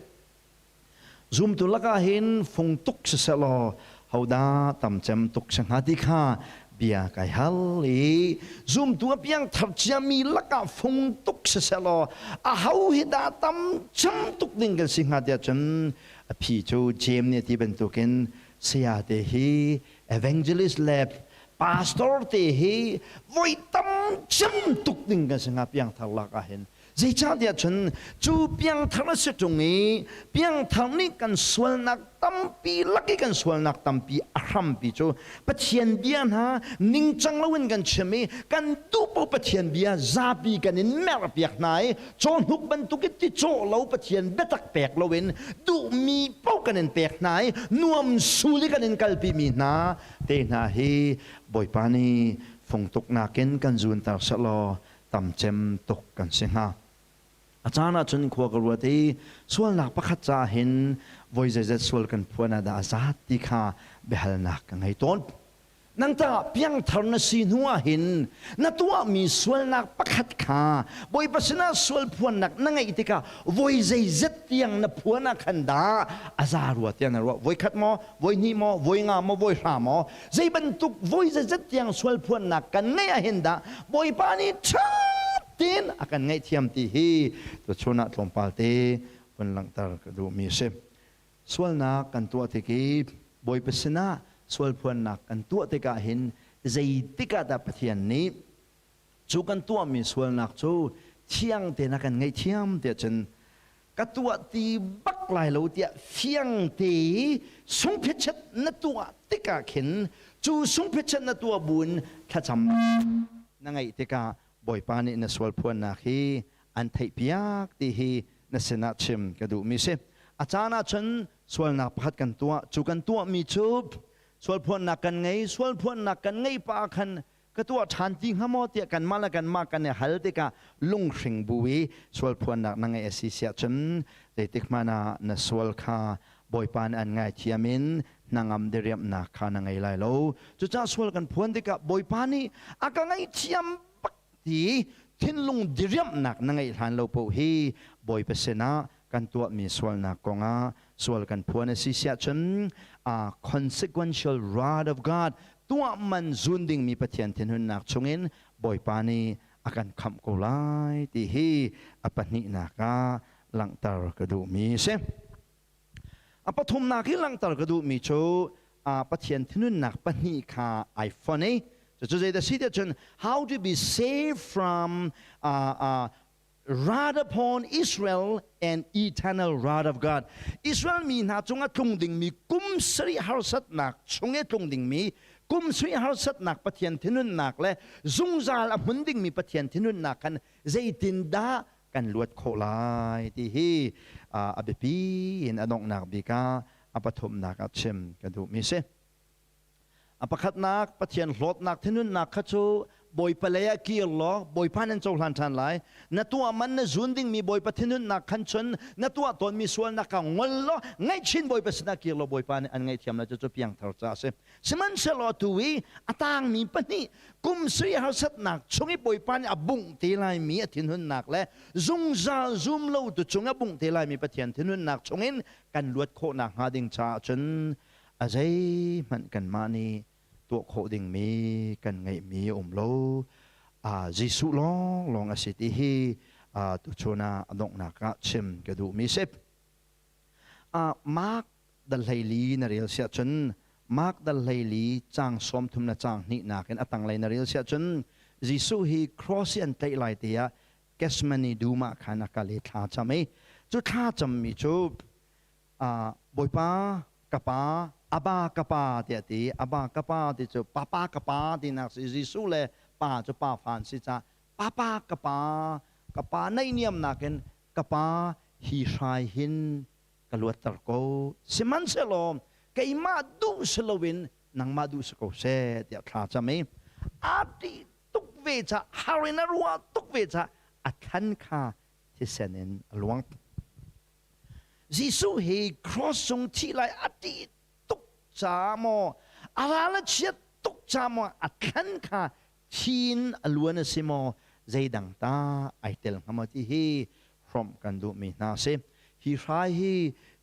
[SPEAKER 9] Zumtu lakah hin fung tuk sisehlaw hodah tamcem tuk si hnga ti kha bia kai hal i zumtu a piangthar ciami lakah fung tuk sisehlaw aho hi dah tamcem tuk ding kan si hnga tiah cun a phi cu Jeim nih a ti bantukin saya te hi evangelist le pastor te hi voi tamcem tuk ding kan si hnga piangthar lakah hin. Zeicahtiah cun cu piangthar a si ṭung i piangthar nih kan sualnak tampi lak i kan sualnak tampi a hrampi cu Pathian bia hna ningcang loin kan chim i kan duh paoh Pathian bia zapi kan in merhpiak hna i cawhnuk bantuk i ticawh lo Pathian biatak pek loin duhmi paoh kan in pek hna i nuam sul i kan in kalpimi hna te hna hi Bawipa nih fungtuk nakin kan zunter sehlaw tamcem tuk kan si hnga. A caan ahcun khua ka ruat i sualnak pakhat caah hin voi zeizat sual kan phuan ah dah a zat ti kha biahalnak ka ngei tawn. Nang tah piangthar na si hnu ah hin na tuahmi sualnak pakhat kha Bawipa sinah sual phuannak na ngeih tikah voi zeizat tiang na phuan ah khan dah a za rua tiah na ruah. Voi khat maw, voi hnih maw, voi nga maw, voi hra maw, zei bantuk voi zeizat tiang sual phuannak kan ngeih ah hin dah Bawipa nih ṭha tein a kan ngaihthiam ti hi tuchun ah tlawmpal te vun langhter ka duhmi a si. Sualnak kan tuah tik i Bawipa sinah sual phuannak kan tuah tikah hin zeitik ah dah Pathian nih cu kan tuahmi sualnak cu thiang tein a kan ngaihthiam tiah cun ka tuah ti bak lai lo tiah fiang te i sungphetchet na tuah tikah khin cu sungphetchet na tuah buin thlacam na ngeih tikah Bawipa nih na sual phuannak hi an theihpiak ti hi na sinah chim ka duhmi si. A caan ah cun sualnak pakhat kan tuah. Cu kan tuahmi cu sual phuannak kan ngei, sual phuannak kan ngeih pa khan ka tuah ṭhan ti hnga maw tiah kanmah le kanmah kan i hal tikah lunghring bu i sual phuannak na ngeih a si siah cun zeitik hmanh ah na sual kha Bawipa nih an ngaithiam in hnangam diriamhnak kha na ngei lai lo. Cucaah sual kan phuan tikah Bawipa nih a ka ngaihthiam bak ti thinlung diriamhnak na ngeih hlan lo paoh hi Bawipa sinah kan tuahmi sualnak kongah sual kan phuan a si siah cun a consequential wrath of God tuah man zun dingmi Pathian thinhunnak chungin Bawipa nih a kan khamh ko lai ti hi a pahnihnak ah langhter ka duhmi a si. A pathumnak hi langhter ka duhmi cu Pathian thinhunnak pahnih kha ai fon i cucu zeidah si tiah cun how to be saved from wrath upon Israel and eternal wrath of God. Israel mi hna cungah tlung dingmi kum sarih harsatnak chung i tlung dingmi kum sarih harsatnak Pathian thinhunnak le zungzal a hmun dingmi Pathian thinhunnak khan zeitindah kan luat khawh lai ti hi a biapi in a donghnak bik ah a pathumnak ah chim ka duhmi si. A pakhatnak Pathian hlawtnak thinhunnak kha cu Bawipa lei ah kir law Bawipa nan cohlan ṭhan lai. Na tuah man na zun dingmi Bawipa thinhunnak khan cun na tuah tawnmi sualnak kha ngol law ngaihchin Bawipa sinah kir law Bawipa nih an ngaihthiam lai. Cucu piangthar ca a si. Sihmanhsehlaw atu i a tangmi pahnih kum sui harsatnak chung i Bawipa nih a bungh te laimi a thinhunnak le zungzal zum lotu cung a bungh te laimi Pathian thinhunnak chungin kan luat khawh nakhnga ding caah cun a zeihmanh kanmah nih tuah khawh dingmi kan ngeihmi a um lo. Jesuh lawnglawng a si ti hi tuchun ah a donghnak ah chim ka duhmi si. Mark dal 14 na rel siah cun Mark dal 14 caang 30 le caang hnihnak in a tanglei na rel siah cun Jesuh hi cross i an tlaih lai te ah Gethsemane dum ah khan a kal i thla cam i cu thla cammi cu Bawipa ka pa Abba ka pa tiah ti Abba ka pa ti cu papa ka pa tinak si Jesuh le pa cu pa fa an si caah papa ka pa ka pa naihniamnak in ka pa hi hrai hin ka luatter ko sihmanhsehlaw keimah duh si loin nangmah duh si ko seh tiah thla cam i a ṭih tuk ve ca har in a ruah tuk ve ca a thlan kha thisen in a luang. Jesuh hi cross cung thih lai a ṭih tuk ca maw a ral a chiat tuk ca maw a thlan kha thin a luan a si maw zeidang ta ai tel hnga maw ti hi hrawmh kan duhmi hna a si. Hi hrai hi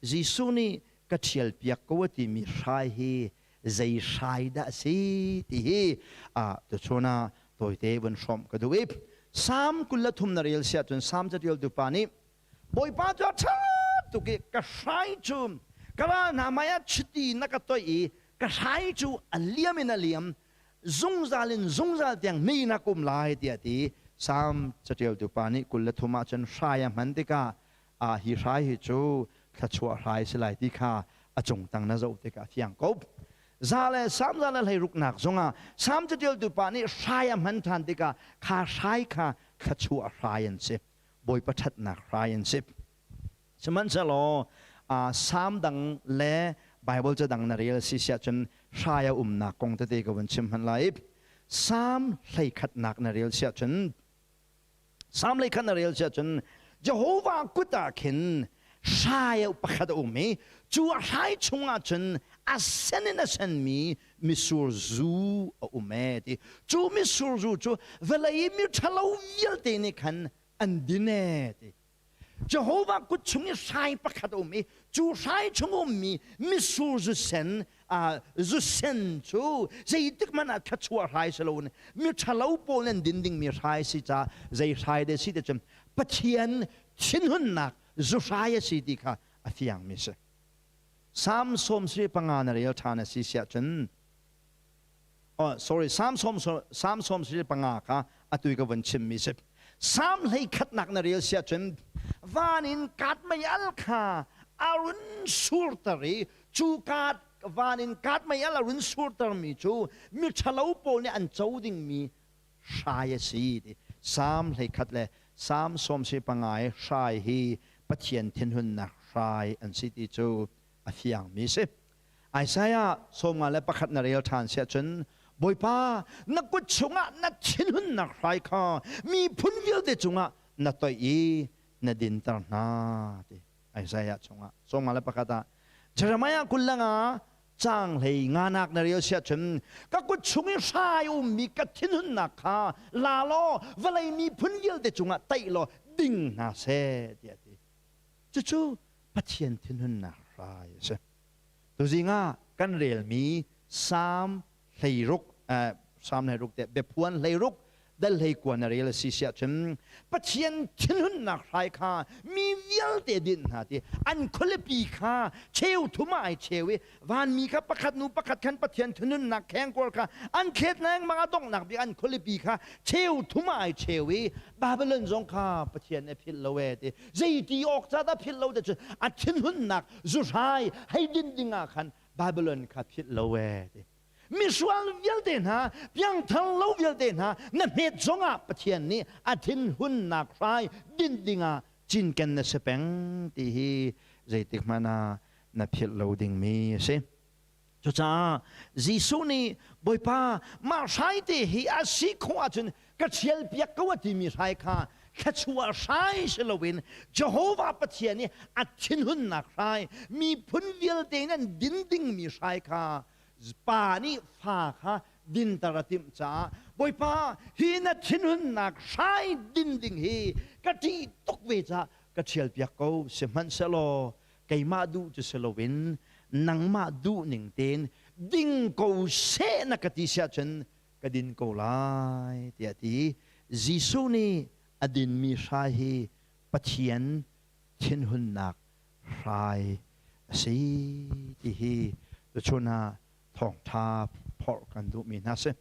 [SPEAKER 9] Jesuh nih ka ṭhial piak ko a timi hrai hi zei hrai dah a si ti hi tuchun ah tawite vun hrawmh ka duh i Salm 23 na rel siah cun Salm caṭialtu pa nih Bawipa cu a ṭha tuk i ka hrai cu ka ral hna hmaiah chiti na ka toih i ka hrai cu a liam in a liam zungzal in zungzal tiang mi na kum lai tiah ti Salm caṭialtu pa nih 23 ah cun hrai a hman tikah a hi hrai hi cu thluachuah hrai si lai ti kha a cung tang na zoh tikah a fiang ko. Za le Salm 116 zongah Salm caṭialtu pa nih hrai a hman ṭhan tikah kha hrai kha thluachuah hrai an si. Bawipa ṭhatnak hrai an si. Sihmanhsehlaw Salm dang le Bible ca dang na rel si siah cun hrai a umnak kong tete ka vun chim hmanh lai. Salm 11 na rel siah cun Salm 11 na rel siah cun Jehovah kut ah khin hrai pakhat a um i cu a hrai chungah cun a sen in a senmi mitsur zu a um ee ti. Cu mitsur zu cu vawlei i miṭhalo vialte nih khan an din ee ti. Jehovah kut chung i hrai pakhat a um i cu hrai chung ummi mitsur zu sen zu sen cu zeitik hmanh ah thluachuah hrai si loin miṭhalo pawl nan din dingmi hrai si ca zei hrai deh si ti cun Pathian thinhunnak zu hrai a si ti kha a fiangmi si. Salm 75 na rel ṭhan a si siah cun oh sorry Salm Salm 75 kha atu ka vun chimmi si. Salm 11 na rel siah cun van in kat mei al kha a run surter i cu kat van in kat mei al a run surtermi cu miṭhalo pawl nih an co dingmi hrai a si ti. Salm 11 le Salm 75 i hrai hi Pathian thinhunnak hrai an si ti cu a fiangmi si. Isaiah 51 na rel ṭhan siah cun Bawipa na kut chungah na thinhunnak hrai kha miphun vialte cungah na toih i na dinter hna ti Isaiah chungah 51 ah Jeremiah 25 caang hlei nganak na rel siah cun ka kut chung i hrai ummi ka thinhunnak kha la law vawlei miphun vialte cungah taih law ding hna seh tiah a ti. Cucu Pathian thinhunnak hrai a si. Tuzing ah kan relmi Salm 16 Salm 16 te biaphuan 16 dal 19 na rel a si siah cun Pathian thinhunnak hrai kha mi vialte dinh hna ti an khualipi kha cheu thum ah ai cheu i vanmi kha pakhat nu pakhat khan Pathian thinhunnak khengkuar kha an thlet lengmang a donghnak bik an khualipi kha cheu thum ah ai cheu i Babylon zong kha Pathian a philh lo ee ti zeiti awk ca dah philh lo te cun a thinhunnak zuhrai hei din ding ah khan Babylon kha philh lo ee ti misual vialte hna piangthar lo vialte hna na hmet zongah Pathian nih a thinhunnak hrai din dingah cinken na si peng ti hi zeitik hmanh ah na philh lo dingmi a si. Cucaah Jesuh nih Bawipa mah hrai te hi a si khawh ahcun ka ṭhial piak ko a timi hrai kha thluachuah hrai si loin Jehovah Pathian i a thinhunnak hrai, miphun vialte in an din dingmi hrai kha pa nih fa kha dinter a timh caah Bawipa hi na thinhunnak hrai din ding hi ka ṭih tuk ve caah ka ṭhial piak ko. Sihmanhsehlaw keimah duh cu si loin nangmah duh ning tein ding ko seh na ka ti siah cun ka din ko lai tiah a ti. Jesuh nih a dinmi hrai hi Pathian thinhunnak hrai a si ti hi tuchun ah thawngṭha phorh kan duhmi hna si.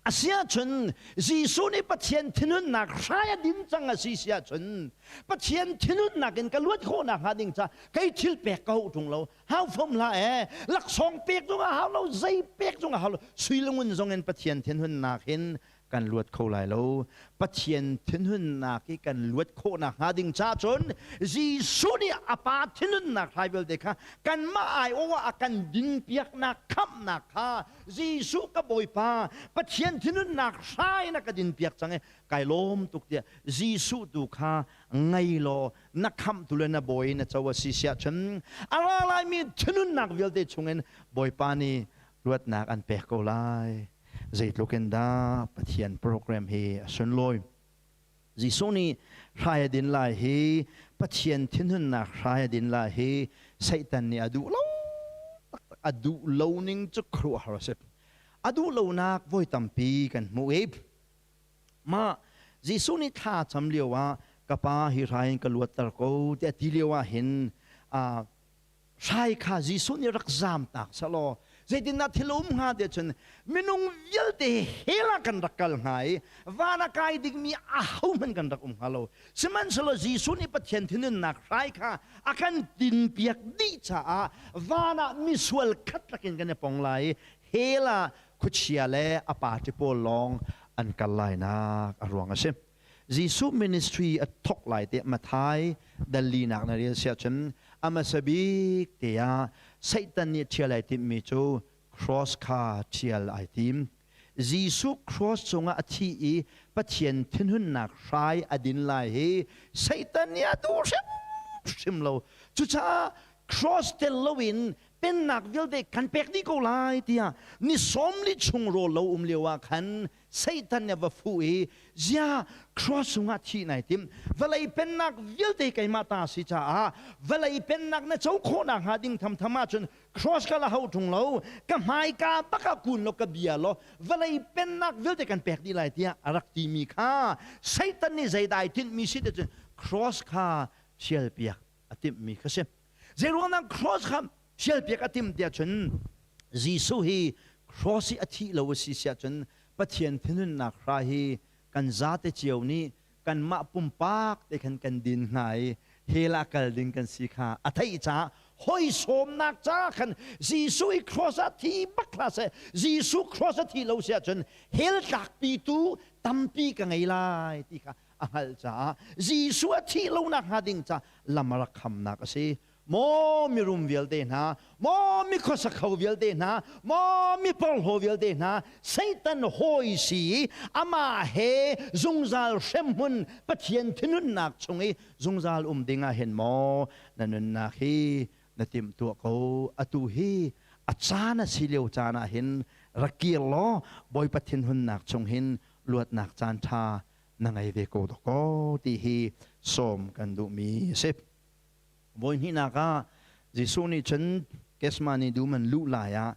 [SPEAKER 9] Asiahcun Jesuh nih Pathian thinhunnak hrai a din cang a si si ahcun Pathian thinhunnak in ka luat khawhnak hnga ding ca kei thil pek ka hau ṭung lo. Hau fom hlah ee. Laksawng pek zong a hau lo, zei pek zong a hau lo. Sui le ngun zong in Pathian thinhunnak hin kan luat kho lai lo. Pathian thinhunnak i kan luat khawhnak hnga ding ca cun Jesuh nih a Pa thinhunnak hrai vialte kha kanmah aiawh ah a kan dinpiaknak khamhnak kha Jesuh ka Bawipa Pathian thinhunnak hrai na ka dinpiak cang i kai lawm tuk tiah Jesuh tu kha ngei law na khamhtu le na bawi na co a si siah cun a ra laimi thinhunnak vialte chungin Bawipa nih luatnak an pek ko lai. Zeitluk in dah Pathian program hi a sunlawi. Jesuh nih hrai a din lai hi Pathian thinhunnak hrai a din lai hi Satan nih a duh lo taktak a duh lo ning cu khuaruahhar a si. A duh lonak voi tampi kan hmuh i mah Jesuh nih thla cam lio ah ka pa hi hrai in ka luatter ko tiah ti lio ah hin hrai kha Jesuh nih rak zamtak selaw zeitindah thil a um hnga tiah cun minung vialte hell ah kan rak kal hnga i van a kai dingmi ahohmanh kan rak um hnga lo. Sihmanhsehlaw Jesuh nih Pathian thinhunnak hrai kha a kan tinpiak dih caah van ah misual khat lakin kan i pong lai i hell ah khuachia le a party pawl lawng an kal lainak a ruang a si. Jesuh ministry a thawk lai te Mathai dallinak na rel siah cun a hmasa bik te ah Satan nih ṭhial ai timhmi cu cross kha ṭhial ai tim. Jesuh cross cungah a thi i Pathian thinhunnak hrai a din lai hi Satan nih a duh hrimhrim lo. Cucaah cross tel loin pennak vialte kan pek dih ko lai tiah ni 40 chung rawl lo um lio ah khan Satan nih a va fuh i zia cross cungah thih nai tim vawlei pennak vialte keimah ta si caah vawlei pennak na co khawhnak hnga ding thamtham ahcun cross ka la hau ṭung lo ka hmaika bak ah kun law ka bia law vawlei pennak vialte kan pek dih lai tiah a rak timi kha Satan nih zeidah ai tinhmi si ti cun cross kha thialpiak a timhmi kha si. Zeiruangah cross kha thialpiak a timh tiah cun Jesuh hi cross i a thih lo a si siah cun Pathian thinhunnak hra hi kan zate cio nih kanmah pumpak te khan kan din hnga i hell ah kal ding kan si kha a theih caah hoi sawmnak ca khan Jesuh i cross ah thi bak hlah seh Jesuh cross a thi lo siah cun hell tlakpi tu tampi ka ngei lai ti kha a hngalh caah Jesuh a thih lonak hnga ding ca lam a rak khamnak a si. Maw mirum vialte hna, maw mi khuasa kho vialte hna, maw mi porhlaw vialte hna, Satan hawi si i amah he zungzal hremhmun Pathian thinhunnak chung i zungzal um ding ah hin maw na nunnak hi na timhtuah ko. Atu hi a caan a si lio caan ah hin rak kir law Bawipa thinhunnak chung hin luatnak caan ṭha na ngei ve ko dawkaw ti hi sawm kan duhmi a si. Voi hnihnak ah Jesuh nih cun Gethsemane dum an luh lai ah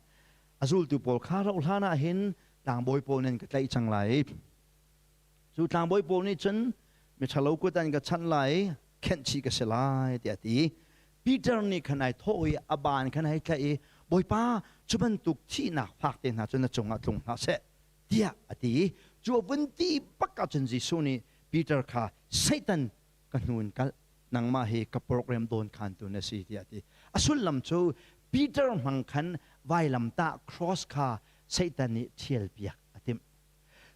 [SPEAKER 9] a zultu pawl kha rauh hlan ah hin tlangbawi pawl nih an ka tlaih cang lai. Cu tlangbawi pawl nih cun miṭhalo kut an ka chanh lai i khenh chih ka si lai tiah a ti. Peter nih khan ai thawh i a baan khan hei tlaih i Bawipa cu bantuk thihnak fak te hna cu na cungah tlung hlah seh tiah a ti i cu a vun ti bak ahcun Jesuh nih Peter kha Satan ka hnu in kal nangmah hi ka program dawn khantu na si tiah a ti. A sullam cu Peter hmang khan vailamtah cross kha Satan nih ṭhialpiak a timh.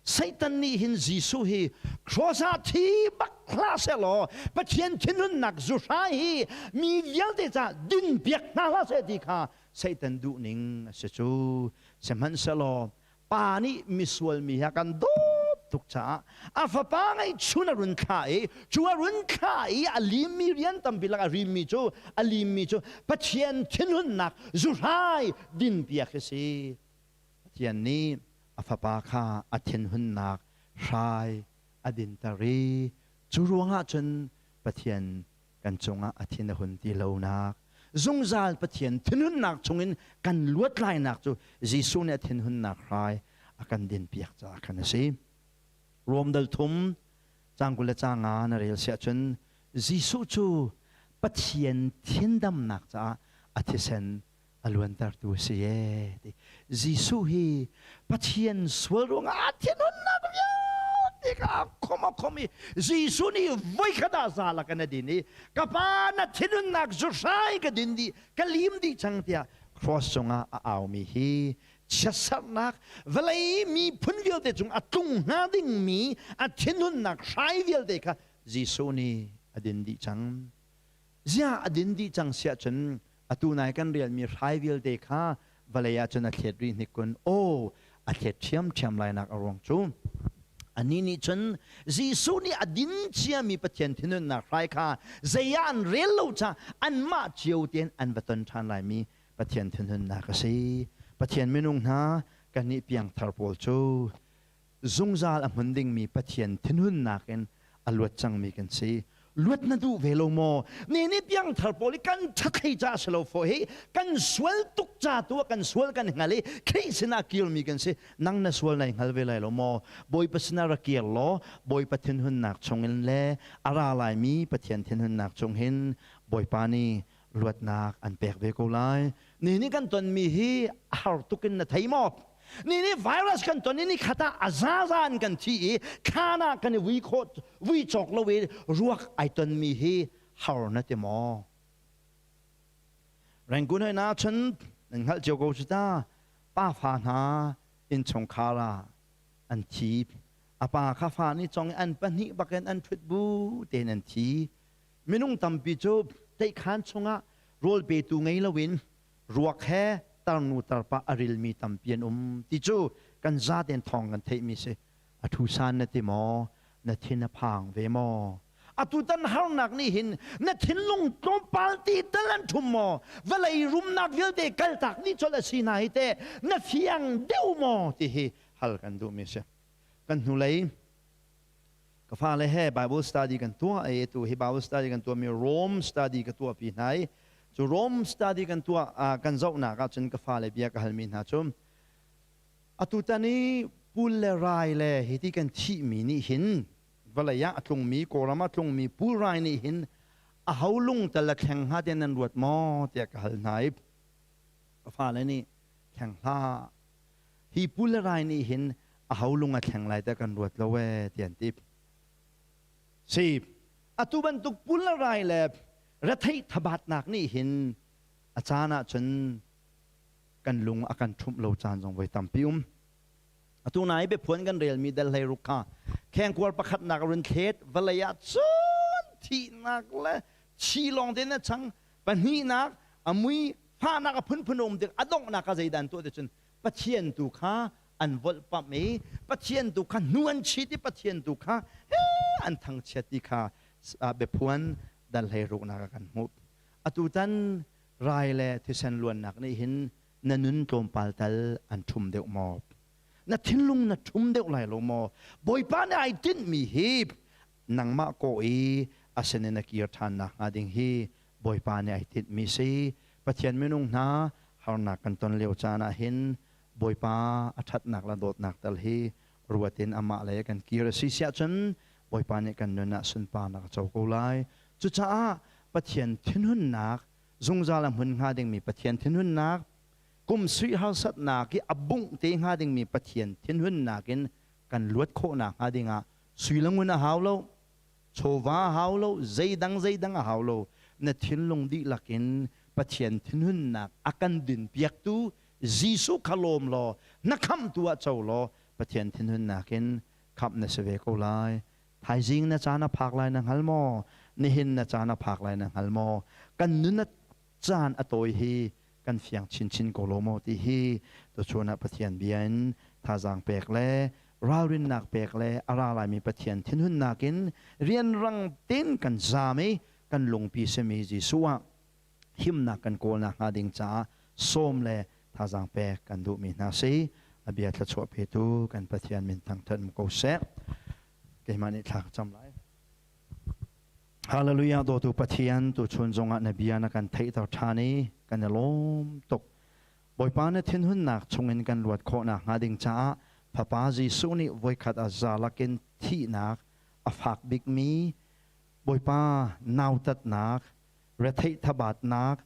[SPEAKER 9] Satan nih hin Jesuh hi cross ah thi bak hlah sehlaw Pathian thinhunnak zuhrai hi mi vialte ca din piak hna hlah seh ti kha Satan duhning a si cu. Sihmanhsehlaw pa nih misual mi hi a kan dawt tuk caah a fapa ngeihchun a run thlah i cu a run thlah i a limmi rian tampi lak a rimmi cu a limmi cu Pathian thinhunnak zuhrai din piak hi si. Pathian nih a fapa kha a thinhunnak hrai a dinter i cu ruangah cun Pathian kan cungah a thin a hun ti lonak zungzal Pathian thinhunnak chungin kan luat lainak cu Jesuh nih a thinhunnak hrai a kan dinpiak caah khan a si. Rom dal thum cang 20 le cang nga na rel siah cun Jesuh cu Pathian thindamnak caah a thisen a luantertu a si ee ti. Jesuh hi Pathian sual ruangah a thinhunnak vialte kha a khom a khom i Jesuh nih voikhat ah za lak in a din i ka pa na thinhunnak zuhrai ka din dih ka lim dih cang tiah cross cungah a aumi hi chiatserhnak vawlei miphun vialte cung a tlung hnga dingmi a thinhunnak hrai vialte kha Jesuh nih a din dih cang. Ziah a din dih cang siah cun atu nai kan rialmi hrai vialte kha vawlei ah cun a thlet rih hnik kun aw a thlet ṭhiamṭhiam lainak a ruang cu anih nih cun Jesuh nih a din ciami Pathian thinhunnak hrai kha zei ah an rel lo caah anmah cio tein an va ton ṭhan laimi Pathian thinhunnak a si. Pathian minung hna kannih piangthar pawl cu zungzal a hmun dingmi Pathian thinhunnak in a luat cangmi kan si. Luat na duh ve lo maw? Ni nih piangthar pawl i kan ṭhathlei ca si lo fo hi kan sual tuk ca tu ah kan sual kan hngal i Khrih sinah kirmi kan si. Nang na sual nai hngal ve lai lo maw? Bawipa sinah ra kir law Bawipa thinhunnak chungin le a ra laimi Pathian thinhunnak chung hin Bawipa nih luatnak an pek ve ko lai. Ni nih kan tonmi hi a har tuk in na thei maw? Ni nih virus kan ton i ni khat ah a zaza in kan thi i thlan ah kan i vui khawh vui cawk lo i ruak ai tonmi hi har na ti maw? Rangoon hoi na chun nan hngalh cio ko cu ta pa fa hna innchungkhar ah an thi a pa kha fa nih cong i an pahnih bakin an ṭhut bu tein an thi minung tampi cu teikhan chungah rawl petu ngei loin ruak he tarnu tarpa a rilmi tampi an um ti cu kan zaten thawng kan theihmi si a thu san na ti maw na thin a phang ve maw atutan harnak nih hin na thinlung tlawmpal ti tal an ṭhum maw vawlei rumnak vialte kaltak dih colh a si na hi teh na fiang deuh maw ti hi hal kan duhmi si kan hnulei ka fale he Bible study kan tuah i tu hi Bible study kan tuahmi Rome study ka tuahpi hna i cu Rome study kan tuah kan zohnak ah cun ka fale bia ka halmi hna cu atu tan i pul le rai le hiti kan thihmi nih hin vawlei ah a tlungmi Kawlram ah tlungmi pul rai nih hin a ho lung tal a thleng hnga tiah nan ruat maw tiah ka hal hna i ka fale nih thleng hlah hi pul le rai nih hin a ho lung a thleng lai tiah kan ruat lo ee ti an ti. Si, atu bantuk pul le rai le retheih thabatnak nih hin a caan ah cun kan lung a kan ṭhumh lo caan zong voi tampi um. Atu nai biaphuan kan relmi dal hlei ruk kha khengkuar pakhatnak run thlet vawlei ah cun thihnak le chi lawng te na chang pahnihnak a mui fahnak a phunphun a um tik a donghnak ah zeidah an tuah ti cun Pathian tu kha an volhpamh i Pathian tu kha hnu an chit i Pathian tu kha an thangchiat ti kha biaphuan dal hlei ruknak ah kan hmuh. Atutan rai le thisen luannak nih hin na nun tlawmpal tal an ṭhum deuh maw? Na thinlung na ṭhum deuh lai lo maw? Bawipa nih ai tinhmi hi nangmah kawh i a sinin na kir ṭhan nakhnga ding hi Bawipa nih ai tinhmi si. Pathian minung hna harnak kan ton lio caan ah hin Bawipa a ṭhatnak le dawtnak tal hi ruat in amah lei kan kir a si siah cun Bawipa nih kan nun ah sunparnak a co ko lai. Cucaah Pathian thinhunnak zungzal a hmun hnga dingmi Pathian thinhunnak kum sui harsatnak i a bungh te hnga dingmi Pathian thinhunnak in kan luat khawhnak hnga dingah sui le ngun a hau lo chawva a hau lo zeidang zeidang a hau lo na thinlung dihlak in Pathian thinhunnak a kan dinpiaktu Jesuh kha lawm law na khamhtu ah co law.
[SPEAKER 8] Pathian thinhunnak in khamh na si ve ko lai. Thaizing na caan a phak lai na hngal maw? Nihin na caan a phak lai na hngal maw? Kan nun a caan a tawi hi kan fiang chinchin ko lo maw ti hi tuchun ah Pathian bia in thazaang pek le ralrinnak pek le a ra laimi Pathian thinhunnak in rianrang tein kan zaam i kan lungpi simi Jesuh ah himnak kan kawl nakhnga ding caah sawm le thazaang pek kan duhmi hna si. A bia thluachuah petu kan Pathian min thangṭhat um ko seh. Keimah nih thla ka cam lai. Hallelujah dawtu Pathian tuchun zongah na bia na kan theihter ṭhan i kan i lawm tuk. Bawipa na thinhunnak chungin kan luat khawh nakhnga ding caah Fapa Jesuh nih voikhat a za lakin thihnak a fak bikmi Bawipa nautatnak, retheih thabatnak,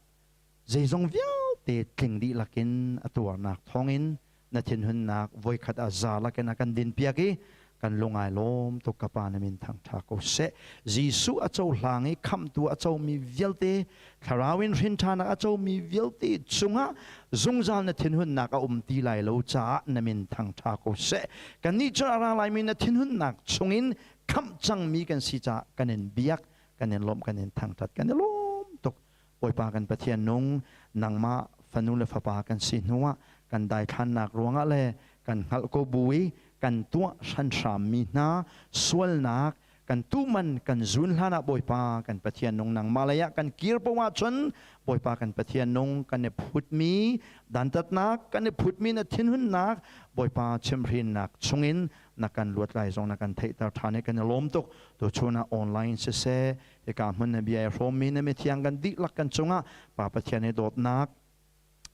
[SPEAKER 8] zeizong vialte tling dihlak in a tuarnak thawngin na thinhunnak voikhat a za lakin a kan dinpiak i kan lung ai lawm tuk. Ka Pa, na min thangṭha ko seh. Jesuh a cohlang i khamhtu a comi vialte, thlarau in hrinṭhanak a comi vialte cungah zungzal na thinhunnak a um ti lai lo caah na min thangṭha ko seh. Kannih cu a ra laimi na thinhunnak chungin khamh cangmi kan si caah kan in biak, kan in lawmh, kan in thangṭhat, kan i lawm tuk. Bawipa kan Pathian nung, nangmah fanu le fapa kan si hnuah kan daithlannak ruangah le kan hngalh ko bu i kan tuah hranhrammi hna sualnak kan tuman kan zun hlanah, Bawipa kan Pathian nung, nangmah lei ah kan kir poah ahcun, Bawipa kan Pathian nung, kan i phutmi dantatnak, kan i phutmi na thinhunnak, Bawipa, chimhrinnak chungin na kan luat lai zong na kan theihter ṭhan i kan i lawm tuk. Tuchun ah online siseh, hika hmun na bia i hrawmmi na mithiang kan dihlak kan cungah Pa Pathian i dawtnak,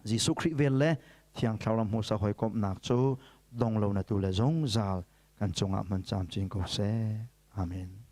[SPEAKER 8] Jesuh Khrih vel le Thiang Thlarau hmusa hawikomhnak cu dong lo na tu le zungzal kan cungah hman camcin ko seh. Amen.